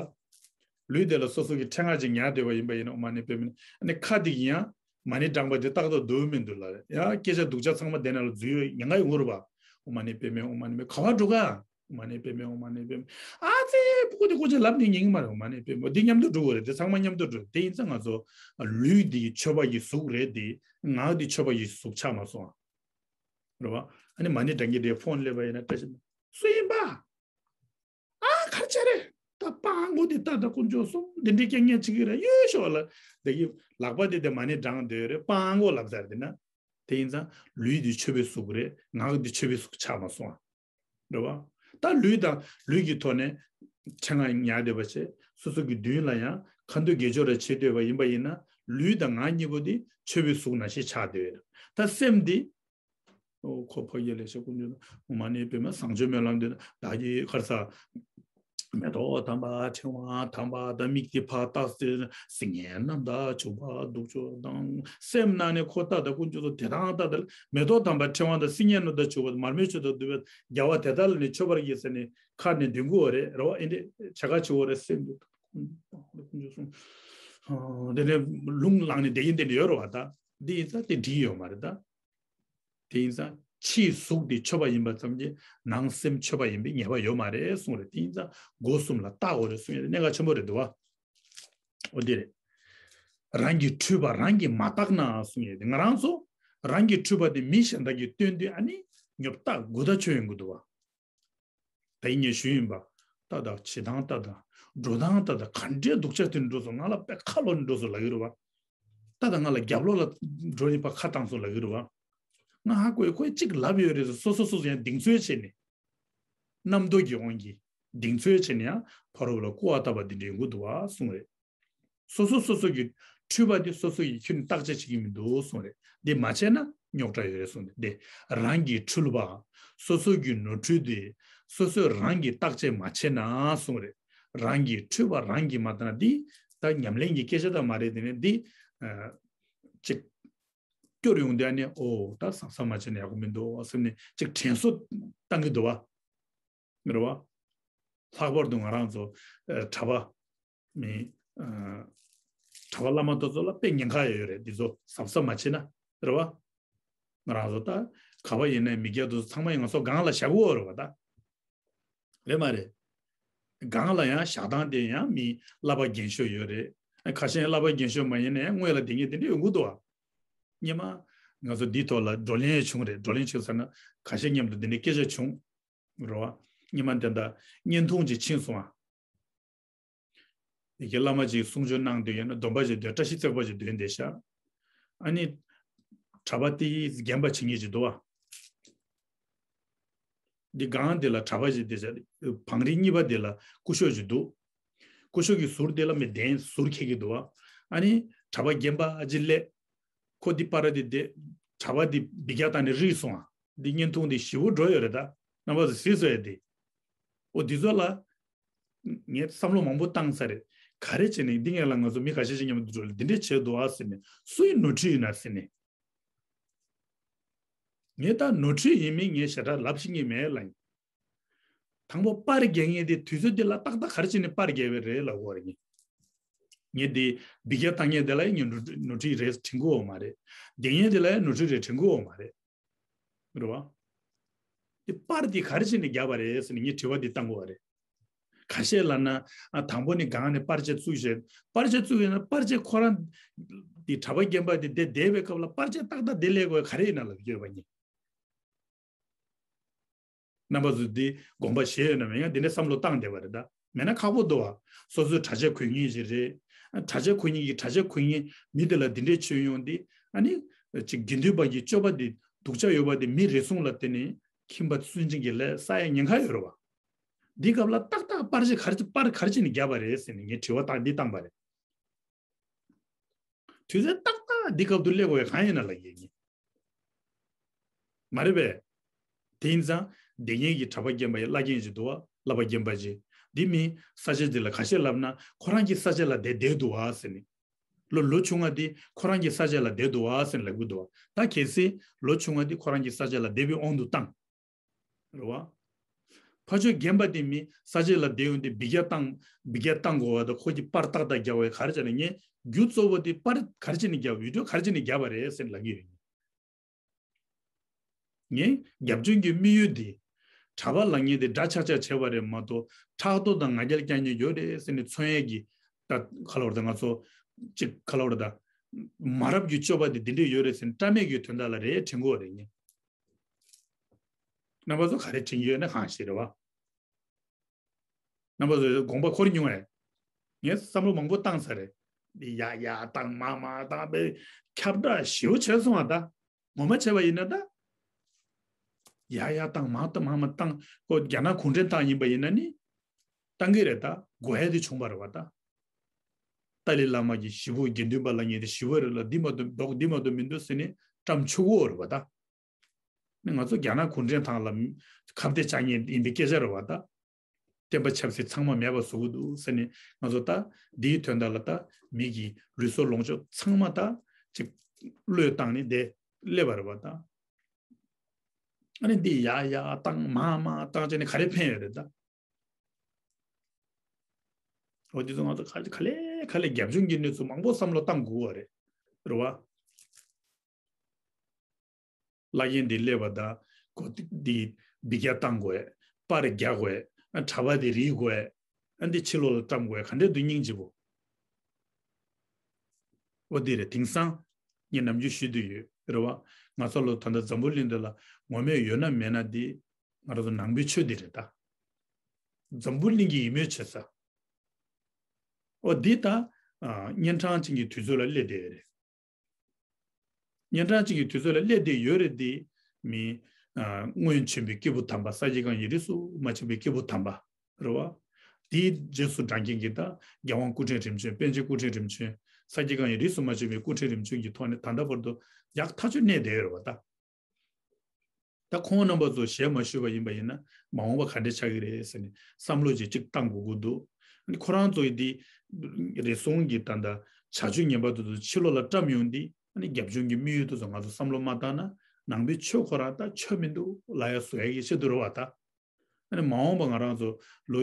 ལུས་དེ་ལ་སོ་སོ་གི་ཕྲེང་བ་ཅིག་ཉར་བསྡད་པ་ཡིན་པ་ཡིན་ན། ཨོཾ་མ་ཎི་པདྨེ། ཨ་ནི་ཁ་དེ་གིས་ཡང་མ་ཎི་བགྲངས་པ་དེ་ཏག་ཏག་འདུག་མི་འདུག་ལབ་རེད། ཡང་སྐད་ཆ་སྡུག་ཅག་ཚང་མ་དེ་ནང་ལ་འཛུལ་ཡོང་ཡ་ཡོང་གི་རེད་བ། ཨོཾ་མ་ཎི་པདྨེ། ཨོཾ་མ་ཎི་པདྨེ། ག་པར་འགྲོ་ག་ཨོཾ་མ་ཎི་པདྨེ། ཨོཾ་མ་ཎི་པདྨེ། ཨ་ཙི། ཕྲུ་གུ་དེ་སྐད་ཆ་ལབ་ནས་ཉན་གི་མ་རེད། ཨོཾ་མ་ཎི་པདྨེ། འདི་མཉམ་དུ་འགྲོ་དགོས་རེད། དེ་ཚང་མ་མཉམ་དུ་འགྲོ། དེ་ཡིན་ཙང་ང་ཚོ་ལུས་འདི་མཆོད་པ་ཡི་གཟུགས་རེད་དེ། ངག་འདི་མཆོད་པ་ཡི་གཟུགས་ཆགས་མ་སོང་། རེད་བ། ཨ་ནི་མ་ཎི་བགྲང་གི་རེད། ཕོན་སླེབས་པ་ཡིན་ན་བཀྲ་ཤིས། སུ་ཡིན་པ། ཨ། ག་རེ་བྱས་རེད། ད་སྤྲང་པོ་འདི་ད་ད་དཀོན་མཆོག་གསུམ་འདི་འདྲའི་རྐྱང་རྐྱང་བྱེད་ཀྱི་རེད། ཡོད་ཤོག་ལ། འདི་གི་ལག་པ་འདི་དེ་མ་ཎི་བགྲངས་སྡོད་རེད། སྤྲང་པོ་ལབ་ཚར་དེ་ན། དེ་ཡིན་ཙང་ལུས་འདི་མཆོད་པའི་གཟུགས་རེད། ངག་འདི་མཆོད་པའི་གཟུགས་ཆགས་མ་སོང་། རེད་བ། ད་ལུས་དང་ལུས་ཀྱི་ཐོག་ནས་ཕྲེང་བ་ཉར་སྡོད་པ་བྱས། སོ་སོ་གི་མདུན་ལ་ཡང་ཁ་འདོན་དགེ་སྦྱོར་རེ་བྱེད་སྡོད་པ་ཡིན་པ་ཡིན་ན། ལུས་དང་ངག་གཉིས་པོ་འདི་མཆོད་པའི་གཟུགས་ནང་བཞིན་ཆགས་སྡོད་ཡོད། ད་སེམས་འདི། ཨོ། ཁོ་ཕ་གི་ལས་ཤ་ཀུན་འབྱུང་ཨོཾ་མ་ཎི་པདྨེ། བཟང་སྤྱོད་སྨོན་ལམ་འདོན་བདག་གིས་ག་རེ་ཟ། མེ་ཏོག་དམ་པ་ཕྲེང་བ་དམ་པ་དང་། མིག་འདི་ཕར་བལྟས་ཏེ་སིལ་སྙན་རྣམ་དག་བྱུག་པ་གདུགས་མཆོག་དང་། སེམས་ནང་ནས་ཁོ་ལྟ་དང་དཀོན་མཆོག་གསུམ་དེ་དང་ལྟ་དང་། མེ་ཏོག་དམ་པ་ཕྲེང་བ་དང་། སིལ་སྙན་རྣམ་དག་བྱུག་པ་དང་། མར་མེ་མཆོད་དང་བདུག་པ་དང་། རྒྱལ་བ་དེ་དག་ལ་ནི་མཆོད་པར་བགྱི་ཟེར་ནས་ཁ་ནས་འདོན་དགོས་པ་རེད། རེད་བ། ཨེ་འདྲས་བྱ་དགའ་བྱེད་དགོས་རེད། སེམས་འདུག་དཀོན་མཆོག་གསུམ། དེ་ནས་རླུང་ལངས་ནས་བསྡད་ཀྱིན་དེ་འདྲ་ཡོད་རེད་བ། ད་འདི་ཡིན་ཙང་དེ་འགྲིག་ཡོད་མ་རེད་ད། དེ་ཡིན་ཙང་ཕྱིའི་གཟུགས་དེ་མཆོད་པ་ཡིན་པ་ཙམ་གྱིས་ནང་སེམས་མཆོད་པ་ཡིན་པའི་ངེས་པ་ཡོད་མ་རེད་གསུངས་རེད། དེ་ཡིན་ཙང་སྒོ་གསུམ་ལ་བརྟག་དགོས་རེད་གསུངས་ཡོད་རེད། གནད་འགག་ཆེན་པོ་རེད་འདུག་བ། འོ་དེ་རེད། རང་གི་འཁྲུལ་པ་རང་གིས་མ་བརྟགས་ན་གསུངས་ཡོད་རེད། ང་རང་ཚོ་རང་གི་འཁྲུལ་པ་དེ་མི་གཞན་དག་གིས་སྟོན་དུས་ཨ་ནི་ཉོབ་ཏག་དགུ་ད་ཆོད་ཡོང་གི་འདུག་བ། ད་ཡིན་ངས་ཞུས་ཡིན་པ། ལྟ་དང་བྱེད་སྟངས་ལྟ་དང་། འགྲོ་སྟངས་ལྟ་དང་། ག་འདྲའི་སྡུག་ཅག་དེ་འགྲོ་སོང་། ང་ལ་དཔེ་ཁ་ལོ་ནས་འགྲོ་སོང་ལབ་ཀྱི་རེད་བ། ལྟ་དང་། ང་ལ་རྒྱབ་ལོགས་ལ་འགྲོ་ཡིན་པ་ཁ་བཏང་སོང་ལབ་ཀྱི་རེད་བ། ང་ཧ་གོ་ཡ། ཁོས་གཅིག་ལབ་ཡོད་རེད་ཟེར། སོ་སོ་སོ་སོ་ཡང་གདེང་ཚོད་བྱས་ནས། རྣམ་རྟོག་གི་དབང་གིས་གདེང་ཚོད་བྱས་ནས་ཡང་ཕ་རོལ་པོ་ལ་སྐུར་བ་བཏབ་པ་འདི་འདྲ་ཡོང་གི་འདུག་བ་གསུངས་རེད། སོ་སོ་སོ་སོ་གི་འཁྲུལ་པ་དེ་སོ་སོ་ཡིས་ཁྱོན་ནས་བརྟག་དཔྱད་བྱེད་ཀྱི་མི་འདུག་གསུངས་རེད། འདི་མ་བྱས་ན་རྙོག་དྲ་ཡོད་རེད་གསུངས་ཏེ། འདི་རང་གི་འཁྲུལ་པ། སོ་སོ་གི་ནོར་འཁྲུལ་དེ་སོ་སོས་རང་གིས་བརྟག་དཔྱད་མ་བྱས་ན་གསུངས་རེད། རང་གི་འཁྲུལ་པ་རང་གིས་མ་བརྟགས་ན། འདི་ད་ཉམས་ལེན་གྱི་སྐད་ཆ་ད་མ་རེད། དེ་ནས་འདི་ཨ་ཅིག་སྐྱོར་ཡོང་དུས་ཨ་ནི། ཨོ། ད་གཟབ་གཟབ་མ་བྱས་ན་ཡག་པོ་མི་འདུག་བསམ་ནས་ཅིག་དྲན་གསོ་བཏང་གི་འདུག་བ། རེད་བ། ལྷག་པར་དུ་ང་རང་ཚོ་ཨ་གྲྭ་པ་མི་ཨ་གྲྭ་པ་བླ་མ་དེ་ཚོ་ལ་དཔེ་ཉེན་ཁ་ཡོད་རེད། འདི་ཚོ་གཟབ་གཟབ་མ་བྱས་ན། རེད་བ། ང་རང་ཚོ་ད་ག་པར་ཡིན་ནའི་མི་སྐྱ་དེ་ཚོ་ཚང་མ་ཡང་ང་ཚོ་སྒང་ལ་བཞག་གི་ཡོད་རེད་བ་ད། རེད་མ་རེད། སྒང་ལ་ཡང་བཞག་སྟངས་དེ་ཡང་མི་བསླབ་པ་རྒན་ཤོས་ཡོད་རེད། ཁ་ཤས་བསླབ་པ་རྒན་ཤོས་མ་ཡིན་ནའི་སྔོན་ལ་དེ་ངས་དེ་འདྲ་ཡོང་གི་འདུག་བ། སྔོན་མ་ང་ཚོ་འདིའི་ཐོག་ལ་བགྲོ་གླེང་བྱུང་རེད། བགྲོ་གླེང་བྱུང་ཟེར་ན་ཁ་ཤས་མཉམ་དུ་འདི་འདྲའི་སྐད་ཆ་བྱུང་། རེད་བ། སྔོན་མ་དེ་འདྲ་བརྙན་ཐུང་ཅིག་ཕྱིན་སོང་ཨ། ཡི་གེ་བླ་མ་ཅིག་གསུང་ཆོས་གནང་འདོད་ཡོད་ན་སྡོམ་པ་ཅིག་འདོན། བཀྲ་ཤིས་བརྩེགས་པ་ཅིག་འདོན་བསྡད་ཤག་ཨ་ནི་གྲྭ་པ་དེས་རྒན་པ་བྱེད་མཁན་ཅིག་འདུག་བ། འདི་སྒང་འདི་ལ་གྲྭ་པ་ཅིག་བསྡད་ཤག་བང་རིམ་གཉིས་པ་འདི་ལ་སྐུ་ཞབས་ཅིག་འདུག་སྐུ་ཞབས་ཀྱི་ཟུར་དེ་ལ་མི་གདན་ཟུར་འཁྱེར་གྱི་འདུག་བ། ཨ་ནི་གྲྭ་པ་རྒན་པ་ཅིག་སླེབས། ཁོ་འདི་པར་འདི་བསྡད། གྲྭ་པ་འདི་འབུད་རྒྱག་བཏང་ནས་རིག་སོང་ཨ། འདི་བརྙན་ཐུང་འདི་ཞེ་པོ་འགྲོ་ཡོད་རེད་ད། རྣམ་པ་ཚོ་གཟིགས་སོང་ཡ་འདི། ཨོ་འདི་ཚོ་ལ། ངས་བསམ་བློ་མང་པོ་བཏང་ས་རེད། ག་རེ་བྱས་ནས་འདི་ངས་ལ་ང་ཚོ་མི་ཁ་ཤས་ཤིག་མཉམ་དུ་འགྲོ་ལ་འདི་འདྲས་བྱས་འདུག་ཨ་ཟེར་ནས། སུ་ཡི་ནོར་འཁྲུལ་ཡིན་ན་ཟེར་ནས། ངས་ད་ནོར་འཁྲུལ་ཡིན་མིན་ངས་ཞེ་དྲག་ལབ་ཤེས་ཀྱི་མེད་ལ། དང་པོ་པར་རྒྱག་མཁན་དེ་དུས་ཚོད་དེ་ལ་ཏག་ཏག་ག་རེ་བྱས་ནས་པར་རྒྱག་པ་རེད་ལབ་དགོས་རེད། ངས་ངས་དེ་འབུད་རྒྱག་བཏང་མཁན་དེ་ལ་ངས་ནོར་འཁྲུལ་ནོར་འཁྲུལ་རེད་དྲན་གྱི་ཡོད་མ་རེད། འབུད་མཁན་དེ་ལ་ནོར་འཁྲུལ་རེད་དྲན་གྱི་ཡོད་མ་རེད། རེད་བ། དེ་པར་དེ་ག་རེ་བྱས་ནས་བརྒྱབ་པ་རེད་ཟེར་ནས་ངས་དྲི་བ་འདི་བཏང་དགོས་པ་རེད། ཁ་ཤས་ལབ་ན། ཨ། དང་པོ་ནས་སྒང་ནས་པར་ཆས་བཙུགས་བྱས། པར་ཆས་བཙུགས་ཡོད་ན་པར་ཆས་ཁོ་རང་། དེ་གྲྭ་པ་རྒན་པ་དེ་བསྡད་བསྡད་པའི་སྐབས་ལ་པར་ཆས་ཏག་ཏག་དེ་སླེབས་དགོས་ག་རེ་ཡིན་ན་ལབ་ཡོད་པ་ཡིན། རྣམ་པ་ཚོ་འདི་དགོངས་པ་བཞེས་ཡོད་ན་མེད་ཡང་འདི་འདྲའི་བསམ་བློ་བཏང་བསྡད་པ་རེད་ད། མེད་ན་ཁག་པོ་འདུག་བ། སོ་སོའི་གྲྭ་ཆས་གོན་མཁན་ཞིག་རེད། གྲྭ་ཆས་གོན་མཁན་གྱི་གྲྭ་ཆས་གོན་མཁན་མི་དེ་ལ་འདི་འདྲའི་སྤྱོད་ཡོང་འདི། ཨ་ནི་ཅིག་དགེ་འདུན་པ་གི་སྤྱོད་པ་འདི་སྡུག་ཅག་ཡོད་པ་དེ་མི་རེ་ཟུང་ལ་བརྟེན་ནས་ཁྱིམ་པ་སུན་འབྱིན་གྱི་ལས་བསགས་ཡ་ཉེན་ཁ་ཡོད་རེད་བ། འདི་སྐབས་ལ་ཏག་ཏག་པར་ཅིག་ག་རེ་པར་ག་རེ་བྱས་ནས་བརྒྱབ་པ་རེད་ཟེར་ནས་ངས་དྲི་བ་ཏག་འདི་བཏང་པ་རེད། དུས་ཚོད་ཏག་ཏག་འདི་སྐབས་དུ་སླེབས་དགོས་པའི་གང་ཡིན་ན་ལབ་ཀྱི་ཡིན། མ་རེད་པས། དེ་ཡིན་ཙང་སྡེ་ངན་གྱི་གྲྭ་པ་རྒན་པ་ཡི་བླ་རྒན་ཅིག་འདུག་བ། བསླབ་པ་རྒན་པ་ཅིག་འདི་མི་ས་ཆ་འདི་ལ་ཁ་ཤས་ལབ་ན་ཁོ་རང་གི་ས་ཆ་ལ་བསྡད་བསྡད་འདུག་བ་ཟེར་ནས། ལོ་ལོ་ཆུང་བ་འདི་ཁོ་རང་གི་ས་ཆ་ལ་བསྡད་འདུག་བ་ཟེར་ནས་ལབ་གི་འདུག་བ། ད་གལ་སྲིད་ལོ་ཆུང་བ་འདི་ཁོ་རང་གི་ས་ཆ་ལ་བསྡད་པའི་དབང་དུ་བཏང་། རེད་བ། ཕ་ཆོས་རྒན་པ་དེ་མི་ས་ཆ་ལ་བསྡད་ཡོང་དུས་འབུད་རྒྱག་བཏང་འབུད་རྒྱག་བཏང་དགོས་བ་དང་ཁོ་གི་པར་ཏག་ཏག་རྒྱག་པའི་ག་རེ་བྱས་ནས་ངས་རྒྱུ་གཙོ་བོ་དེ་པར་ག་རེ་བྱས་ནས་རྒྱག་བི་ཌིའོ་ག་རེ་བྱས་ནས་རྒྱག་པ་རེད་ཟེར་ནས་ལབ་ཀྱི་ཡོད། ངས་རྒྱབ་ལྗོངས་ཀྱི་དམིགས་ཡུལ་འདི། གྲྭ་པ་ལབ་མཁན་དེ་འདྲ་ཆགས་ཆགས་བྱས་པ་རེད་མ་གཏོགས་ཕྲག་དོག་དང་ང་རྒྱལ་རྐྱང་རྐྱང་ཡོད་རེད་ཟེར་ནས་མཚོན་ཡས་ཀྱི། ད་ག་ལ་བར་དུ་ང་ཚོ་ཅིག་ག་ལ་བར་ད། མ་རབས་ཀྱི་སྤྱོད་པ་དེ་འདི་འདྲས་ཡོད་རེད་ཟེར་ནས་བཀྲ་མེད་ཀྱི་དོན་དག་ལ་རེད་དྲན་གྱི་ཡོད་རེད་ངས། རྣམ་པ་ཚོ་ག་རེ་དྲན་གྱི་ཡོད་ན་གང་ཞིག་རེད་བ། རྣམ་པ་ཚོས་དགོངས་པ་འཁོར་མྱོང་ངས། ངས་བསམ་བློ་མང་པོ་བཏང་ཚར་རེད། འདི་ཡ་ཡ་བཏང་མ་མ་བཏང་པའི་ཁྱབ་བསྒྲགས་ཞེ་པོ་བྱས་སོང་བ་ད། ངོ་མ་བྱས་པ་ཡིན་ན་ད། ཡ་ཡ་བཏང་མ་བཏང་མ་མ་བཏང་ཁོ་རྒྱ་ནག་གུང་ཁྲན་ཏང་ཡིན་པ་ཡིན་ན་ནི། བཏང་གི་རེད་ད་དགོས་ཡ་དེ་བྱུང་བ་རེད་བ་ད། ཏཱ་ལའི་བླ་མ་གི་ཞི་བོ་དགེ་འདུན་པ་ལབ་མཁན་དེ་ཞི་བོ་རེད་ལ་འདི་མ་གཏོགས་འདི་མ་གཏོགས་མི་འདུག་ཟེར་ནས་བཀྲམ་ཆོག་གོ་རེད་བ་ད། ནི་ང་ཚོ་རྒྱ་ནག་གུང་ཁྲན་ཏང་ལ་ཁ་གཏད་བཅག་མཁན་ཡིན་པའི་སྐད་ཆ་རེད་བ་ད། བསྟན་པ་ཆབ་སྲིད་ཚང་མ་མེད་པ་བཟོ་གི་འདུག་ཟེར་ནས་ང་ཚོ་ད་འདིའི་དོན་དག་ལ་ད་མི་གི་རུས་སྲོག་ལོངས་སྤྱོད་ཚང་མ་ད་ཅིག་བློས་བཏང་ནས་བསྡད་སླེབས་པ་རེད་བ་ད། ཨ་ནི་འདི་ཡ་ཡ་བཏང་མ་མ་བཏང་བྱས་ནས་ག་རེ་ཕན་ཡོད་རེད་ད། འོ་འདི་ཚོ་ང་ཚོ་ག་ག་ལེ་ག་ལེ་རྒྱབ་ལྗོངས་ཀྱི་གནས་ཚུལ་མང་པོ་བསམ་བློ་བཏང་དགོས་པ་རེད། རེད་བ། བླ་རྒན་འདི་སླེབས་པ་དང་གོ་འདི་འབུད་རྒྱག་བཏང་དགོས། པར་རྒྱག་དགོས། ཨ་གྲྭ་པ་འདི་རིག་དགོས། ཨ་འདི་ཕྱི་ལོགས་ལ་བཀྲམ་དགོས་ག་འདྲས་འདུག་སྙིང་རྗེ་པོ། འོ་འདི་རེད་དེང་སང་། ངས་ནམ་རྒྱུན་ཞུས་བསྡད་ཡོད་རེད་བ། ང་ཚོ་ལོ་ད་ལྟ་འཛམ་བུ་གླིང་འདི་ལ་ངོ་མས་ཡོད་ན་མེད་ན་འདི་ང་རང་ཚོ་ནང་པའི་ཆོས་འདི་རེད་ད། འཛམ་བུ་གླིང་གི་ཡིད་སྨོན་བྱེད་ས། འོ་འདི་ད། ཨ་གཉན་འཕྲང་ཅན་གྱི་དུས་ཚོད་ལ་སླེབས་བསྡད་ཡོད་རེད། གཉན་འཕྲང་ཅན་གྱི་དུས་ཚོད་ལ་སླེབས་བསྡད་ཡོད་རེད་དེ། མི། ཨ་སྔོན་བྱོན་པའི་སྐྱེས་བུ་དམ་པ་ས་སྐྱ་གང་ཡིན་རིས་སུ་མ་ཆད་པའི་སྐྱེས་བུ་དམ་པ། རེད་བ། དེའི་རྗེས་སུ་འབྲང་མཁན་གྱི་ད་རྒྱལ་དབང་སྐུ་ཕྲེང་རིམ་བྱོན་པཎ་ཆེན་སྐུ་ཕྲེང་རིམ་བྱོན་ས་སྐྱ་གང་ཡིན་རིས་སུ་མ་ཆད་པའི་སྐུ་ཕྲེང་རིམ་བྱོན་གྱི་ཐོག་ནས་ད་ལྟ་བར་དུ་ཡག་ཐག་ཆོད་གནས་བསྡད་ཡོད་རེད་བ་ད། ད་ཁོང་རྣམ་པ་ཚོ་ཞལ་མ་བཞུགས་པ་ཡིན་པ་ཡིན་ན་མ་འོངས་པ་ག་འདྲ་ཆགས་ཀྱི་རེད་ཟེར་ནས་བསམ་བློ་ཅིག་ཅིག་བཏང་དགོས་ཀྱི་འདུག་ཨ་ནི་ཁོ་རང་ཚོ་ཡི་འདི་རེ་ཟུང་གི་ད་ལྟ་བྱ་སྤྱོད་ངན་པ་དེ་ཚོ་ཕྱི་ལོགས་ལ་བཀྲམ་ཡོང་དུས་ཨ་ནི་རྒྱབ་ལྗོངས་ཀྱི་དམིགས་ཡུལ་དེ་ཚོ་ང་ཚོ་བསམ་བློ་མ་བཏང་ན་ནང་པའི་ཆོས་ཁོ་རང་ད་ཆོས་མི་འདུག་ལབ་ཡ་བཟོ་ཡ་གི་ཆེད་དུ་རེད་བ་ད། ཨ་ནི་མ་འོངས་པ་ང་རང་ཚོ་ལོ་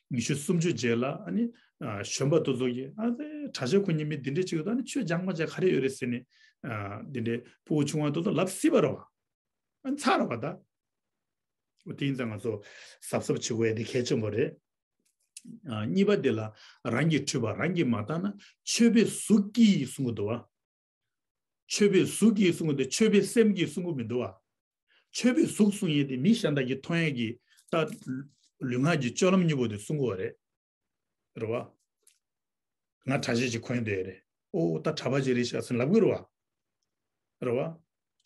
ཉི་ཤུ་སུམ་ཅུ་རྗེས་ལ་ཨ་ནི་གཞོན་པ་དེ་ཚོ་གིས་ཨ་ཙི་གྲྭ་ཆས་ཁོ་གཉིས་མི་འདི་འདྲས་ཅིག་ཡོད་ད་ཨ་ནི་ཆོས་སྦྱང་མ་བྱས་ག་རེ་ཡོད་རེད་ཟེར་ནས་འདི་འདྲས་ཕྲུ་གུ་ཆུང་བ་དེ་ཚོ་ལབ་སྲིད་པ་རེད་བ། ཚར་བ་ད། འོ་དེ་ཡིན་ཙང་ང་ཚོ་གཟབ་གཟབ་བྱེད་དགོས་ཡ་དེ་གལ་ཆེན་པོ་རེད། ཨ་གཉིས་པ་དེ་ལ་རང་གི་འཁྲུལ་པ་རང་གིས་མ་བརྟགས་ན་ཆོས་པའི་གཟུགས་ཀྱིས་གསུང་གི་འདུག་བ། ཆོས་པའི་གཟུགས་ཀྱིས་གསུང་གི་འདུག་ཆོས་པའི་སེམས་ཀྱིས་གསུང་གི་མི་འདུག་བ། ཆོས་པའི་གཟུགས་གསུང་ཡས་དེ་མི་གཞན་དག་གིས་མཐོང་ཡས་ཀྱི་ད་ལུས་ངག་གི་སྤྱོད་ལམ་གཉིས་པོ་དེ་གསུང་གི་ཡོད་རེད། རེད་བ། ང་གྲྭ་ཆས་ཅིག་གོན་བསྡད་ཡོད་རེད། ཨོ་ད་གྲྭ་པ་ཅིག་རེད་ཤག་ཟེར་ལབ་གི་རེད་བ། རེད་བ།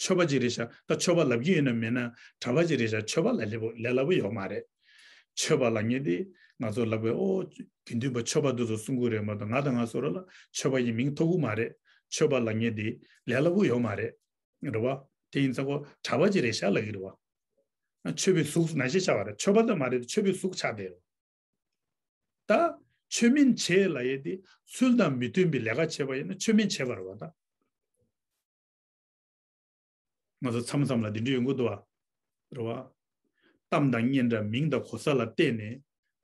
ཆོས་པ་ཅིག་རེད་ཤག་ད་ཆོས་པ་ལབ་ཀྱི་ཡོད་ན་མེད་ན་གྲྭ་པ་ཅིག་རེད་ཤག་ཆོས་པ་ལ་ལས་པོ་ལས་སླ་པོ་ཡོད་མ་རེད། ཆོས་པ་ལབ་མཁན་དེ་ང་ཚོ་ལབ་པའི་ཨོ་དགེ་འདུན་པ་ཆོས་པ་འདི་ཚོ་གསུང་གི་རེད་མ་གཏོགས་ང་དང་ང་ཚོ་ར་ལ་ཆོས་པ་ཡི་མིང་ཐོགས་གི་མ་རེད། ཆོས་པ་ལབ་མཁན་དེ་ལས་སླ་པོ་ཡོད་མ་རེད། རེད་བ། དེ་ཡིན་ཙང་ཁོ་གྲྭ་པ་ཅིག་རེད་ཤག་ལབ་ཀྱི་རེད་བ། ཆོས་པའི་གཟུགས་ནང་བཞིན་ཆགས་པ་རེད། ཆོས་པ་ད་མ་རེད་ཆོས་པའི་གཟུགས་ཆགས་བསྡད་ཡོད། ད་ཆོས་མིན་བྱེད་ལབ་ཡས་དེ་ཚུལ་དང་མི་མཐུན་པའི་ལས་ཀ་བྱས་པ་ཡིན་ན་ཆོས་མིན་བྱེད་པ་རེད་བ་ད། ང་ཚོ་མཚམས་མཚམས་ལ་འདི་འདྲ་ཡོང་གི་འདུག་བ། རེད་བ། གཏམ་དང་སྙན་གྲགས་མིང་དང་གོ་ས་ལ་བལྟས་ནས་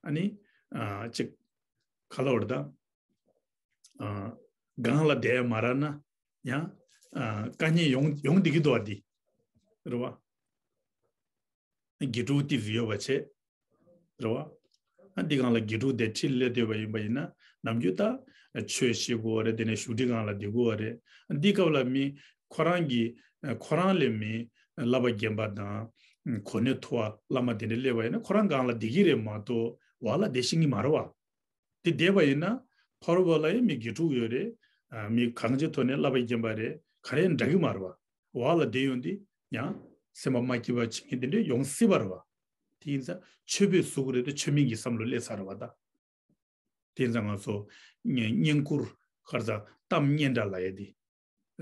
ཨ་ནི་ཨ་ཅིག་ག་ལ་བར་ད་ཨ་སྒང་ལ་བསྡད་མ་རག་ན་ཡང་ཨ་དཀའ་ངལ་ཡོང་ཡོང་བསྡད་ཀྱི་འདུག་བ་འདི། རེད་བ། དགེ་ཕྲུག་ཏོག་ཙམ་ཡོད་པ་བྱས། རེད་བ། ཨ་འདི་སྒང་ལ་དགེ་ཕྲུག་དེ་ཁྲིད་སླེབས་བསྡད་པ་ཡིན་པ་ཡིན་ན་ནམ་རྒྱུན་ད་ཆོས་བཤད་དགོས་པ་རེད། དེ་ནས་བཞུགས་ཁྲི་སྒང་ལ་བསྡད་དགོས་པ་རེད། འདི་སྐབས་ལ་མི་ཁོ་རང་གི་ཁོ་རང་ལས་མི་བསླབ་པ་རྒན་པ་དང་གོ་གནས་མཐོ་བ་བླ་མ་དེ་འདྲ་སླེབས་པ་ཡིན་ན་ཁོ་རང་སྒང་ལ་བསྡད་ཀྱི་རེད་མ་གཏོགས་འོག་ལ་བསྡད་ཤེས་ཀྱི་མ་རེད་བ། དེ་བསྡད་པ་ཡིན་ན་ཕ་རོལ་པོ་ལ་ཡང་མི་དགེ་ཕྲུག་ཡོད་རེད། ཨ་མི་གང་ཅིའི་ཐོག་ནས་བསླབ་པ་རྒན་པ་རེད་ག་རེ་འདྲ་གི་མ་རེད་བ། འོག་ལ་བསྡད་ཡོང་དུས་ཡང་སེམས་པ་མ་སྐྱིད་པ་བྱེད་མཁན་དེ་འདྲ་ཡོང་སྲིད་པ་རེད་བ། དེ་ཡིན་ཙང་མཆོད་པའི་གཟུགས་རེད་དེ་མཆོད་མེ་གི་བསམ་བློ་སླེབས་ཚར་བ་ད། དེ་ཡིན་ཙང་ང་ཚོ་བསྙེན་བཀུར་ག་རེ་ཟ་གཏམ་སྙན་གྲགས་ལབ་ཡ་དེ།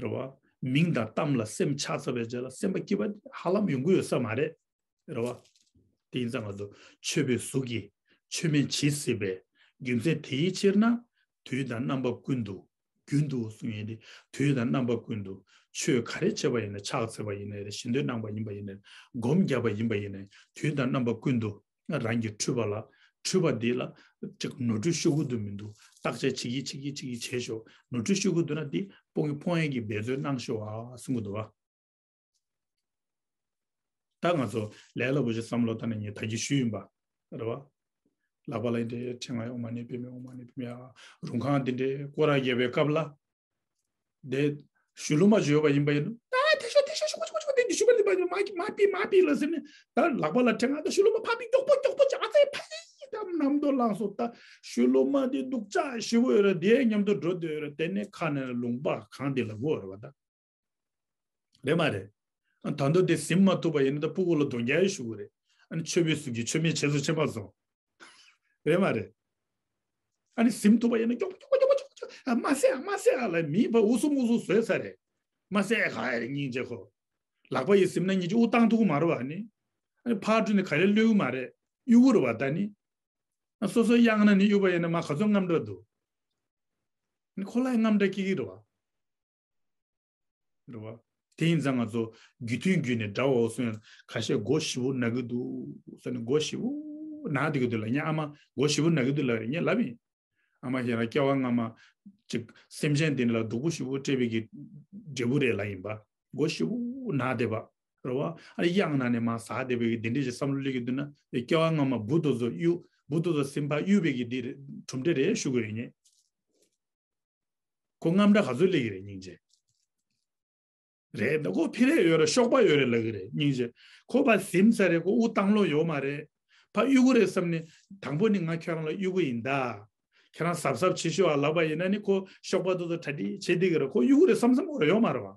རེད་བ། མིང་དང་གཏམ་ལ་སེམས་ཆགས་ཚར་བའི་རྗེས་ལ་སེམས་པ་སྐྱིད་པ་ཧ་ལམ་ཡོང་གི་ཡོད་ས་མ་རེད། རེད་བ། དེ་ཡིན་ཙང་ང་ཚོ་མཆོད་པའི་གཟུགས་ཀྱིས་མཆོད་མེ་བྱེད་སྲིད་པས། རྒྱུ་མཚན་དེའི་ཕྱིར་ན། དུས་དང་རྣམ་པ་ཀུན་ཏུ། རྒྱུན་དུ་གསུང་ཡས་དེ། དུས་དང་རྣམ་པ་ཀུན་ཏུ། ཆོས་ག་རེ་བྱས་པ་ཡིན་ན་ཕྱག་འཚལ་བ་ཡིན་ནའི་རེད། ཞལ་འདོན་གནང་བ་ཡིན་པ་ཡིན་ནའི་རེད། སྒོམ་བརྒྱབ་པ་ཡིན་པ་ཡིན་ནའི་དུས་དང་རྣམ་པ་ཀུན་ཏུ། རང་གི་འཁྲུལ་པ་ལ། འཁྲུལ་པ་འདི་ལ་ཅིག་ནོར་འཁྲུལ་ཤོར་གི་འདུག་མི་འདུག་བརྟག་དཔྱད་བྱེད་ཀྱི་བྱེད་ཀྱི་བྱེད་ཀྱི་བྱས་ཤོག་ནོར་འཁྲུལ་ཤོར་གི་འདུག་ན་འདི་སྤོང་གི་སྤོང་ཡས་ཀྱི་འབད་རྩོལ་གནང་ཤོག་ཨ་གསུང་གི་འདུག་བ། ད་ང་ཚོ་ལས་སླ་པོ་ཞིག་བསམ་བློ་བཏང་ནས་ངས་ད་གིན་ཞུས་ཡིན་པ། རེད་བ། ལག་པ་ལ་འདྲེ་ཕྲེང་བ་ཨོཾ་མ་ཎི་པདྨེ་ཨོཾ་མ་ཎི་པདྨེ་ཨ། རུང་ཁང་འདི་འདྲའི་སྐོར་ར་རྒྱབ་པའི་སྐབས་ལ། དེ་ཞུ་ལུ་མ་ཞུ་ཡོད་པ་ཡིན་པ་ཡིན་ན། ད་དེ་ཤོ་དེ་ཤོ་ཤོ་ཤོ་ཤོ་དེ་འདི་ཞུ་བ་འདི་པ་མ་གི་མ་པི་མ་པི་ལ་ཟེར་ནས་ད་ལག་པ་ལ་ཕྲེང་བ་ད་ཞུ་ལུ་མ་ཕ་པི་མགྱོགས་པོ་མགྱོགས་པོ་ཅག་ཚེ་ཕ་ཡི་ད་གནམ་རྡོ་ལངས་སོ། ད་ཞུ་ལུ་མ་དེ་སྡུག་ཅག་ཞི་བོ་ཡོད་ར་དེ་མཉམ་དུ་འགྲོ་འདོད་ཡོད་ར་དེ་ནས་ཁ་ནས་ལུང་པ་གང་དེ་ལ་གོ་ར་བ་ད། རེད་མ་རེད། ཨ་ད་དུང་དེ་ཟིན་མ་ཐུབ་པ་ཡིན་ན་ད་སྤུ་གུ་ལ་གདོང་རྒྱག་ཡོད་ཞུ་གི་རེད། ཨ་ནི་མཆོད་པའི་གཟུགས་ཀྱིས་མཆོད་མེ་བྱེད་སོ་ཆེ་མ་སོང་། རེད་མ་རེད། ཨ་ནི་ཟིན་ཐུབ་པ་ཡིན་ན་མགྱོགས་པོ་མགྱོགས་པོ་མགྱོགས་པོ་མགྱོགས་པོ་ཨ་མ་ཟེ་ཨ་མ་ཟེ་ཨ་ལ་མི་ཕ་འུ་སུ་མུ་སུ་བཟོས་ས་རེད། མ་ཟེ་ཨ་ག་ཡ་རེད་སྙིང་རྗེ་ཁོ། ལག་པ་ཡིས་ཟིན་ན་སྙིང་རྗེ་དབུགས་བཏང་ཐུབ་ཀྱི་མ་རེད་བ་ནི། ཨ་ནི་ཕར་འགྲོ་ནས་ག་རེ་གློད་ཀྱི་མ་རེད། གཡུག་གི་རེད་བ་ད་ནི། ཨ་སོ་སོ་གཡང་ན་ནི་གཡུག་པ་ཡིན་ན་མ་ག་ཚོད་དངངས་སྐྲག་འདུག་ཨ་ནི་ཁོ་ལ་ཡང་དངངས་སྐྲག་སྐྱེ་གི་རེད་བ། རེད་བ། དེ་ཡིན་ཙང་ང་ཚོ་རྒྱུ་མཐུན་རྒྱུད་ནས་འདྲ་བའོ་གསུངས་ཡང་ཁ་ཤས་མགོ་ཞིབ་པོ་ན་གི་འདུག་ཟེར་ནས་མགོ་ཞིབ་པོ་ན་བསྡད་ཀྱི་འདུག་ལ་ངས་ཨ་མ་མགོ་ཞིབ་པོ་ན་གི་འདུག་ལ་ངས་ལབ་ཡིན། ཨ་མ་ཁྱེད་རང་སྐྱེ་བ་སྔ་མ་ཅིག་སེམས་ཅན་དེ་ལ་སྡུག་པོ་ཞིབ་པོ་སྤྲད་པའི་གི་འབྲས་བུ་རེད་ལ་ཡིན་པ། མགོ་ཞིབ་པོ་ན་བསྡད་པ། རེད་བ། ཨ་ནི་གཡང་ན་ནས་མ་ཟ་བསྡད་པའི་གི་དེ་འདྲས་ཀྱི་བསམ་བློ་སླེབས་ཀྱི་འདུག་ན་སྐྱེ་བ་སྔ་མ་བུ་དེ་ཚོ་གཡུག་བུ་དེ་ཚོ་སེམས་ཕར་གཡུག་པའི་གི་དེ་རེད་གྲུབ་འབྲས་རེད་ཞུ་དགོས་ཡིན་ངས། ཁོ་དངངས་སྐྲག་ག་ཚོད་སླེབས་ཀྱི་རེད་སྙིང་རྗེ། རེད་ད་ཁོ་ཕི་རེ་ཡོད་རེད་གཤོག་པ་ཡོད་རེད་ལབ་ཀྱི་རེད་སྙིང་རྗེ། ཁོ་ཕར་ཟིན་ཚར་རེད་ཁོ་དབུགས་བཏང་ལོང་ཡོད་མ་རེད། ཕར་གཡུག་གི་རེད་བསམ་ནས་དང་པོ་ནི་ང་ཁྱོད་རང་ལ་གཡུག་གི་ཡིན་ད། ཁྱེད་རང་གཟབ་གཟབ་བྱེད་ཤོག་ཨ་ལབ་པ་ཡིན་ན་ནི་ཁོ་གཤོག་པ་དེ་ཚོ་གྲ་སྒྲིག་བྱེད་བསྡད་ཀྱི་རེད་ཁོ་གཡུག་གི་རེད་བསམ་བསམ་ཁོ་ར་ཡོད་མ་རེད་བ།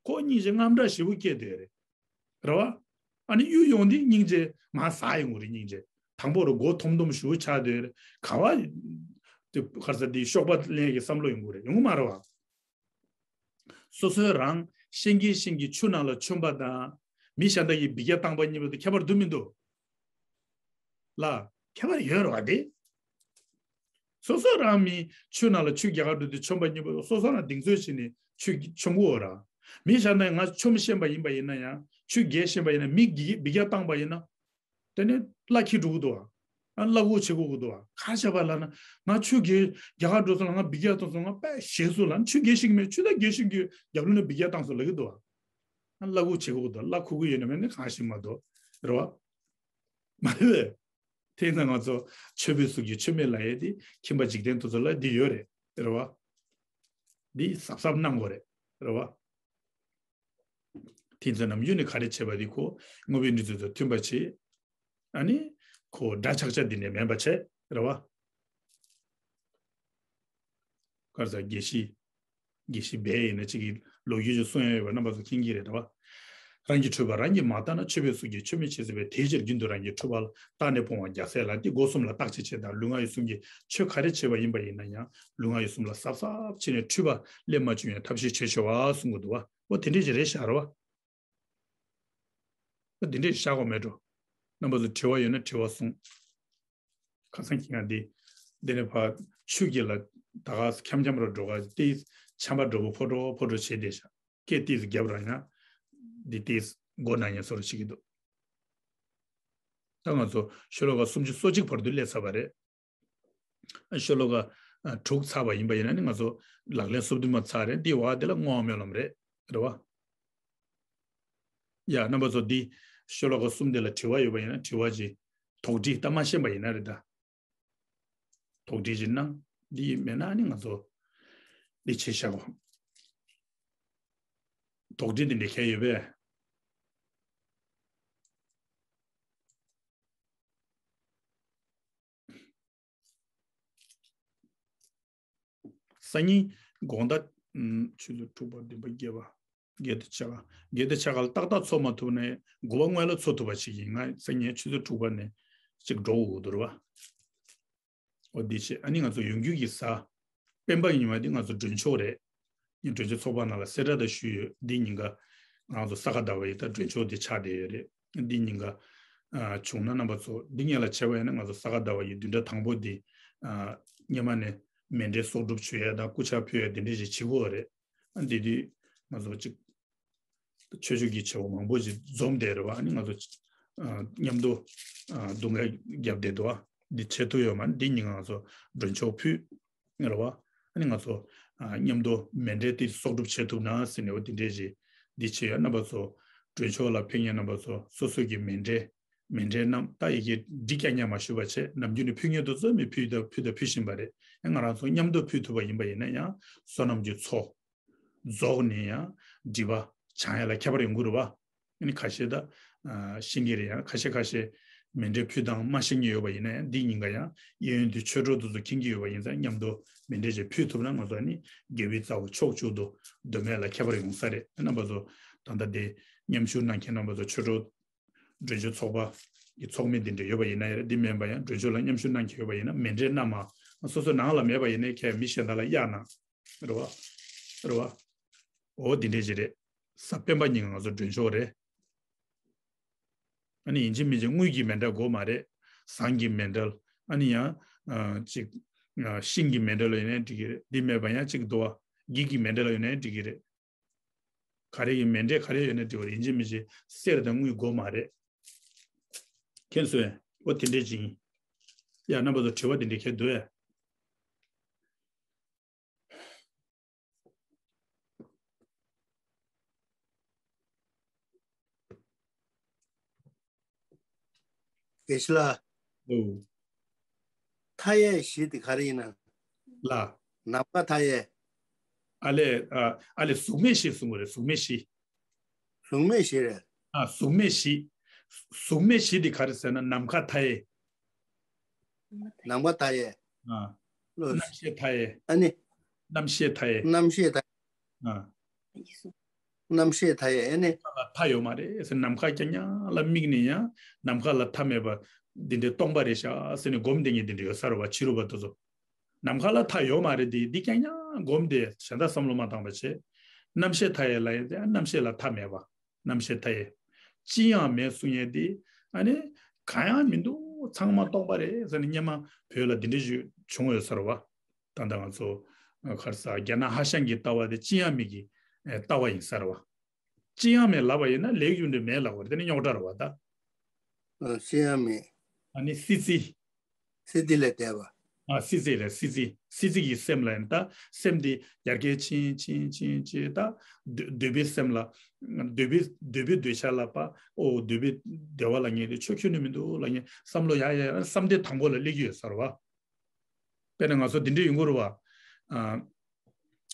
ཁོ་སྙིང་རྗེ་དངངས་སྐྲག་ཞེ་པོ་སྐྱེས་བསྡད་རེད། རེད་བ། ཨ་ནི་གཡུག་ཡོང་དུས་སྙིང་རྗེ་མར་ཟག་ཡོང་གི་རེད་སྙིང་རྗེ། དང་པོ་རུ་མགོ་འཐོམ་འཐོམ་ཞུ་ཆགས་དུས་ག་བ། དེ་ག་རེ་ཟ་དེ་གཤོག་པ་ལེན་གྱི་བསམ་བློ་ཡོང་གི་རེད་ཡོང་གི་མ་རེད་བ། སོ་སོའི་རང་ཤེས་ཀྱི་ཤེས་ཀྱི་ཆུ་ནང་ལ་མཆོངས་པ་དང་མི་གཞན་དག་གིས་འབུད་རྒྱག་བཏང་པ་གཉིས་བར་དུ་ཁྱད་པར་འདུག་མི་འདུག་ལ་ཁྱད་པར་ཡོད་རེད་བ་དེ། སོ་སོ་རང་མི་ཆུ་ནང་ལ་ཆུ་རྒྱག་ག་འགྲོ་དུས་མཆོངས་པ་གཉིས་པོ་སོ་སོ་རང་གདེང་ཚོད་བྱས་ནས་ཆུ་མཆོང་གི་ཡོད་ར། མི་གཞན་དག་ང་མཆོངས་ཤེས་པ་ཡིན་པ་ཡིན་ན་ཡང་ཆུ་རྒྱག་ཤེས་པ་ཡིན་ན་མི་གིས་འབུད་རྒྱག་བཏང་པ་ཡིན་ན། དེ་ནས་བླ་འཁྱེར་འགྲོ་གི་འདུག་བ། ཨ་བླ་འགུག་བྱེད་དགོས་ཀྱི་འདུག་བ། ག་རེ་བྱས་པ་ལབ་ན་ང་ཆུ་རྒྱག་རྒྱག་ག་འགྲོ་སོང་ལ་ང་འབུད་རྒྱག་བཏང་སོང་ང་དཔེ་ཞེད་སོང་ལ་ཆུ་རྒྱག་ཤེས་ཀྱི་མེད་ཆུ་ད་རྒྱག་ཤེས་ཀྱི་རྒྱབ་ལོགས་ནས་འབུད་རྒྱག་བཏང་སོང་ལབ་ཀྱི་འདུག་བ། ཨ་བླ་འགུག་བྱེད་དགོས་ཀྱི་འདུག་བླ་འཁུར་གྱི་ཡོད་ན་མེད་ན་གང་ཤེས་མ་གཏོགས་རེད་བ། མ་རེད་པས། དེས་ན་ང་ཚོ་མཆོད་པའི་གཟུགས་ཀྱིས་མཆོད་མེ་ལབ་ཡས་དེ་ཁྱིམ་པ་འཇིག་རྟེན་དེ་ཚོ་ལ་འདི་ཡོད་རེད་རེད་བ། འདི་གཟབ་གཟབ་གནང་དགོས་རེད་རེད་བ། དེ་ཚོ་ནམ་རྒྱུན་ནས་ག་རེ་བྱེད་པ་འདི་ཁོ་དངོས་པོའི་གནས་ཚུལ་དང་མཐུན་པ་བྱེད། ཨ་ནི་ཁོ་འདྲ་ཆགས་ཆགས་འདི་ནས་མེད་པ་བྱེད་རེད་བ། ག་རེ་ཟ་དགེ་བཤེས། དགེ་བཤེས་སྦས་ཡིན་ན་གཅིག་གིས་ལོ་རྒྱུས་ཅིག་གསུང་ཡ་ཡོད་པ་རྣམ་པ་ཚོ་མཁྱེན་གྱི་རེད་དོ། རང་གི་འཁྲུལ་པ་རང་གིས་མ་བརྟགས་ན་མཆོད་པའི་གཟུགས་ཀྱིས་མཆོད་མེ་བྱེད་སྲིད་པས་དེའི་ཕྱིར་རྒྱུན་དུ་རང་གི་འཁྲུལ་པ་ལ་བརྟགས་ནས་སྤོང་བ་རྒྱལ་སྲས་ལགས་ཏེ་སྒོ་གསུམ་ལ་བརྟག་དཔྱད་བྱེད་དང་ལུས་ངག་ཡིད་གསུམ་གྱི་ཆོས་ག་རེ་བྱེད་པ་ཡིན་པ་ཡིན་ན་ཡང་ལུས་ངག་ཡིད་གསུམ་ལ་གཟབ་གཟབ་བྱས་ནས་འཁྲུལ་པ་སླེབས་མ་བཅུག་ཡང་ཐབས་ཤེས་བྱེད་ཤོག་ཨ་གསུང་གི་འདུག་བ། འོ་དེ་འདྲས་ཞིག་རེད་ཤག་རེད་བ། འདི་འདྲས་བཞག་དགོས་མེད་འགྲོ། རྣམ་པ་ཚོ་དྲི་བ་ཡོད་ན་དྲི་བ་གསུངས། ཁ་སང་ཁྱི་ང་འདི། འདི་ནས་ཕར་ཆུ་དཀྱིལ་ལ་ད་ག་འཁྱམ་འཁྱམ་རུ་འགྲོ་ག་ཏིས་ཆམ་པ་འགྲོ་པོ་ཕོ་འགྲོ་ཕོ་འགྲོ་བྱེད་བསྡད་ཤག་སྐད་ཏིས་རྒྱབ་ར་ཡང་། འདི་ཏིས་སྒོ་ན་ཉན་སོ་རུ་བྱེད་ཀྱི་འདུག་ད་ང་ཚོ་ཤོ་ལོ་ཀ་སུམ་ཅུ་སོ་གཅིག་བར་དུ་སླེབས་ཚར་བ་རེད། ཤོ་ལོ་ཀ་ཨ་དྲུག་ཚར་བ་ཡིན་པ་ཡིན་ན་ནི་ང་ཚོ་ལག་ལེན་སོ་བདུན་མ་ཚར་རེད། འདི་བ་དེ་ལ་བསྔོ་བ་སྨོན་ལམ་རེད། རེད་བ། ཡ་རྣམ་པ་ཚོ་འདི་ཤོ་ལོ་ཀ་གསུམ་དེ་ལ་དྲི་བ་ཡོད་པ་ཡིན་ན་དྲི་བ་ཅིག་དོགས་འདྲི་ད་མ་ཤེས་པ་ཡིན་ན་རེད་ད། དོགས་འདྲི་ཅིག་གནང་། འདི་མེད་ན་ནི་ང་ཚོ་འདི་བྱེད་བཞག་གོ། དོགས་འདྲི་འདི་འདྲ་གལ་ཡོད་པས། སང་ཉིན་དགོང་དག་ཨམ་ཆུ་ཚོད་དྲུག་པ་བདུན་པ་བརྒྱད་པ། བརྒྱད་དང་ཕྱེད་ཀ། བརྒྱད་དང་ཕྱེད་ཀ་ལ་ཏག་ཏག་འཚོ་མ་ཐུབ་ནས་དགུ་པ་སྔོན་ལ་འཚོ་ཐུབ་པ་ཞིག་ཡིན། ང་སང་ཉིན་ཆུ་ཚོད་དྲུག་པ་ནས་ཅིག་འགྲོ་དགོས་འདུག་རེད་བ། འོ་འདི་བྱས། ཨ་ནི་ང་ཚོ་ཡོང་རྒྱུ་གི་གཟའ་སྤེན་པ་ཉི་མ་འདི་ང་ཚོ་མགྲོན་ཆོག་རེད། ངས་མགྲོན་ཆོག་ཚོགས་པ་ནང་ལ་གསལ་བསྒྲགས་ད་ཞུས་ཡོད། འདི་ཉིན་ཀ་ང་ཚོ་ས་ག་ཟླ་བ་ཡི་ད་མགྲོན་ཆོག་འདི་ཆགས་བསྡད་ཡོད་རེད། འདི་ཉིན་ཀ་ཨ་བྱུང་ན་རྣམ་པ་ཚོ་འདི་ཉིན་ལ་བྱས་པ་ཡིན་ན་ང་ཚོ་ས་ག་ཟླ་བ་ཡི་བདུན་ཕྲག་དང་པོ་འདི་ཨ་སྔོན་མ་ནས་མཎྜལ་གསོག་སྒྲུབ་བྱེད་ཡ་དང་སྐུ་ཕྱག་ཕུལ་ཡ་འདི་འདྲ་ཞིག་བྱེད་དགོས་རེད། ཨ་འདི་དུས་ང་ཚོ་ཅིག་ཆོས་ཕྱོགས་ཀྱི་བྱེད་པོ་མང་པོ་ཞིག་འཛོམས་བསྡད་རེད་བ། ཨ་ནི་ང་ཚོ་ཨ་མཉམ་དུ་ཨ་སྡུག་བསྔལ་བརྒྱབ་བསྡད་འདུག་བ། འདི་བྱེད་ཐུབ་ཡོད་མ་རེད། འདི་ཉིན་ང་ཚོ་མགྲོན་ཆོག་ཕུལ་རེད་བ། ཨ་ནི་ང་ཚོ་ཨ་མཉམ་དུ་མཎྜལ་དེ་གསོག་སྒྲུབ་བྱེད་ཐུབ་ན་ཟེར་ནས་འོ་དེ་འདྲས་ཞིག་འདི་བྱེད་ཡ། རྣམ་པ་ཚོ་མགྲོན་ཆོག་ལ་ཕེབས་མཁན་རྣམ་པ་ཚོ་སོ་སོ་གི་མཎྜལ་མཎྜལ་རྣམས་ད་ཡི་གེ་འབྲི་རྐྱང་རྐྱང་མ་ཞུ་བ་བྱས། ནམ་རྒྱུན་ནས་ཕུལ་མཁན་དེ་ཚོ་མི་ཕུལ་ད་ཕུལ་ད་ཕུལ་བཞིན་པ་རེད། ཡང་ང་རང་ཚོ་མཉམ་དུ་ཕུལ་ཐུབ་པ་ཡིན་པ་ཡིན་ན་ཡང་བསོད་ནམས་ཀྱི་ཚོགས་རྫོགས་ནས་ཡང་སྒྲིབ་པ་བྱང་ཡ་ལ་ཁྱད་པར་ཡོང་གི་རེད་བ། ཨ་ནི་ཁ་ཤས་ད་ཨ་ཤེས་ཀྱི་རེད། ཡང་ཁ་ཤས་ཁ་ཤས་མཎྜལ་ཕུལ་སྟངས་མ་ཤེས་མཁན་ཡོད་པ་ཡིན་ན་ཡང་འདི་ཉིན་ཀ་ཡང་གཡས་གཡོན་དུ་ཆོས་གྲོགས་དེ་ཚོ་མཁྱེན་གྱི་ཡོད་པ་ཡིན་ཙང་མཉམ་དུ་མཎྜལ་ཅིག་ཕུལ་ཐུབ་ན་ང་ཚོ་ཨ་ནི་དགེ་བའི་རྩ་བ་ཕྱོགས་བཅུ་དུ་འདོན་མེད་ལ་ཁྱད་པར་ཡོང་ས་རེད། རྣམ་པ་ཚོ་ད་ལྟ་དེ་མཉམ་ཞུགས་གནང་མཁན་རྣམ་པ་ཚོ་ཆོས་གྲོགས་མགྲོན་ཆོག་ཚོགས་པ་གི་ཚོགས་མི་འདི་འདྲ་ཡོད་པ་ཡིན་ན་ཡང་རེད། འདི་མིན་པ་ཡང་མགྲོན་ཆོག་ལ་མཉམ་ཞུགས་གནང་མཁན་ཡོད་པ་ཡིན་ན་མཎྜལ་བསྣམས་མ་སོ་སོ་ནང་ལ་མེད་པ་ཡིན་ན་ཁྱེད་མི་གཞན་དག་ལ་གཡར་གནང་། རེད་བ། རེད་བ། འོ་འདི་འདྲས་ཅིག་རེད། གཟའ་སྤེན་པ་ཉིན་ང་ཚོ་མགྲོན་ཆོག་རེད། ཨ་ནི་ཡིན་གཅིག་མིན་གཅིག་དངུལ་གྱི་མཎྜལ་དགོས་མ་རེད། ཟངས་ཀྱི་མཎྜལ། ཨ་ནི་ཡང་ཨ་ཅིག་ཨ་ཤིང་གི་མཎྜལ་ཡིན་ནའི་འགྲིག་གི་རེད། འདི་མེད་པ་ཡང་ཅིག་རྡོ་བ་འགྱིག་གི་མཎྜལ་ཡིན་ནའི་འགྲིག་གི་རེད། ག་རེ་ཡིན་མཎྜལ་ག་རེ་ཡོད་ན་འགྲིག་པ་རེད། ཡིན་གཅིག་མིན་གཅིག་གསེར་དང་དངུལ་དགོས་མ་རེད། མཁྱེན་སོང་ངས། འོ་དེ་འདྲས་ཅིག་ཡིན། ཡ་རྣམ་པ་ཚོ་དྲི་བ་དེ་འདྲས་གལ་འདུག་ཨེ། དགེ་བཤེས་ལགས། ཨོ། མཐའ་ཡས་བཞི་དེ་ག་རེ་ཡིན་ན། ལ། ནམ་མཁའ་མཐའ་ཡས། ཨ་ལས་ཨ་ཨ་ལས་གཟུགས་མེད་བཞི་གསུང་གི་རེད། གཟུགས་མེད་བཞི། གཟུགས་མེད་བཞི་རེད། ཨ་གཟུགས་མེད་བཞི། གཟུགས་མེད་བཞི་དེ་ག་རེ་ཟེར་ན་ནམ་མཁའ་མཐའ་ཡས། ནམ་མཁའ་མཐའ་ཡས། ཨ། ལོ། རྣམ་ཤེས་མཐའ་ཡས། ཨ་ནི། རྣམ་ཤེས་མཐའ་ཡས། རྣམ་ཤེས་མཐའ། ཨ། རྣམ་ཤེས་མཐའ་ཡས་ཨ་ནི། མཐའ་ཡོད་མ་རེད་ཟེར། ནམ་མཁའ་རྐྱང་རྐྱང་ལ་དམིགས་ནས་ཡང་ནམ་མཁའ་ལ་མཐའ་མེད་པ་འདི་འདྲའི་སྟོང་པ་རེད་ཤག་ཟེར་ནས་སྒོམ་བསྡད་མཁན་འདི་འདྲ་ཡོད་ས་རེད་བ། ཕྱི་རོལ་པ་དེ་ཚོ། ནམ་མཁའ་ལ་མཐའ་ཡོད་མ་རེད་དེ། འདི་རྐྱང་རྐྱང་སྒོམ་དེ་གཞན་དག་བསམ་བློ་མ་བཏང་བ་བྱས། རྣམ་ཤེས་མཐའ་ཡས་ལ་ཡིན་ཏེ་རྣམ་ཤེས་ལ་མཐའ་མེད་པ། རྣམ་ཤེས་མཐའ་ཡས། ཅི་ཡང་མེད་གསུང་ཡས་དེ་ཨ་ནི་གང་ཡང་མི་འདུག་ཚང་མ་སྟོང་པ་རེད་ཟེར་ནས་སྔོན་མ་བོད་ལ་འདི་འདྲ་ཞིག་བྱུང་ཡོད་ས་རེད་བ། ད་ལྟ་ང་ཚོ་ཨ་ག་རེ་ཟེར། རྒྱ་ནག་ཧྭ་ཤང་གི་ལྟ་བ་དེ་ཅི་ཡང་མེད་ཀྱི་ཨ་ལྟ་བ་ཡིན་ས་རེད་བ། ཅི་ཡང་མེད་ལབ་པ་ཡིན་ན་ལེགས་ཡོང་དུ་མེད་ལབ་པ་རེད། དེ་ནི་རྙོག་དྲ་རེད་བ་ད། ཨ་ཅི་ཡང་མེད། ཨ་ནི་སྲིད་རྩེ། སྲིད་རྩེ་ལས་འདས་པ། ཨ་སྲིད་རྩེ་ལས་སྲིད་རྩེ་སྲིད་རྩེ་གི་སེམས་ལ་ཡིན་ད། སེམས་དེ་ཡར་རྒྱས་ཕྱིན་ཕྱིན་ཕྱིན་ཕྱིན་ད། འདོད་འདོད་པའི་སེམས་ལ། འདོད་པའི་འདོད་པའི་འདོད་ཆགས་ལ་པ། ཨོ་འདོད་པའི་བདེ་བ་ལ་ངེས་ཏེ་ཆོས་ཁྱོན་ནས་མི་འདུག་ལབ་མཁན་བསམ་བློ་ཡར་ཡར་བསམ་གཏན་དང་པོ་ལ་སླེབས་ཀྱི་ཡོད་ས་རེད་བ། དཔེར་ན་ང་ཚོ་འདི་འདྲ་ཡོང་གི་རེད་བ། ཨ།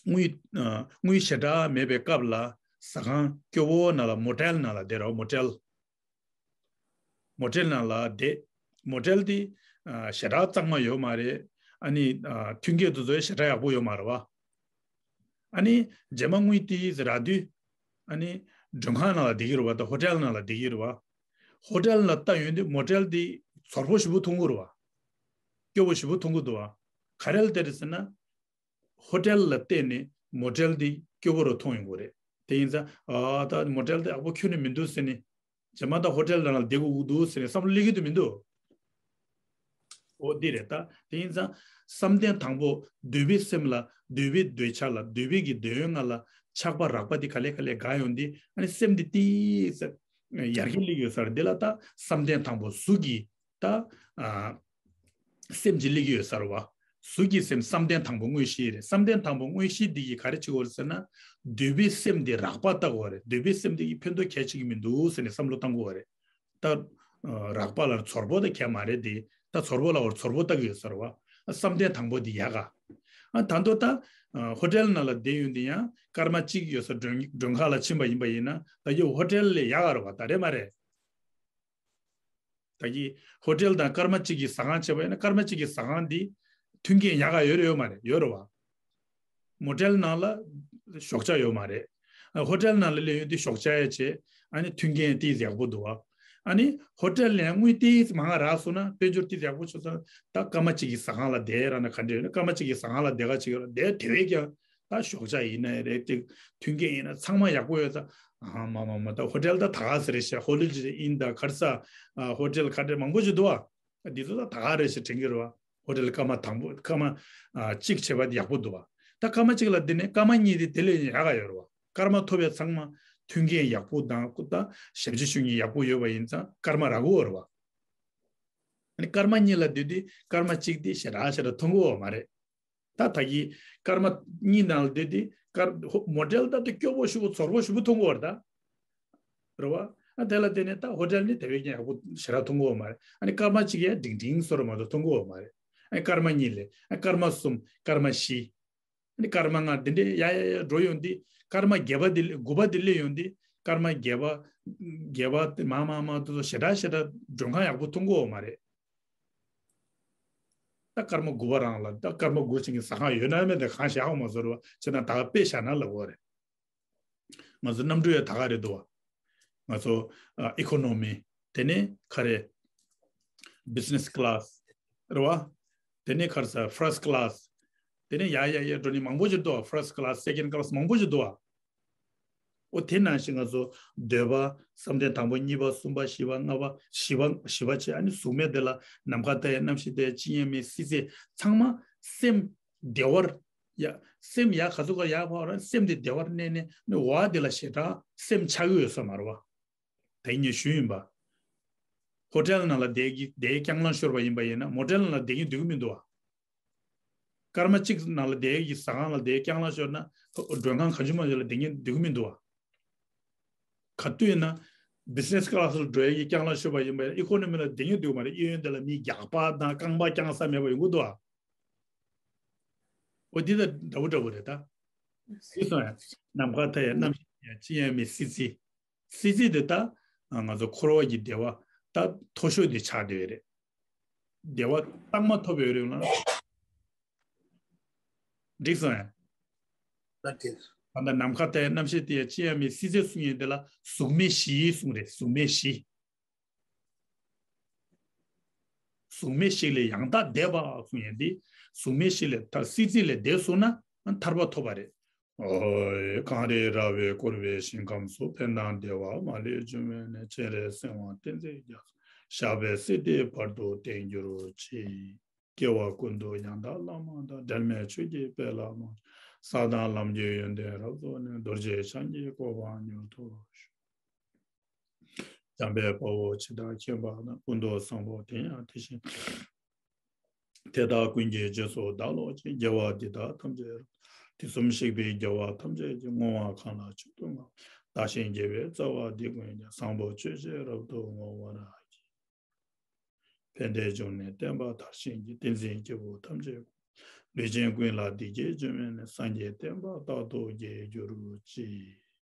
དངུལ་ཨ་དངུལ་ཞེ་དྲག་མེད་པའི་སྐབས་ལ་ཟ་ཁང་སྐྱོ་བོ་ནང་ལ་མོ་ཊེལ་ནང་ལ་བསྡད་རོགས། མོ་ཊེལ། མོ་ཊེལ་ནང་ལ་བསྡད། མོ་ཊེལ་དེ་ཨ་ཞེ་དྲག་གཙང་མ་ཡོད་མ་རེད། ཨ་ནི་ཨ་མཐུན་རྐྱེན་དེ་ཚོ་ཞེ་དྲག་ཡག་པོ་ཡོད་མ་རེད་བ། ཨ་ནི་རྗེས་མ་དངུལ་དེ་རག་དུས་ཨ་ནི་མགྲོན་ཁང་ནང་ལ་བསྡད་ཀྱི་རེད་བ། ད་ཧོ་ཊེལ་ནང་ལ་བསྡད་ཀྱི་རེད་བ། ཧོ་ཊེལ་ནང་ལ་ལྟ་ཡོང་དུས་མོ་ཊེལ་དེ་ཚོར་པོ་ཞེ་པོ་མཐོང་གི་རེད་བ། སྐྱོ་པོ་ཞེ་པོ་མཐོང་གི་འདུག་བ། ག་རེ་ལ་བལྟས་རེད་ཟེར་ན། ཧོ་ཊེལ་ལ་བལྟས་ནས་མོ་ཊེལ་འདི་སྐྱོ་པོ་རུ་མཐོང་ཡོང་གི་རེད། དེ་ཡིན་ཙང་ཨ་ད་མོ་ཊེལ་འདི་ཡག་པོ་ཁྱོན་ནས་མི་འདུག་ཟེར་ནས། རྗེས་མ་ད་ཧོ་ཊེལ་ནང་ལ་བསྡད་དགོས་ཀྱི་འདུག་ཟེར་ནས་བསམ་བློ་སླེབས་ཀྱི་འདུག་མི་འདུག་འོ་འདི་རེད་ད། དེ་ཡིན་ཙང་བསམ་གཏན་དང་པོ་འདོད་པའི་སེམས་ལ་འདོད་པའི་འདོད་ཆགས་ལ་འདོད་པའི་གི་འདོད་ཡོན་ལྔ་ལ་ཆགས་པ་རགས་པ་འདི་ག་ལེ་ག་ལེ་འགག་ཡོང་དུས་ཨ་ནི་སེམས་འདི་ཏིག་ཙམ་ཡར་རྒྱས་སླེབས་ཡོད་ས་རེད། འདི་ལ་ད་བསམ་གཏན་དང་པོ་གཟུགས་ཀྱི་ད། ཨ། སེམས་ཀྱི་སླེབས་ཀྱི་ཡོད་ས་རེད་བ། གཟུགས་ཀྱི་སེམས་བསམ་གཏན་དང་པོ་དངོས་གཞི་རེད། བསམ་གཏན་དང་པོ་དངོས་གཞི་འདི་ཡིས་ག་རེ་བྱེད་དགོས་རེད་ཟེར་ན། འདོད་པའི་སེམས་འདི་རགས་པ་བལྟ་དགོས་རེད། འདོད་པའི་སེམས་འདི་ཡིས་ཕན་ཐོགས་གལ་ཆེ་གི་མི་འདུག་ཟེར་ནས་བསམ་བློ་བཏང་དགོས་རེད། ད། ཨ། རགས་པ་ལ་ཚོར་པོ་ད་གལ་མ་རེད་དེ། ད་ཚོར་པོ་ལ་བར་ཚོར་པོ་བལྟ་གི་ཡོད་ས་རེད་བ། བསམ་གཏན་དང་པོ་འདི་ཡག་ག་ཨ་ད་དུང་ད། ཨ། ཧོ་ཊེལ་ནང་ལ་བསྡད་ཡོང་དུས་ཡང་སྐར་མ་གཅིག་ཡོད་ས་མགྲོན་མགྲོན་ཁང་ལ་ཕྱིན་པ་ཡིན་པ་ཡིན་ན་ད་ཡོད་ཧོ་ཊེལ་ལས་ཡག་ག་རེད་བ། ད་རེད་མ་རེད། ད་གི་ཧོ་ཊེལ་དང་སྐར་མ་གཅིག་གི་ཟ་ཁང་བྱས་པ་ཡིན་ན་སྐར་མ་གཅིག་གི་ཟ་ཁང་འདི་མཐུན་རྐྱེན་ཡག་ག་ཡོད་རེད་ཡོད་མ་རེད། ཡོད་རེད་བ། མོ་ཊེལ་ནང་ལ་ཞོགས་ཇ་ཡོད་མ་རེད། ཨ་ཧོ་ཊེལ་ནང་ལ་སླེབས་ཡོང་དུས་ཞོགས་ཇ་ཡང་བྱས། ཨ་ནི་མཐུན་རྐྱེན་ཏིས་ཡག་པོ་འདུག་བ། ཨ་ནི་ཧོ་ཊེལ་ནས་དངུལ་ཏིས་མང་རག་སོང་ན་དཔལ་འབྱོར་ཏིས་ཡག་པོ་བྱུང་སོང་ན་ད་སྐར་མ་གཅིག་གི་ཟ་ཁང་ལ་བསྡད་ར་ན་ག་འདྲ་ཡོད་ན། སྐར་མ་གཅིག་གི་ཟ་ཁང་ལ་བསྡད་ག་བྱེད་ཀྱི་ར་བསྡད། དེ་བས་ཀྱང་ད་ཞོགས་ཇ་ཡིན་ན་རེད། དེ་མཐུན་རྐྱེན་ཡིན་ན་ཚང་མ་ཡག་པོ་ཡོད་ཙང་། ཨ་མ་མ་མ་ད་ཧོ་ཊེལ་ད་ད་ག་ཟེར་རེད་ཤག་ཧོ་ལི་ཌེ་ཨིན་ད་ག་རེ་ཟ། ཨ་ཧོ་ཊེལ་ག་འདྲ་མང་པོ་ཞིག་འདུག་བ། འདི་ཚོ་ད་ད་ག་རེད་ཞེས་དྲན་གྱི་རེད་བ། ཧོ་ཊེལ་སྐར་མ་དང་པོ་སྐར་མ་ཨ་གཅིག་བྱས་པ་དེ་ཡག་པོ་འདུག་བ། ད་སྐར་མ་གཅིག་ལ་འདི་ནས་སྐར་མ་གཉིས་དེ་དེ་ལས་ཡག་ག་ཡོད་རེད་བ། སྐར་མ་ཐོབ་པའི་ཚང་མ་མཐུན་རྐྱེན་ཡག་པོ་དང་ད་ཞབས་ཕྱི་ཞུ་མཁན་ཡག་པོ་ཡོད་པ་ཡིན་ཙང་སྐར་མ་རག་གི་ཡོད་རེད་བ། ཨ་ནི་སྐར་མ་གཉིས་ལ་བསྡུས་དུས་སྐར་མ་གཅིག་དེ་ཞེ་དྲག་ཞེ་དྲག་ཐོན་གྱི་ཡོད་མ་རེད། ད་ད་གི་སྐར་མ་གཉིས་ནང་ལ་བསྡུས་དུས་སྐར་ཧོ་མོ་ཊེལ་ད་དེ་སྐྱོ་པོ་ཞེ་པོ་ཚོར་པོ་ཞེ་པོ་ཐོན་གྱི་ཡོད་རེད་ད། རེད་བ། ཨ་དེ་ལ་བརྟེན་ནས་ད་ཧོ་ཊེལ་ནི་དེ་བས་ཀྱང་ཡག་པོ་ཞེ་དྲག་ཐོན་གྱི་ཡོད་མ་རེད། ཨ་ནི་སྐར་མ་གཅིག་ཡང་འགྲིག་འགྲིག་བཟོ་འདྲ་མ་གཏོགས་ཐོན་གྱི་ཡོད་མ་རེད། ཨ་ནི་སྐར་མ་གཉིས་ལས་ཨ་སྐར་མ་གསུམ་སྐར་མ་བཞི། ཨ་ནི་སྐར་མ་ལྔ་འདི་འདྲའི་ཡ་ཡ་ཡ་འགྲོ་ཡོང་དུས་སྐར་མ་བརྒྱད་པ་འདི་དགུ་པ་འདི་སླེབས་ཡོང་དུས་སྐར་མ་བརྒྱད་པ་བརྒྱད་པ་དེ་མ་མ་མ་དེ་ཚོ་ཞེ་དྲག་ཞེ་དྲག་མགྲོན་ཁང་ཡག་པོ་ཐོན་གྱི་ཡོད་མ་རེད། ད་སྐར་མ་དགུ་པ་རང་ལ་ད་སྐར་མ་དགུ་ཅན་གྱི་ཟ་ཁང་ཡོད་ན་མེད་ན་གང་ཤེས་ཧ་གོ་མ་སོང་རེད་བ། བྱས་ན་ད་ག་དཔེ་བཞག་ན་ལབ་དགོས་རེད། ང་ཚོ་གནམ་གྲུ་ཡང་ད་ག་རེད་འདུག་བ། ང་ཚོ་ཨ་ཨི་ཀོ་ནོ་མི། དེ་ནས་ག་རེ། བི་ཛི་ནེ་སི་ཀ་ལ་སི་རེད་བ། དེ་ནས་ག་རེ་ཟ་ཕར་སི་ཊི་ཀ་ལ་སི། དེ་ནས་ཡ་ཡ་ཡ་འགྲོ་ནི་མང་པོ་ཞིག་འདུག་བ། ཕར་སི་ཊི་ཀ་ལ་སི་སེ་ཀེན་ཌི་ཀ་ལ་སི་མང་པོ་ཞིག་འདུག་བ། འོ་དེ་ནང་བཞིན་ང་ཚོ་འདོད་པ་བསམ་གཏན་དང་པོ་གཉིས་པ་གསུམ་པ་བཞི་པ་ལྔ་པ་བཞི་པ་བཞི་པ་བྱས། ཨ་ནི་གཟུགས་མེད་དེ་ལ་ནམ་མཁའ་མཐའ་ཡས་རྣམ་ཤེས་མཐའ་ཡས་ཅི་ཡང་མེད་སྲིད་རྩེ་ཚང་མ་སེམས་བདེ་བར། ཡ། སེམས་ཡ་ག་ཚོད་ག་ཡག་པ་ར་སེམས་དེ་བདེ་བར་གནས་ནས་ནི་འོ་དེ་ལ་ཞེ་དྲག་སེམས་ཆགས་ཀྱི་ཡོད་ས་མ་རེད་བ། དེ་ངས་ཞུས་ཡིན་པ། ཧོ་ཊེལ་ནང་ལ་བསྡད་ཀྱི་བསྡད་རྐྱང་ལངས་ཤོར་བ་ཡིན་པ་ཡིན་ན་མོ་ཊེལ་ནང་ལ་བསྡད་ཀྱི་འདུག་གི་མི་འདུག་བ། སྐར་མ་གཅིག་ནང་ལ་བསྡད་ཀྱི་ཟ་ཁང་ལ་བསྡད་རྐྱང་ལངས་ཤོར་ན་མགྲོན་ཁང་གང་བྱུང་མང་བྱུང་ལ་བསྡད་ཀྱི་འདུག་གི་མི་འདུག་བ། ག་དུས་ཡིན་ན་བི་ཛི་ནེ་སི་ཀ་ལ་སི་ལ་འགྲོ་ཡ་གི་རྐྱང་ལངས་ཤོར་བ་ཡིན་པ་ཡིན་ན་ཨི་ཀོ་ནོ་མི་ལ་བསྡད་ཀྱི་འདུག་མ་རེད། གཡས་གཡོན་དེ་ལ་མི་རྒྱགས་པ་དང་རྐང་པ་རྐྱང་ས་མེད་པ་ཡོང་གི་འདུག་བ། འོ་འདི་ད་འདྲ་པོ་འདྲ་པོ་རེད་ད། འདི་སོང་ཡ། ནམ་མཁའ་མཐའ་ཡས་རྣམ་ཤེས་མཐའ་ཡས་ཅི་ཡང་མེད་སྲིད་རྩེ། སྲིད་རྩེ་དེ་ད་ང་ཚོ་འཁོར་བ་གི་བདེ་བ་ད་མཐོ་ཤོས་དེ་ཆགས་བསྡད་ཡོད་རེད། བདེ་བ་རྟགས་མ་ཐོབ་ཡོད་རེད་ལ། འགྲིག་སོང་ཡ། ད་དེ། ད་ལྟ་ནམ་མཁའ་མཐའ་ཡས་རྣམ་ཤེས་མཐའ་ཡས་ཅི་ཡང་མེད་སྲིད་རྩེ་གསུང་ཡས་དེ་ལ་གཟུགས་མེད་གཞི་གསུང་རེད། གཟུགས་མེད་གཞི། གཟུགས་མེད་གཞི་ལས་ཡང་དག་འདས་པ་གསུང་ཡས་འདི། གཟུགས་མེད་གཞི་ལས་ཐར་སྲིད་རྩེ་ལས་འདས་སོང་ན་ཐར་པ་ཐོབ་པ་རེད། ཨོ། གངས་རི་ར་བས་བསྐོར་བའི་ཞིང་ཁམས་སུ། ཕན་དང་བདེ་བ་མ་ལུས་འབྱུང་བའི་གནས། སྤྱན་རས་གཟིགས་དབང་བསྟན་འཛིན་རྒྱ་མཚོ། ཞབས་པད་སྲིད་མཐའི་བར་དུ་བརྟན་གྱུར་ཅིག། སྐྱེ་བ་ཀུན་ཏུ་ཡང་དག་བླ་མ་དང་། འབྲལ་མེད་ཆོས་ཀྱི་དཔལ་ལ་ལོངས་སྤྱོད། ས་དང་ལམ་གྱི་ཡོན་ཏན་རབ་རྫོགས་ནས། རྡོ་རྗེ་འཆང་གི་གོ་འཕང་མྱུར་ཐོབ་ཤོག། འཇམ་དཔལ་དཔའ་བོས་ཇི་ལྟར་མཁྱེན་པ་དང་། ཀུན་ཏུ་བཟང་པོ་དེ་ཡང་དེ་བཞིན་ཏེ། དེ་དག་ཀུན་གྱི་རྗེས་སུ་བདག་སློབ་ཅིང་། དགེ་བ་འདི་དག་ཐམས་ཅད། དུས་གསུམ་གཤེགས་པའི་རྒྱལ་བ་ཐམས་ཅད་ཀྱིས། བསྔོ་བ་གང་ལ་མཆོག་ཏུ་བསྔགས། བདག་གཞན་དགེ་བའི་རྩ་བ་འདི་ཀུན་ཀྱང་། བཟང་པོ་སྤྱོད་ཕྱིར་རབ་ཏུ་བསྔོ་བར་བགྱི། ཕན་བདེའི་འབྱུང་གནས་བསྟན་པ་དར་ཞིང་རྒྱས། བསྟན་འཛིན་སྐྱེས་བུ་ཐམས་ཅད་ཀུན། ལུས་ཅན་ཀུན་ལ་བདེ་སྐྱིད་འབྱུང་བའི་གནས། སངས་རྒྱས་བསྟན་པ་རྟག་ཏུ་རྒྱས་གྱུར་ཅིག།